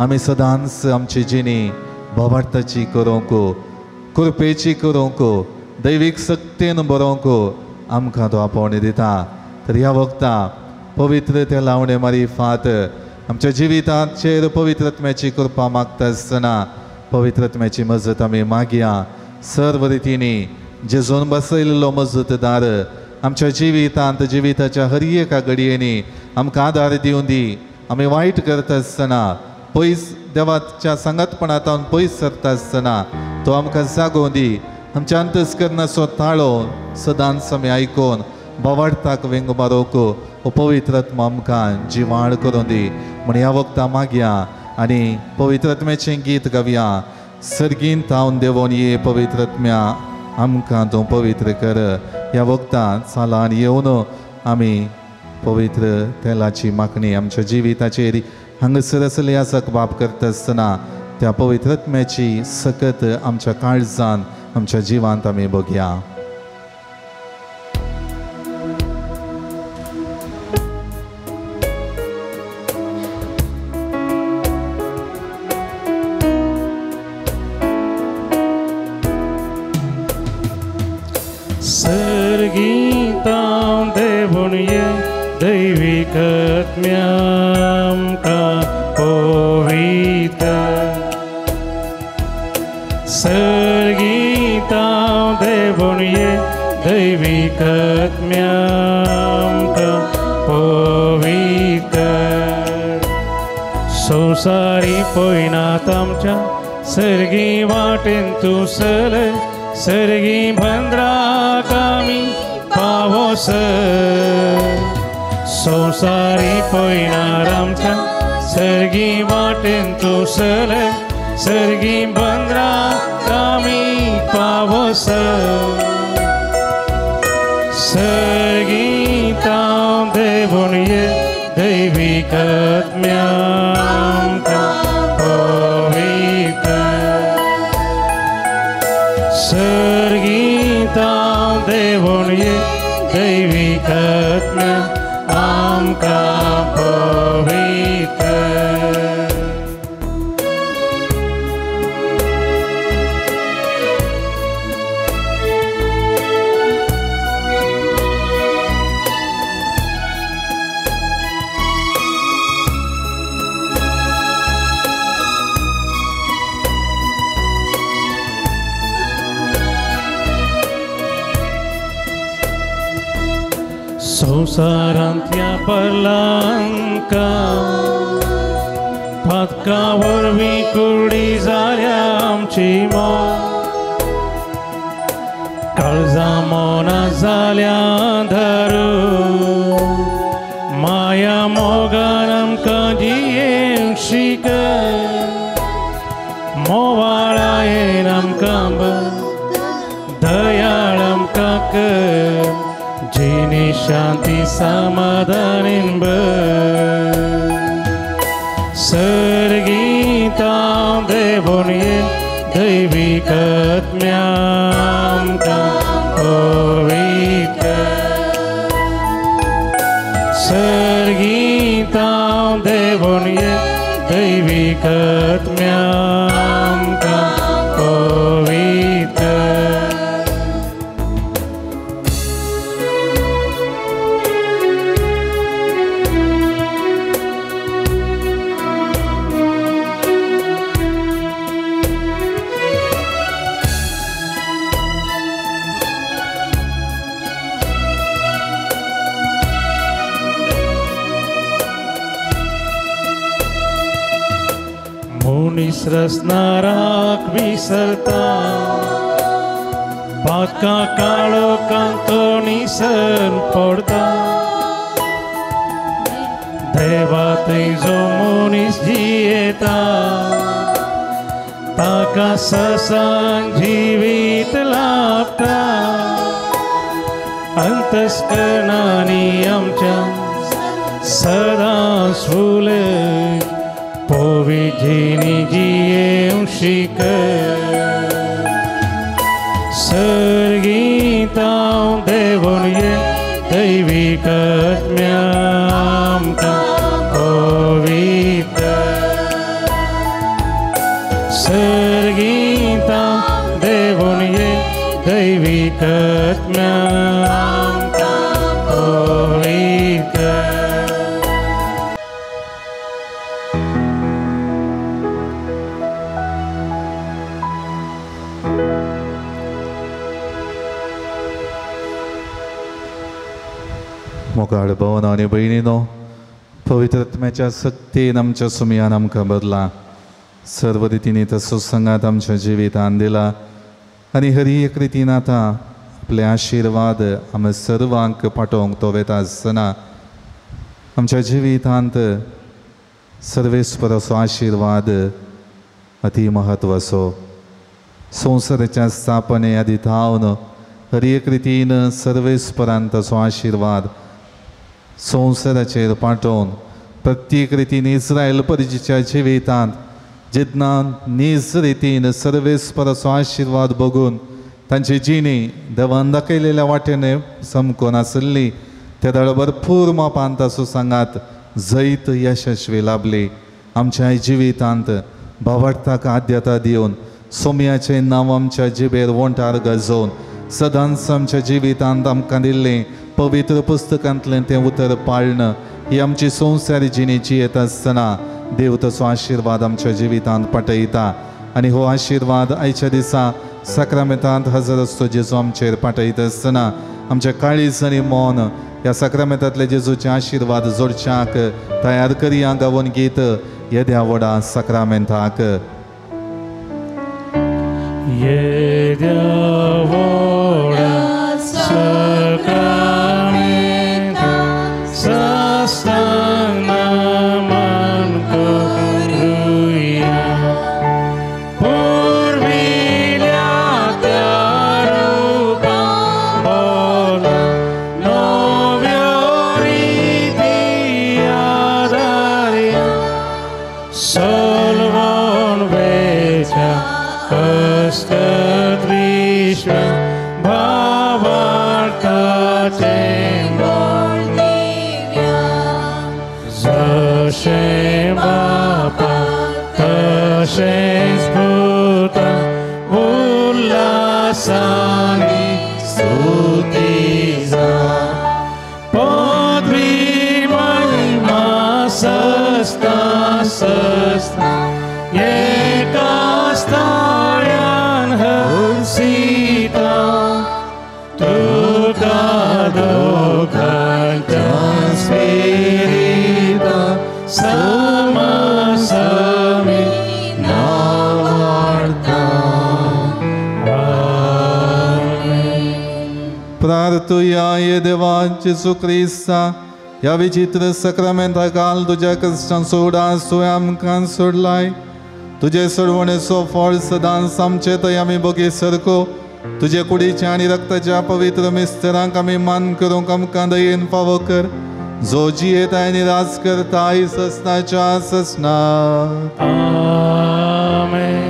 आमी सदांच आमची जिणी भावार्थाची करूंक, कृपेची करूंक, दैवीक सक्तीन बरोवंक आमकां तो आपोवणी दिता. तर ह्या वखता पवित्र त्या लावणे मारिफात आमच्या जिविताचेर पवित्र आत्म्याची कृपा मागता आसतना पवित्र आत्म्याची मजत आमी मागया. सर्व रितींनी जेजून बसयल्लो मजतदार आमच्या जिवितांत जिविताच्या हर एका घडयेंनी आमकां आदार दिवन दी. आमी वायट करता आसतना, पयस देवाच्या सांगातपणांत पयस सरता आसतना तो आमकां जागोवन दी. आमच्या अंतस्करणाचो ताळो सदांच आमी आयकून भावार्थाक वेंग मारूंक हो पवित्र आत्मो आमकां जिवाळ करून दी म्हण ह्या वखदां मागया आनी पवित्र आत्म्याचें गीत गावया. सर्गीन तावन देवोन ये पवित्र आत्म्या आमकां तूं पवित्र कर. ह्या वखदां चालान येवन आमी पवित्र तेलाची मागणी आमच्या जिविताचेर हांगासर आसले याजक बाप करता आसतना त्या पवित्र आत्म्याची सकत आमच्या काळजान आमच्या जिवांत आमी बघया. सर्गीतां देवून ये दैवीक आत्म्या आमकां पवित्र. सर्गीतां देवून ये दैवीक आत्म्या आमकां पवित्र. संवसारी पयनात आमच्या सर्गी वाटेन तूं चलय, सर्गी बंद्राक आमी पावोसर संवसारी पयणार आमच्या सर्गी वाटेन तूं चल सर्गी बंद्राक आमी पावोसर सर्गीता देवून ये दैवीक आत्म्यांका पवित्र सर्गीता देवून ये दैवीक आत्म्या आमकां पवित्र. संवसारांतल्या बलांका पातका वरवीं कुडी जाल्या आमची मोग काळजां मोना जाल्या धरू माया मोगान आमकां जियेवंक शिकय मोवाळायेन आमकां दयाळ आमकां कर जिणे शांती समाधानीन भर सर्गीता देवून ये दैवीक आत्म्या आमकां पवित्र सर्गीता देवून ये दैवीक आत्म्या आमकां पवित्र. मनीस रसनाराक विसरता पाका काळो कांतो निसर पडता देवा थंय जो मनीस जियेता ताका ससान जिवीत लाभता अंतस्करणांनी आमच्या सदां फुलय पविजिनी जियेवंक शिकय सर्गीता देवून ये दैवीक आत्म्या आमकां पवित्र सर्गीता देवून ये दैवीक आत्म्या आमकां पवित्र. मोगाळ भवन आनी भयणीनो पवित्र आत्म्याच्या सक्तीन आमच्या सुमयान आमकां बदला सर्व रितींनी तसो संगात आमच्या जिवितान दिला आनी हरी एक रितीन आतां आपले आशिर्वाद आमी सर्वांक पाठोवंक तो वेता आसतना आमच्या जिवितांत सर्वेस्पराचो आशिर्वाद अती म्हत्वाचो. संवसाराच्या स्थापने आदी थावन हर एक रितीन सर्वेस्परान ताचो आशिर्वाद संवसाराचेर पाठोवन प्रत्येक रितीन इस्रायल परजेच्या जिवितांत जेन्ना नीज रितीन सर्वेस्पराचो आशिर्वाद बघून तांची जिणी देवान दाखयलेल्या वाटेन समकोन आसली त्या वेळार भरपूर मापान ताचो सांगात जैत यशस्वी लाभली. आमच्या जिवितांत भावार्थाक आद्यता दिवन सोम्याचें नांव आमच्या जिबेर वोंठार गजोवन सदांच आमच्या जिवितांत आमकां दिल्लें पवित्र पुस्तकांतलें तें उतर पाळणं ही आमची संवसारी जिणी जियेत आसतना देव तसो आशिर्वाद आमच्या जिवितांत पाठयता आनी हो आशिर्वाद आयच्या दिसा साक्रामेंतांत हजर आसतो जेजू आमचेर पाठयता आसतना आमच्या काळीज आनी मन ह्या साक्रामेंतांतले जेजूचे आशिर्वाद जोडच्याक तयार करया गावोन गीत येद्या व्हडा साक्रामेंताक. येद्या व्हडा सक्रामेंता साष्टांग नमन करुया. पुर्विल्या त्या रुपा बोला नव्यो रिती आदार्या सलवण वेच्या कस्तत विश्व भावार्थाचें बळ दिव्या. जशें बापा तशेंच पुता उल्हासांनी स्तुती जा. पदवी महिमा सस्ता सस्ता एका स्थाळ्यान हंसिता. तुका दोगांच्या स्पिरिता समसमी नावाडता. प्रार्थुया ये देवा जेजू क्रिस्ता ह्या विचित्र सक्रामेंता काल तुज्या क्रिस्तांचो उडास तुवें आमकां सोडलाय. तुजे सोडवणेचो फळ सदांच आमचे थंय आमी बोगी सरको. तुजे कुडीच्या आनी रक्ताच्या पवित्र मिस्तरांक आमी मान करूंक आमकां दयेन फावो कर, जो जियेता आनी राज करता ससनाच्या ससनात. आमेन.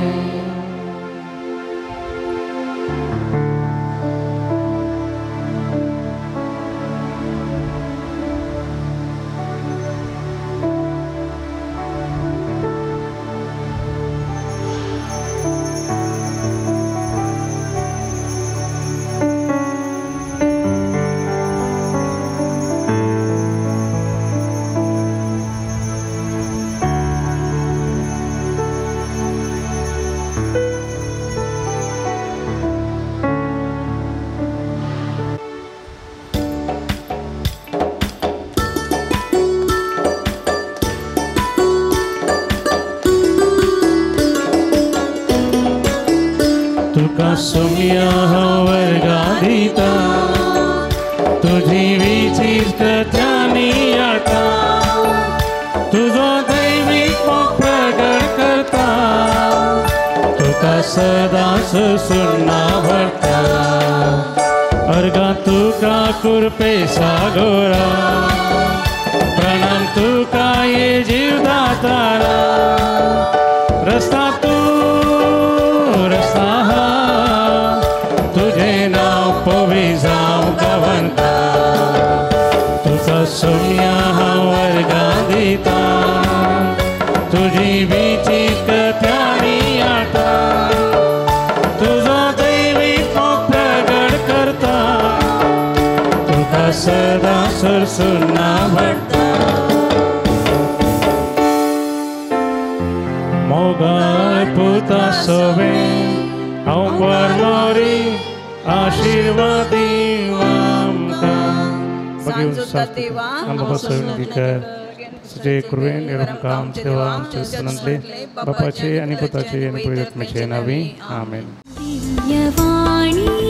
तुका सोम्या हांव वर्गां दिता, तुजी विचित्रतांनी आटा, तुजो दैवीक मोग प्रगट करता, तुका सदांच सुन्ना भरता. अर्गां तुका कुरपे सागोरा, प्रणाम तुका ये जीवदातारा. रस्ता तूं रस्ता हा, तुझे नाव पवी जावं गवंता. तुका सोम्या हांव वर्गां दिता, तुजी विचित्रतांनी आटा, तुजो दैवीक मोग प्रगट करता, तुका सदां सुरसुन्ना भरता. मोगाळ पुता सोवे हांव परमोरी आशिर्वादी आमकां. तुजे कृपेन आमकां आमचे देवा आमचे सनंतले बापाचे आनी पुताचे आनी पवित्र आत्म्याचे नांवी. आमेन. दिव्यवाणी.